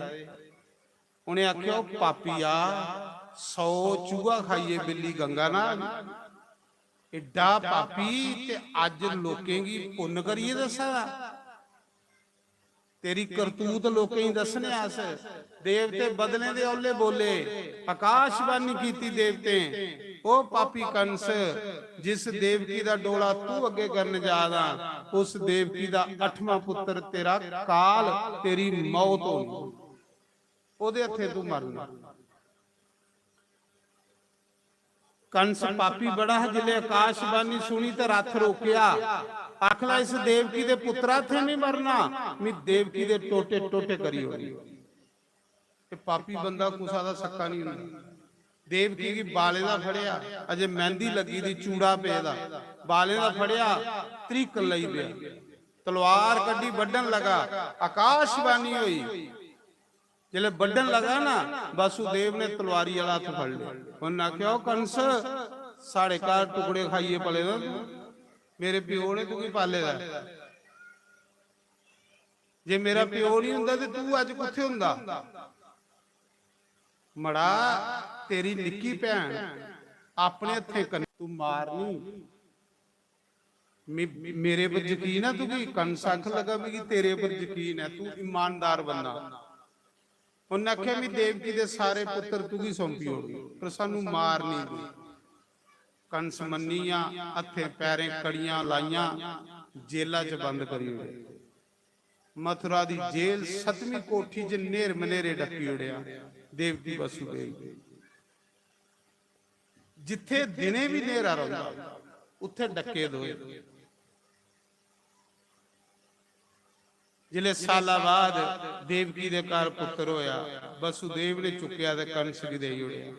उ'नें आखेआ, "ओह् पापिया, सौ चूहा खाइयै बिल्ली गंगा ना, एड्डा पापी ते अज्ज लोकें गी पुन्न करियै दस्सा दा।" तेरी करतूत लोकें गी दस्सने अस। देवते बदलें दे औले बोले, आकाशवाणी कीती देवतें, "ओ पापी कंस, जिस देवकी दा डोला तू अग्गे करन जा दा, उस देवकी दा अठवां पुत्र तेरा काल, तेरी मौत होनी, ओदे हत्थे तू मरना।" कंस पापी बड़ा हा, जिसले आकाशवाणी सुनी ते रथ रोकेआ, आखला, "इस देवकी दे पुत्रा, इत्थें नहीं मरना, मी देवकी दे टोटे टोटे करी ओड़ी।" ते पापी बंदा कुसा दा सक्का नहीं होंदा। देवकी गी बालें दा फड़ेआ, अजे मेहंदी लग्गी दी, चूड़ा पेदा, बालें दा फड़ेआ, त्रिकन लई पेआ, तलवार कड्ढी, बड्ढन लगा, आकाशवाणी होई। जिसले बड्ढन लगा ना, वासुदेव ने तलवारी आह्ला हत्थ फड़ लिया। उन्हें आखेआ, "ओ कंस, साढ़े घर टुकड़े खाइयै पले दा तू, मेरे प्यो ने तुगी पाले दा ऐ। जे मेरा प्यो नहीं होंदा ते तू अज्ज कुत्थे होंदा? मड़ा, तेरी निक्की भैन अपने हत्थें कन्नै तू मारनी।" मे-, मेरे पर यकीन ऐ तुगी? कंस आखन लगा, "मिगी तेरे पर यकीन ऐ, तू ईमानदार बंदा।" उन्नै आखेआ, "मी देवकी दे सारे पुत्तर तुगी सौंपी ओड़गे, पर सानू मार नहीं दे।" कंस मन्नी गेआ, हत्थें पैरें कड़ियां लाइयां, जेला च बंद करी ओड़ेआ। मथुरा दी जेल सतवीं कोठी च न्हेर मन्हेरे डक्की ओड़ेआ देवकी वसुदेव गी। जित्थे दिने भी न्हेरा रौंह्दा, उत्थे डक्के दोए। जिसले साला बाद देवकी दे घर पुत्र होया, वसुदेव ने चुक्केआ ते कंस गी देई ओड़ेआ।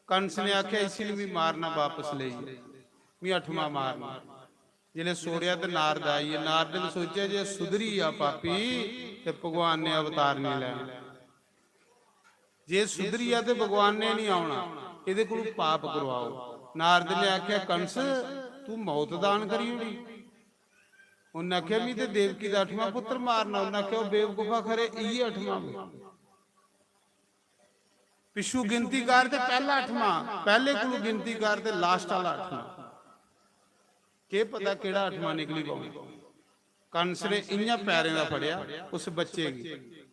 कंस ने आखेआ, "इसी नी मी मारना, वापस लेई जा, मी अठमा मारना।" जिसले छोड़ेआ ते नारद आई गे। नारद ने सोचेआ जे सुधरी गेआ पापी ते भगवान ने अवतार नहीं लैना। जे सुधरी गेआ ते भगवान ने नहीं औना, एह्दे कोलू पाप करवाओ। नारद ने आखेआ, "कंस, तू मौत दान करी ओड़ी।" उन्नै आखेआ, "मी ते देवकी दा अठवां पुत्र मारना।" उन्नै आखेआ, "ओ बेवकूफा, खरे इ'यै अठवां वे। पिच्छू गिनती कर ते पैह्ला अठवां, पैह्ले कोलू गिनती कर ते लास्ट आह्ला अठवां। केह् पता केह्ड़ा अठवां निकली पौना।" कंस ने इ'यां पैरें दा फड़ेआ उस बच्चे गी,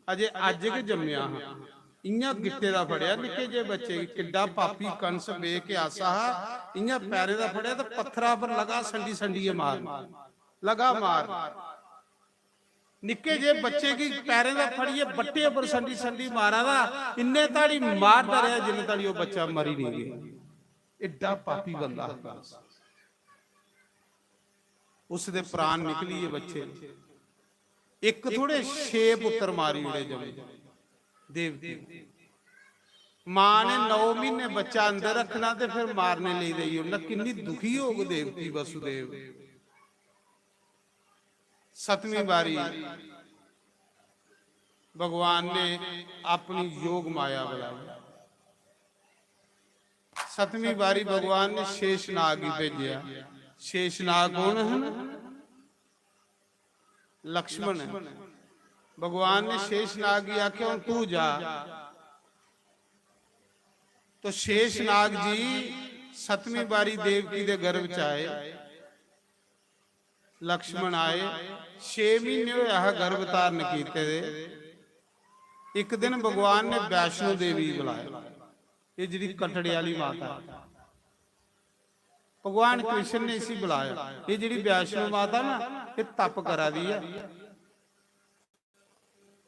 अजे अज्ज गै जम्मेआ हा, इ'यां गिट्टे दा फड़ेआ निक्के जे बच्चे गी। किड्डा पापी कंस बेकियासा हा, इ'यां पैरें दा फड़ेआ ते पत्थरा पर लगा संडी संडियै मार, लगा मार। निक्के जे बच्चे गी पैरें दा फड़ियै बट्टे पर संडी संडी मारा दा, इन्ने ताड़ी मारदा रेहा जिन्ने ताड़ी ओह् बच्चा मरी नहीं गया। एड्डा पापी बंदा हा कंस। उसदे प्राण निकली गे बच्चे। इक थोड़े, छे पुत्र मारी ओड़े जम्मू देवकी। मां ने नौ महीने बच्चा अंदर रखना ते फिर मारने लेई देई ओड़ना। किन्नी दुखी होग देवकी वसुदेव। सतवीं बारी भगवान ने अपनी योग माया बुलाई। सतवीं बारी भगवान ने शेषनाग गी भेजेआ। शेषनाग कौन है? लक्ष्मण है। भगवान ने शेषनाग गी आखेआ, "हूं तू जा।" तो शेषनाग जी सतवीं बारी देवकी दे गर्भ च आए। लक्ष्मण आए, छे महीने होया हा गर्भ धारण कीते दे। इक दिन भगवान ने वैष्णो देवी गी बुलाया। ये जेह्ड़ी कटड़े आह्ली माता ऐ, भगवान कृष्ण ने इसी बुलाया। ये जेह्ड़ी वैष्णो माता ना, ये तप करा दी ऐ।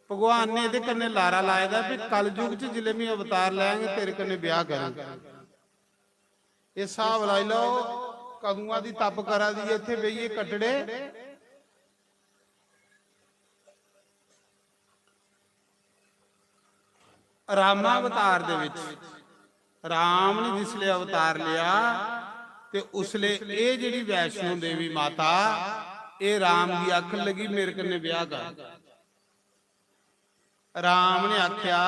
भगवान ने एह्दे कन्नै लारा लाए दा भी कलयुग च जिसलै में अवतार लैंग, तेरे कन्नै ब्याह करंग। एह् स्हाब लाई लैओ, कदुआं दी तप करा दी ऐ इत्थै बेहियै कटड़े। रामावतार दे विच राम ने जिसले अवतार लिया ते उसले एह् जेह्ड़ी वैष्णो देवी माता, एह् राम गी आखन लगी, "मेरे कन्नै ब्याह कर।" राम ने आख्या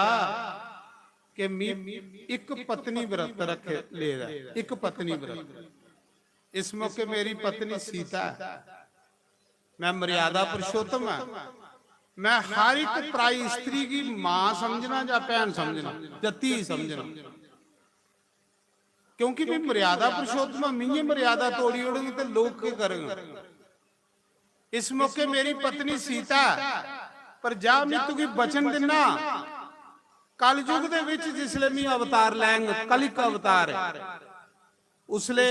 कि "मी इक पत्नी व्रत रखे लेदा, इक पत्नी व्रत।" इस मौके मेरी पत्नी सीता है। मैं मर्यादा पुरुषोत्तम है। मैं हर एक प्राई स्त्री की मां समझना या भैन समझना या धी समझना, क्योंकि मैं मर्यादा पुरुषोत्तम हां। मिगी मर्यादा तोड़ी ओड़ग ते लोक केह् करग? इस मौके मेरी पत्नी सीता ऐ, पर जा, मैं तुगी वचन दिन्ना, कलयुग दे विच जिसले मैं अवतार लैंग, कलिक अवतार, उसले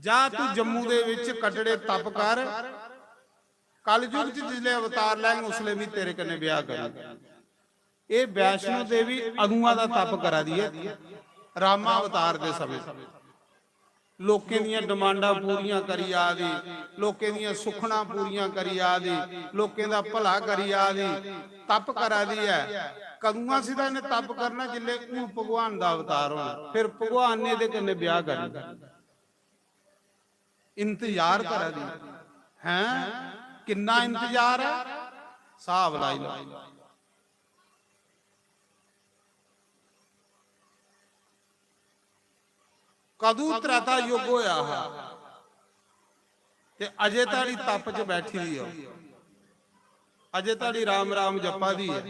जा तू जम्मू दे विच कटड़े तप कर, कलयुग च जिसले अवतार लैंग, उसले मैं तेरे कन्नै ब्याह करूं। एह् वैष्णो देवी अदुआं दा तप करा दी ऐ, रामा अवतार दे समें। लोकें दियां डिमांडां पूरियां करी आ दी, लोकें दियां सुखनां पूरियां करी आ दी, लोकें दा भला करी आ दी, तप करा दी ऐ। कदुआं सिद्धा इ'नें तप करना? जिल्लै हून भगवान दा अवतार होना, फिर भगवान ने एह्दे कन्नै ब्याह करना। इंतजार करा दी। हैं, किन्ना इंतजार ऐ? स्हाब लाई लैओ। कदूं त्रेता युग होया हा ते अजे धड़ी तप च बैठी दी हो, अजे धड़ी राम राम जप्पा दी है।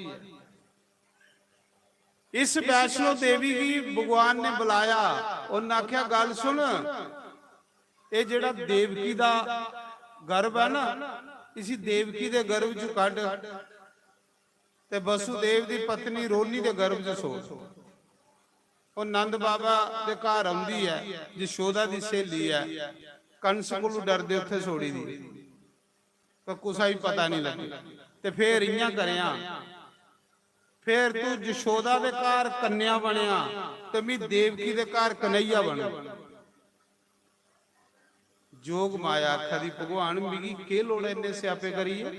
इस वैष्णो देवी गी भगवान ने बुलाया, उन्नै आखेआ, "गल्ल सुन, एह् जेह्ड़ा देवकी दा गर्भ ऐ ना, इसी देवकी दे गर्भ च कड्ढ ते वसुदेव दी पत्नी रोनी दे गर्भ च छोड़।" ओह् नंद बाबा दे घर औंदी ऐ, जशोदा दी स्हेली ऐ, कंस कोलू डरदे उत्थै छोड़ी दी। पर कुसै गी पता नहीं लग्गे। ते फिर इ'यां करेआं, फिर तू जशोदा दे घर कन्या बनेआ ते मी देवकी दे घर कन्हैया बनेआ। जोग माया आखा दी, "भगवान, मिगी केह् लोड़ ऐ इन्ने स्यापे करियै?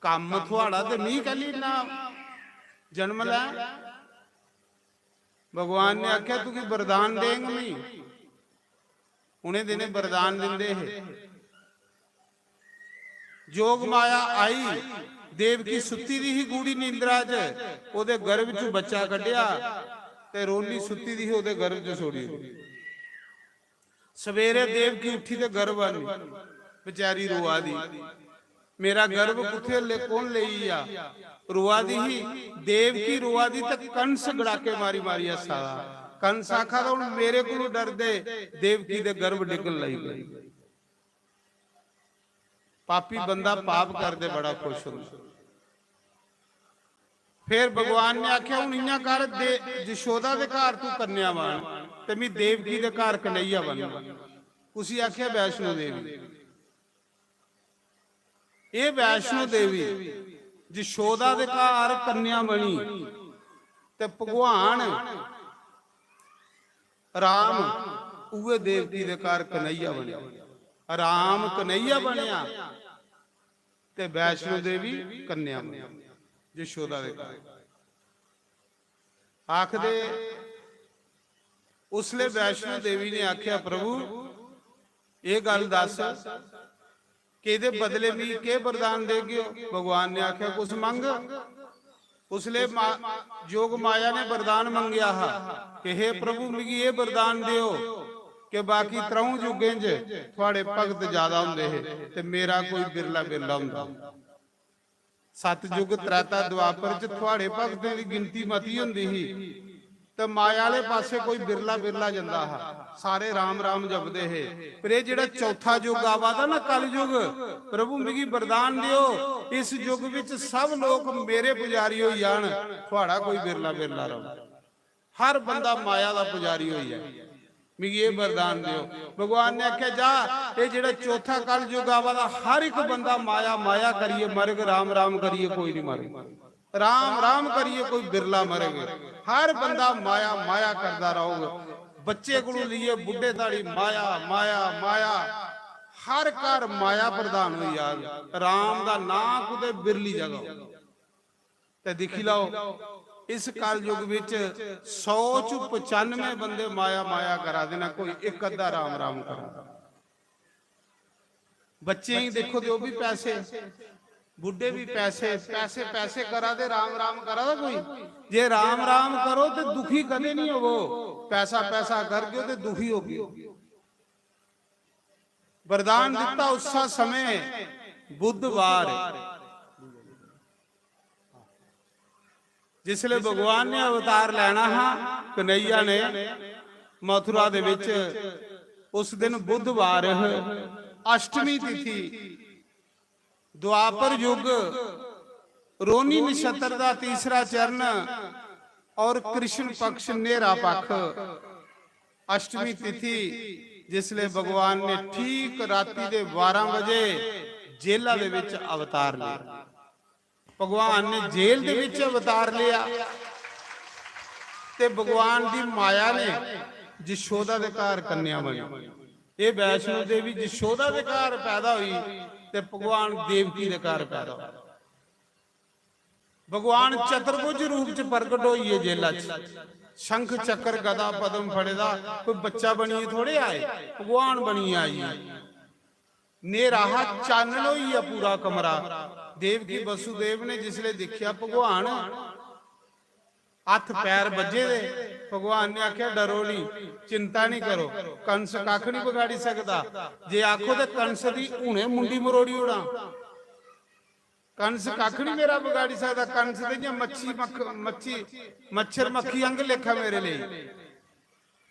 कम्म थुआड़ा ते मी कैल्ली इन्ना जन्म लै?" भगवान ने आखेआ, "तुगी वरदान देंग मी।" उ'नें दिनें वरदान दिंदे हे। जोग माया आई, देवकी सुत्ती दी ही गूढ़ी नींदरा च, ओह्दे गर्भ च बच्चा कड्ढेआ ते रोनी सुत्ती दी ही, ओह्दे गर्भ च छोड़ी ओड़ी। सवेरे देवकी उठी ते गर्भ आनी, बेचारी रोआ दी, "मेरा गर्भ कुत्थे ले, कौन लेई गेआ?" रोआ दी ही। देवकी रोआ दी ते कंस गड़ाके मारी मारी हस्सा दा। कंस आखा दा, "हुन मेरे कोलू डरदे देवकी दे गर्भ डिग्गन लगी पे।" पापी बंदा पाप करदे बड़ा खुश होंदा। फिर भगवान ने आखेआ, "हुन इ'यां कर, दे, जशोदा दे घर तू कन्या बन ते मी देवकी दे घर कन्हैया बन।" उसी आखेआ वैष्णो देवी। एह् वैष्णो देवी जशोदा दे घर कन्या बनी ते भगवान राम उ'ऐ देवकी दे घर कन्हैया बनेआ। राम कन्हैया बनेआ ते वैष्णो देवी कन्या बनी जशोदा दे घर। आखदे उसले वैष्णो देवी ने आखेआ, "प्रभु, एह् गल्ल दस कि एह्दे बदले मिगी केह् वरदान देगे ओ?" भगवान ने आखेआ, "कुछ मंग।" उसले मा-, जोग माया ने वरदान मंगेआ हा कि, "हे प्रभु, मिगी एह् वरदान देओ कि बाकी त्र'ऊं युगें च थुआड़े भगत ज्यादा होंदे हे ते मेरा कोई बिरला बिरला होंदा।" सतयुग, त्रेता, द्वापर च थुआड़े भगतें दी गिनती मती होंदी ही ते माया आह्ले पासै कोई बिरला बिरला जंदा हा। सारे राम राम जपदे हे। पर एह् जेह्ड़ा चौथा युग आवा दा ना, कलयुग, प्रभु मिगी वरदान देओ, इस युग बिच सब लोक मेरे पुजारी होई जान, थुआड़ा कोई बिरला बिरला र'वै। हर बंदा माया दा पुजारी होई जाए, मिगी एह् वरदान देओ। भगवान ने आखेआ, "जा, एह् जेह्ड़ा चौथा कलयुग आवा दा, हर इक बंदा माया माया करियै मरग, राम राम करियै कोई नहीं मरग, राम राम करियै कोई बिरला मरग। हर बंदा माया माया करदा रौह्ग, बच्चे कोलू लेइयै बुड्ढे धोड़ी माया माया माया, हर घर माया प्रधान होई जाग। राम दा नांऽ कुतै बिरली जगह होग।" ते दिक्खी लैओ, इस कलयुग बिच सौ च पचानवे बंदे माया माया करा दे न, कोई इक अद्धा राम राम करा दा। बच्चें गी दिक्खो ते ओह् बी पैसे, बुड्ढे बी पैसे, पैसे, पैसे करा दे, राम राम करा दा कोई? जे राम राम करो ते दुखी कदें नहीं होवो, पैसा पैसा करगे ते दुखी होगे। वरदान दिता उस समय बुधवार, जिसले भगवान ने अवतार लेना हा, कन्हैया ने मथुरा दे विच, उस दिन बुधवार, अष्टमी तिथि, द्वापर युग, रोहिणी नक्षत्र दा तीसरा चरण और कृष्ण पक्ष न्हेरा पक्ष, अष्टमी तिथि, जिसले भगवान ने ठीक राती दे बारां बजे जेला दे विच अवतार लिया। भगवान ने जेल दे विच अवतार लिया ते भगवान दी माया ने जशोदा दे घर कन्या बनी। ये वैष्णो देवी जशोदा दे घर पैदा हुई ते भगवान देवकी दे घर पैदा हुआ। भगवान चतुर्भुज रूप च प्रकट होइए जेला च, शंख चक्र गदा पद्म फड़े दा। कोई बच्चा बनिए थोड़े आए, भगवान बनिए आई। न्हेरा हा, चानन होई गेआ पूरा कमरा। देवकी वसुदेव ने जिसले दिक्खेआ भगवान हत्थ पैर बज्झे दे, भगवान ने आखेआ, "डरो नहीं, चिंता नहीं करो, कंस कक्ख नहीं बगाड़ी सकदा। जे आखो ते कंस दी हुने मुंडी मरोड़ी ओड़ां। कंस कक्ख नहीं मेरा बगाड़ी सकदा। कंस ते इ'यां मच्छी मक्ख-, मच्छी, मच्छर मक्खी अंग लेखा मेरे लेई।"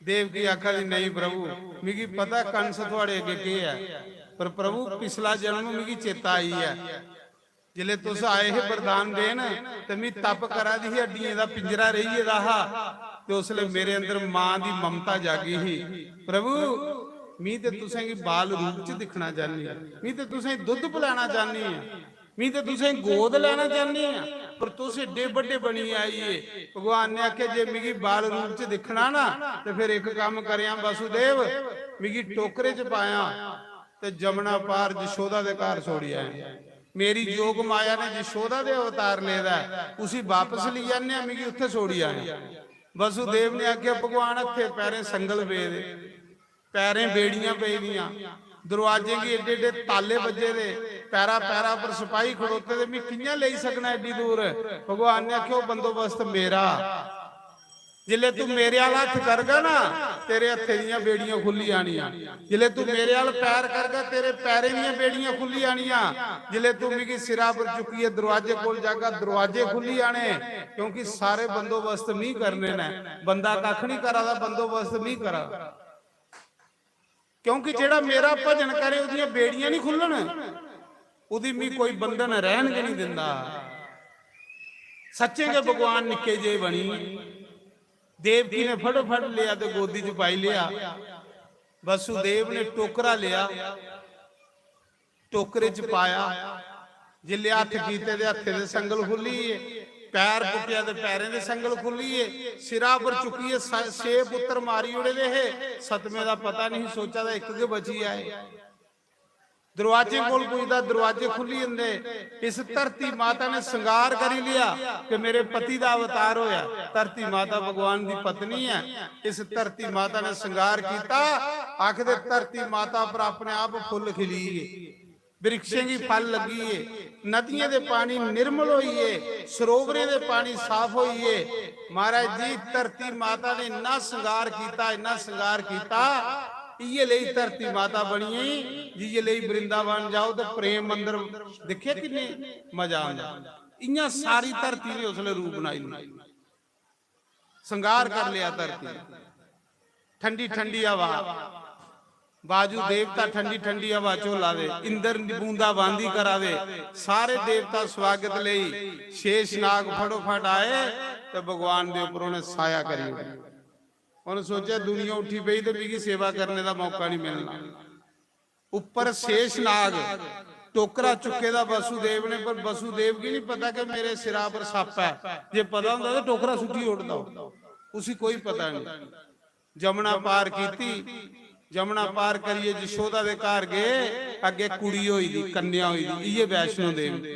देवकी आखा दी, "नहीं प्रभु, मिगी पता कंस थुआड़े अग्गे केह् ऐ, पर प्रभु पिछला जन्म मिगी चेता आई ऐ। जिसले तुस आए हे वरदान देन ते मी तप करा दी ही, हड्डियें दा पिंजरा रेही गेदा हा ते उसले मेरे अंदर मां दी ममता जागी ही। प्रभु, मी ते तुसें गी बाल रूप च दिक्खना चाहन्नी आं, मी ते तुसें गी दुद्ध पिलाना चाहन्नी आं, मी ते तुसें गी गोद लैना चाहन्नी आं, पर तुस एड्डे बड्डे बनियै आई गे।" भगवान ने आखेआ, "जे मिगी बाल रूप च दिक्खना ना ते फिर इक कम्म करेआं वसुदेव, मिगी टोकरे च पायां ते जमुना पार जशोदा दे घर छोड़ी आयां। मेरी जोग माया ने जशोदा दे अवतार लेदा ऐ, उसी वापस लेई आन्ने आं, मिगी उत्थे छोड़ी आयां।" वसुदेव ने आखेआ, "भगवान, हत्थे पैरें संगल पेदे, पैरें बेड़ियां पेई दियां, दरवाजें गी एड्डे एड्डे ताले बज्जे दे, पैरा पैरा पर सिपाही खड़ोते दे, मैं कि'यां लेई सकना एड्डी दूर?" भगवान ने आखेआ, "ओह् बंदोबस्त मेरा। जिसले तू मेरे आला हत्थ करगा ना, तेरे हत्थे दियां बेड़ियां खु'ल्ली जानियां। जिसले तू मेरे आल पैर करगा, तेरे पैरें दियां बेड़ियां खु'ल्ली जानियां। जिसले तू मिगी सिरा पर चुक्कियै दरवाजे कोल जागा, दरवाजे खु'ल्ली जाने, क्योंकि सारे बंदोबस्त मी करने न। बंदा कक्ख नहीं करा दा, बंदोबस्त मी करा दा। क्योंकि जेह्ड़ा मेरा भजन करे, ओह्दियां बेड़ियां नहीं खु'ल्लन, ओह्दी मी कोई बंधन रैहन गै नहीं दिंदा।" सच्चें गै भगवान निक्के जेह् बनी, देवकी ने फटोफट लेआ ते गोदी च पाई लेआ। वसुदेव ने टोकरा लेआ, टोकरे च पाया। जिसले हत्थ कीते ते हत्थे दे संगल खु'ल्ली गे, पैर पुट्टेआ ते पैरें दे संगल खु'ल्ली गे। सिरा पर चुक्कियै स-, छे पुत्तर मारी ओड़े दे हे, सतमें दा पता नहीं, सोचा दा इक गै बची आए। दरवाजे कोल पुजदा, दरवाजे खु'ल्ली जंदे। इस धरती माता ने श्रृंगार करी लिया कि मेरे पति दा अवतार होया। धरती माता भगवान दी पत्नी ऐ। इस धरती माता ने श्रृंगार कीता, आखदे धरती माता पर अपने आप फुल्ल खिली गे, वृक्षें गी फल लग्गी गे, नदियें दे पानी निर्मल होई गे, सरोवरें दे पानी साफ होई गे। महाराज जी, धरती माता ने इन्ना श्रृंगार कीता, इन्ना श्रृंगार कीता, इयै लेई धरती माता बनी गेई। जियै लेई वृंदावन जाओ ते प्रेम मंदिर दिक्खे, किन्ने मजा आंदा। इयां सारी धरती ने उसले रूप बनाई लिया, श्रृंगार कर लिया धरती। ठंडी ठंडी हवा, बाजू देवता ठंडी ठंडी हवा झोला दे, इंद्र बूंदा बांदी करा दे, सारे देवता स्वागत लेई शेष नाग फटोफट आए ते भगवान दे उप्पर उन्हें साया करी ओड़ेआ। उन्हें सोचेआ, "दुनिया उठी पेई ते मिगी सेवा करने दा मौका नहीं मिलना।" उप्पर शेष नाग, टोकरा चुके दा वसुदेव ने, पर वसुदेव गी नहीं पता कि मेरे सिरा पर सप्प ऐ। जे पता होंदा तो टोकरा सुट्टी ओड़दा, उसी कोई पता नहीं। जमुना पार कीती, जमुना पार करिए जशोदा दे घर गए, अगे कुड़ी होई दी, कन्या होई दी, इये वैष्णो देवी।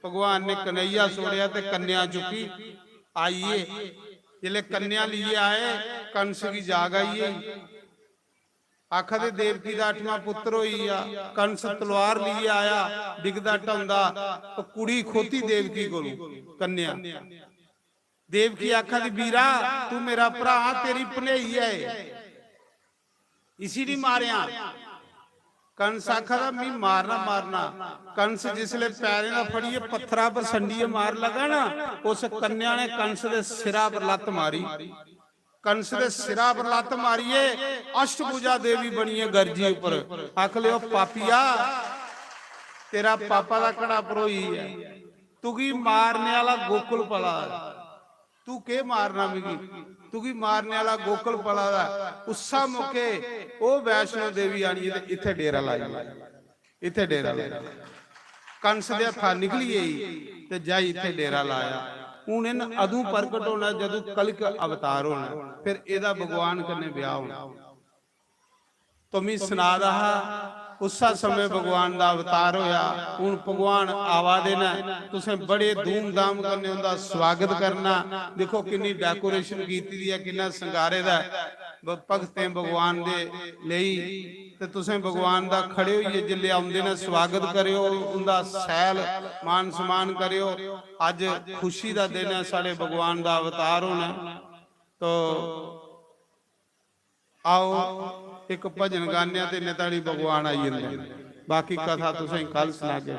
भगवान ने कन्हैया छोड़ेआ ते कन्या चुकी आइए। जिसले कन्या लिए आए, कंस की जाग आई गेई। आखा दे देवकी दा अठवां पुत्र होई गेआ। कंस तलवार लेइयै आया, डिगदा ढौंदा, ओह् कुड़ी खोती देवकी कोलू, कन्या। देवकी आखा दी, "वीरा, तू मेरा भ्रा, तेरी भनेई ऐ, इसी नहीं मारेआं।" कंस आखा दा, "मी मारना, मारना।" कंस जिसले पैरें दा फड़ियै पत्थरा पर संडियै मार लगा ना, उस कन्या ने कंस दे सिरा पर लत्त मारी। कंस दे सिरा पर लत्त मारियै अष्टभुजा देवी बनियै गरजी उप्पर। आख लियो, "पापिया, तेरा पापा दा घड़ा भरोई ऐ। तुगी मारने आह्ला गोकुल पला दा। तू केह् मारना मिगी? तुगी मारने आह्ला गोकुल पला दा। उस्सा मौके ओह् वैष्णो देवी आनियै ते इत्थै डेरा लाई, इत्थै डेरा लाई। कंस दे हत्था निकली गेई ते जाई इत्थै डेरा लाया। हून इन्न अदूं प्रकट होना जदूं कलिक अवतार होना, फिर एह्दा भगवान कन्नै ब्याह होना। तो मी सना दा हा, उस्सा समें भगवान दा अवतार होया। हुन भगवान आवा दे न, तुसें बड़े धूमधाम कन्नै उंदा स्वागत करना। दिक्खो किन्नी डेकोरेशन कीती दी ऐ, किन्ना संगारे दा ऐ। ब-, भगतें भगवान दे लेई ते तुसें भगवान दा खड़े होइयै जिल्लै औंदे न स्वागत करेओ, उंदा सैल मान सम्मान करेओ। अज्ज खुशी दा दिन ऐ, साढ़े भगवान दा अवतार होना। तो आओ, इक भजन गाने आं ते इन्ने धोड़ी भगवान आई जंदे न। बाकी कथा तुसें कल सनागे।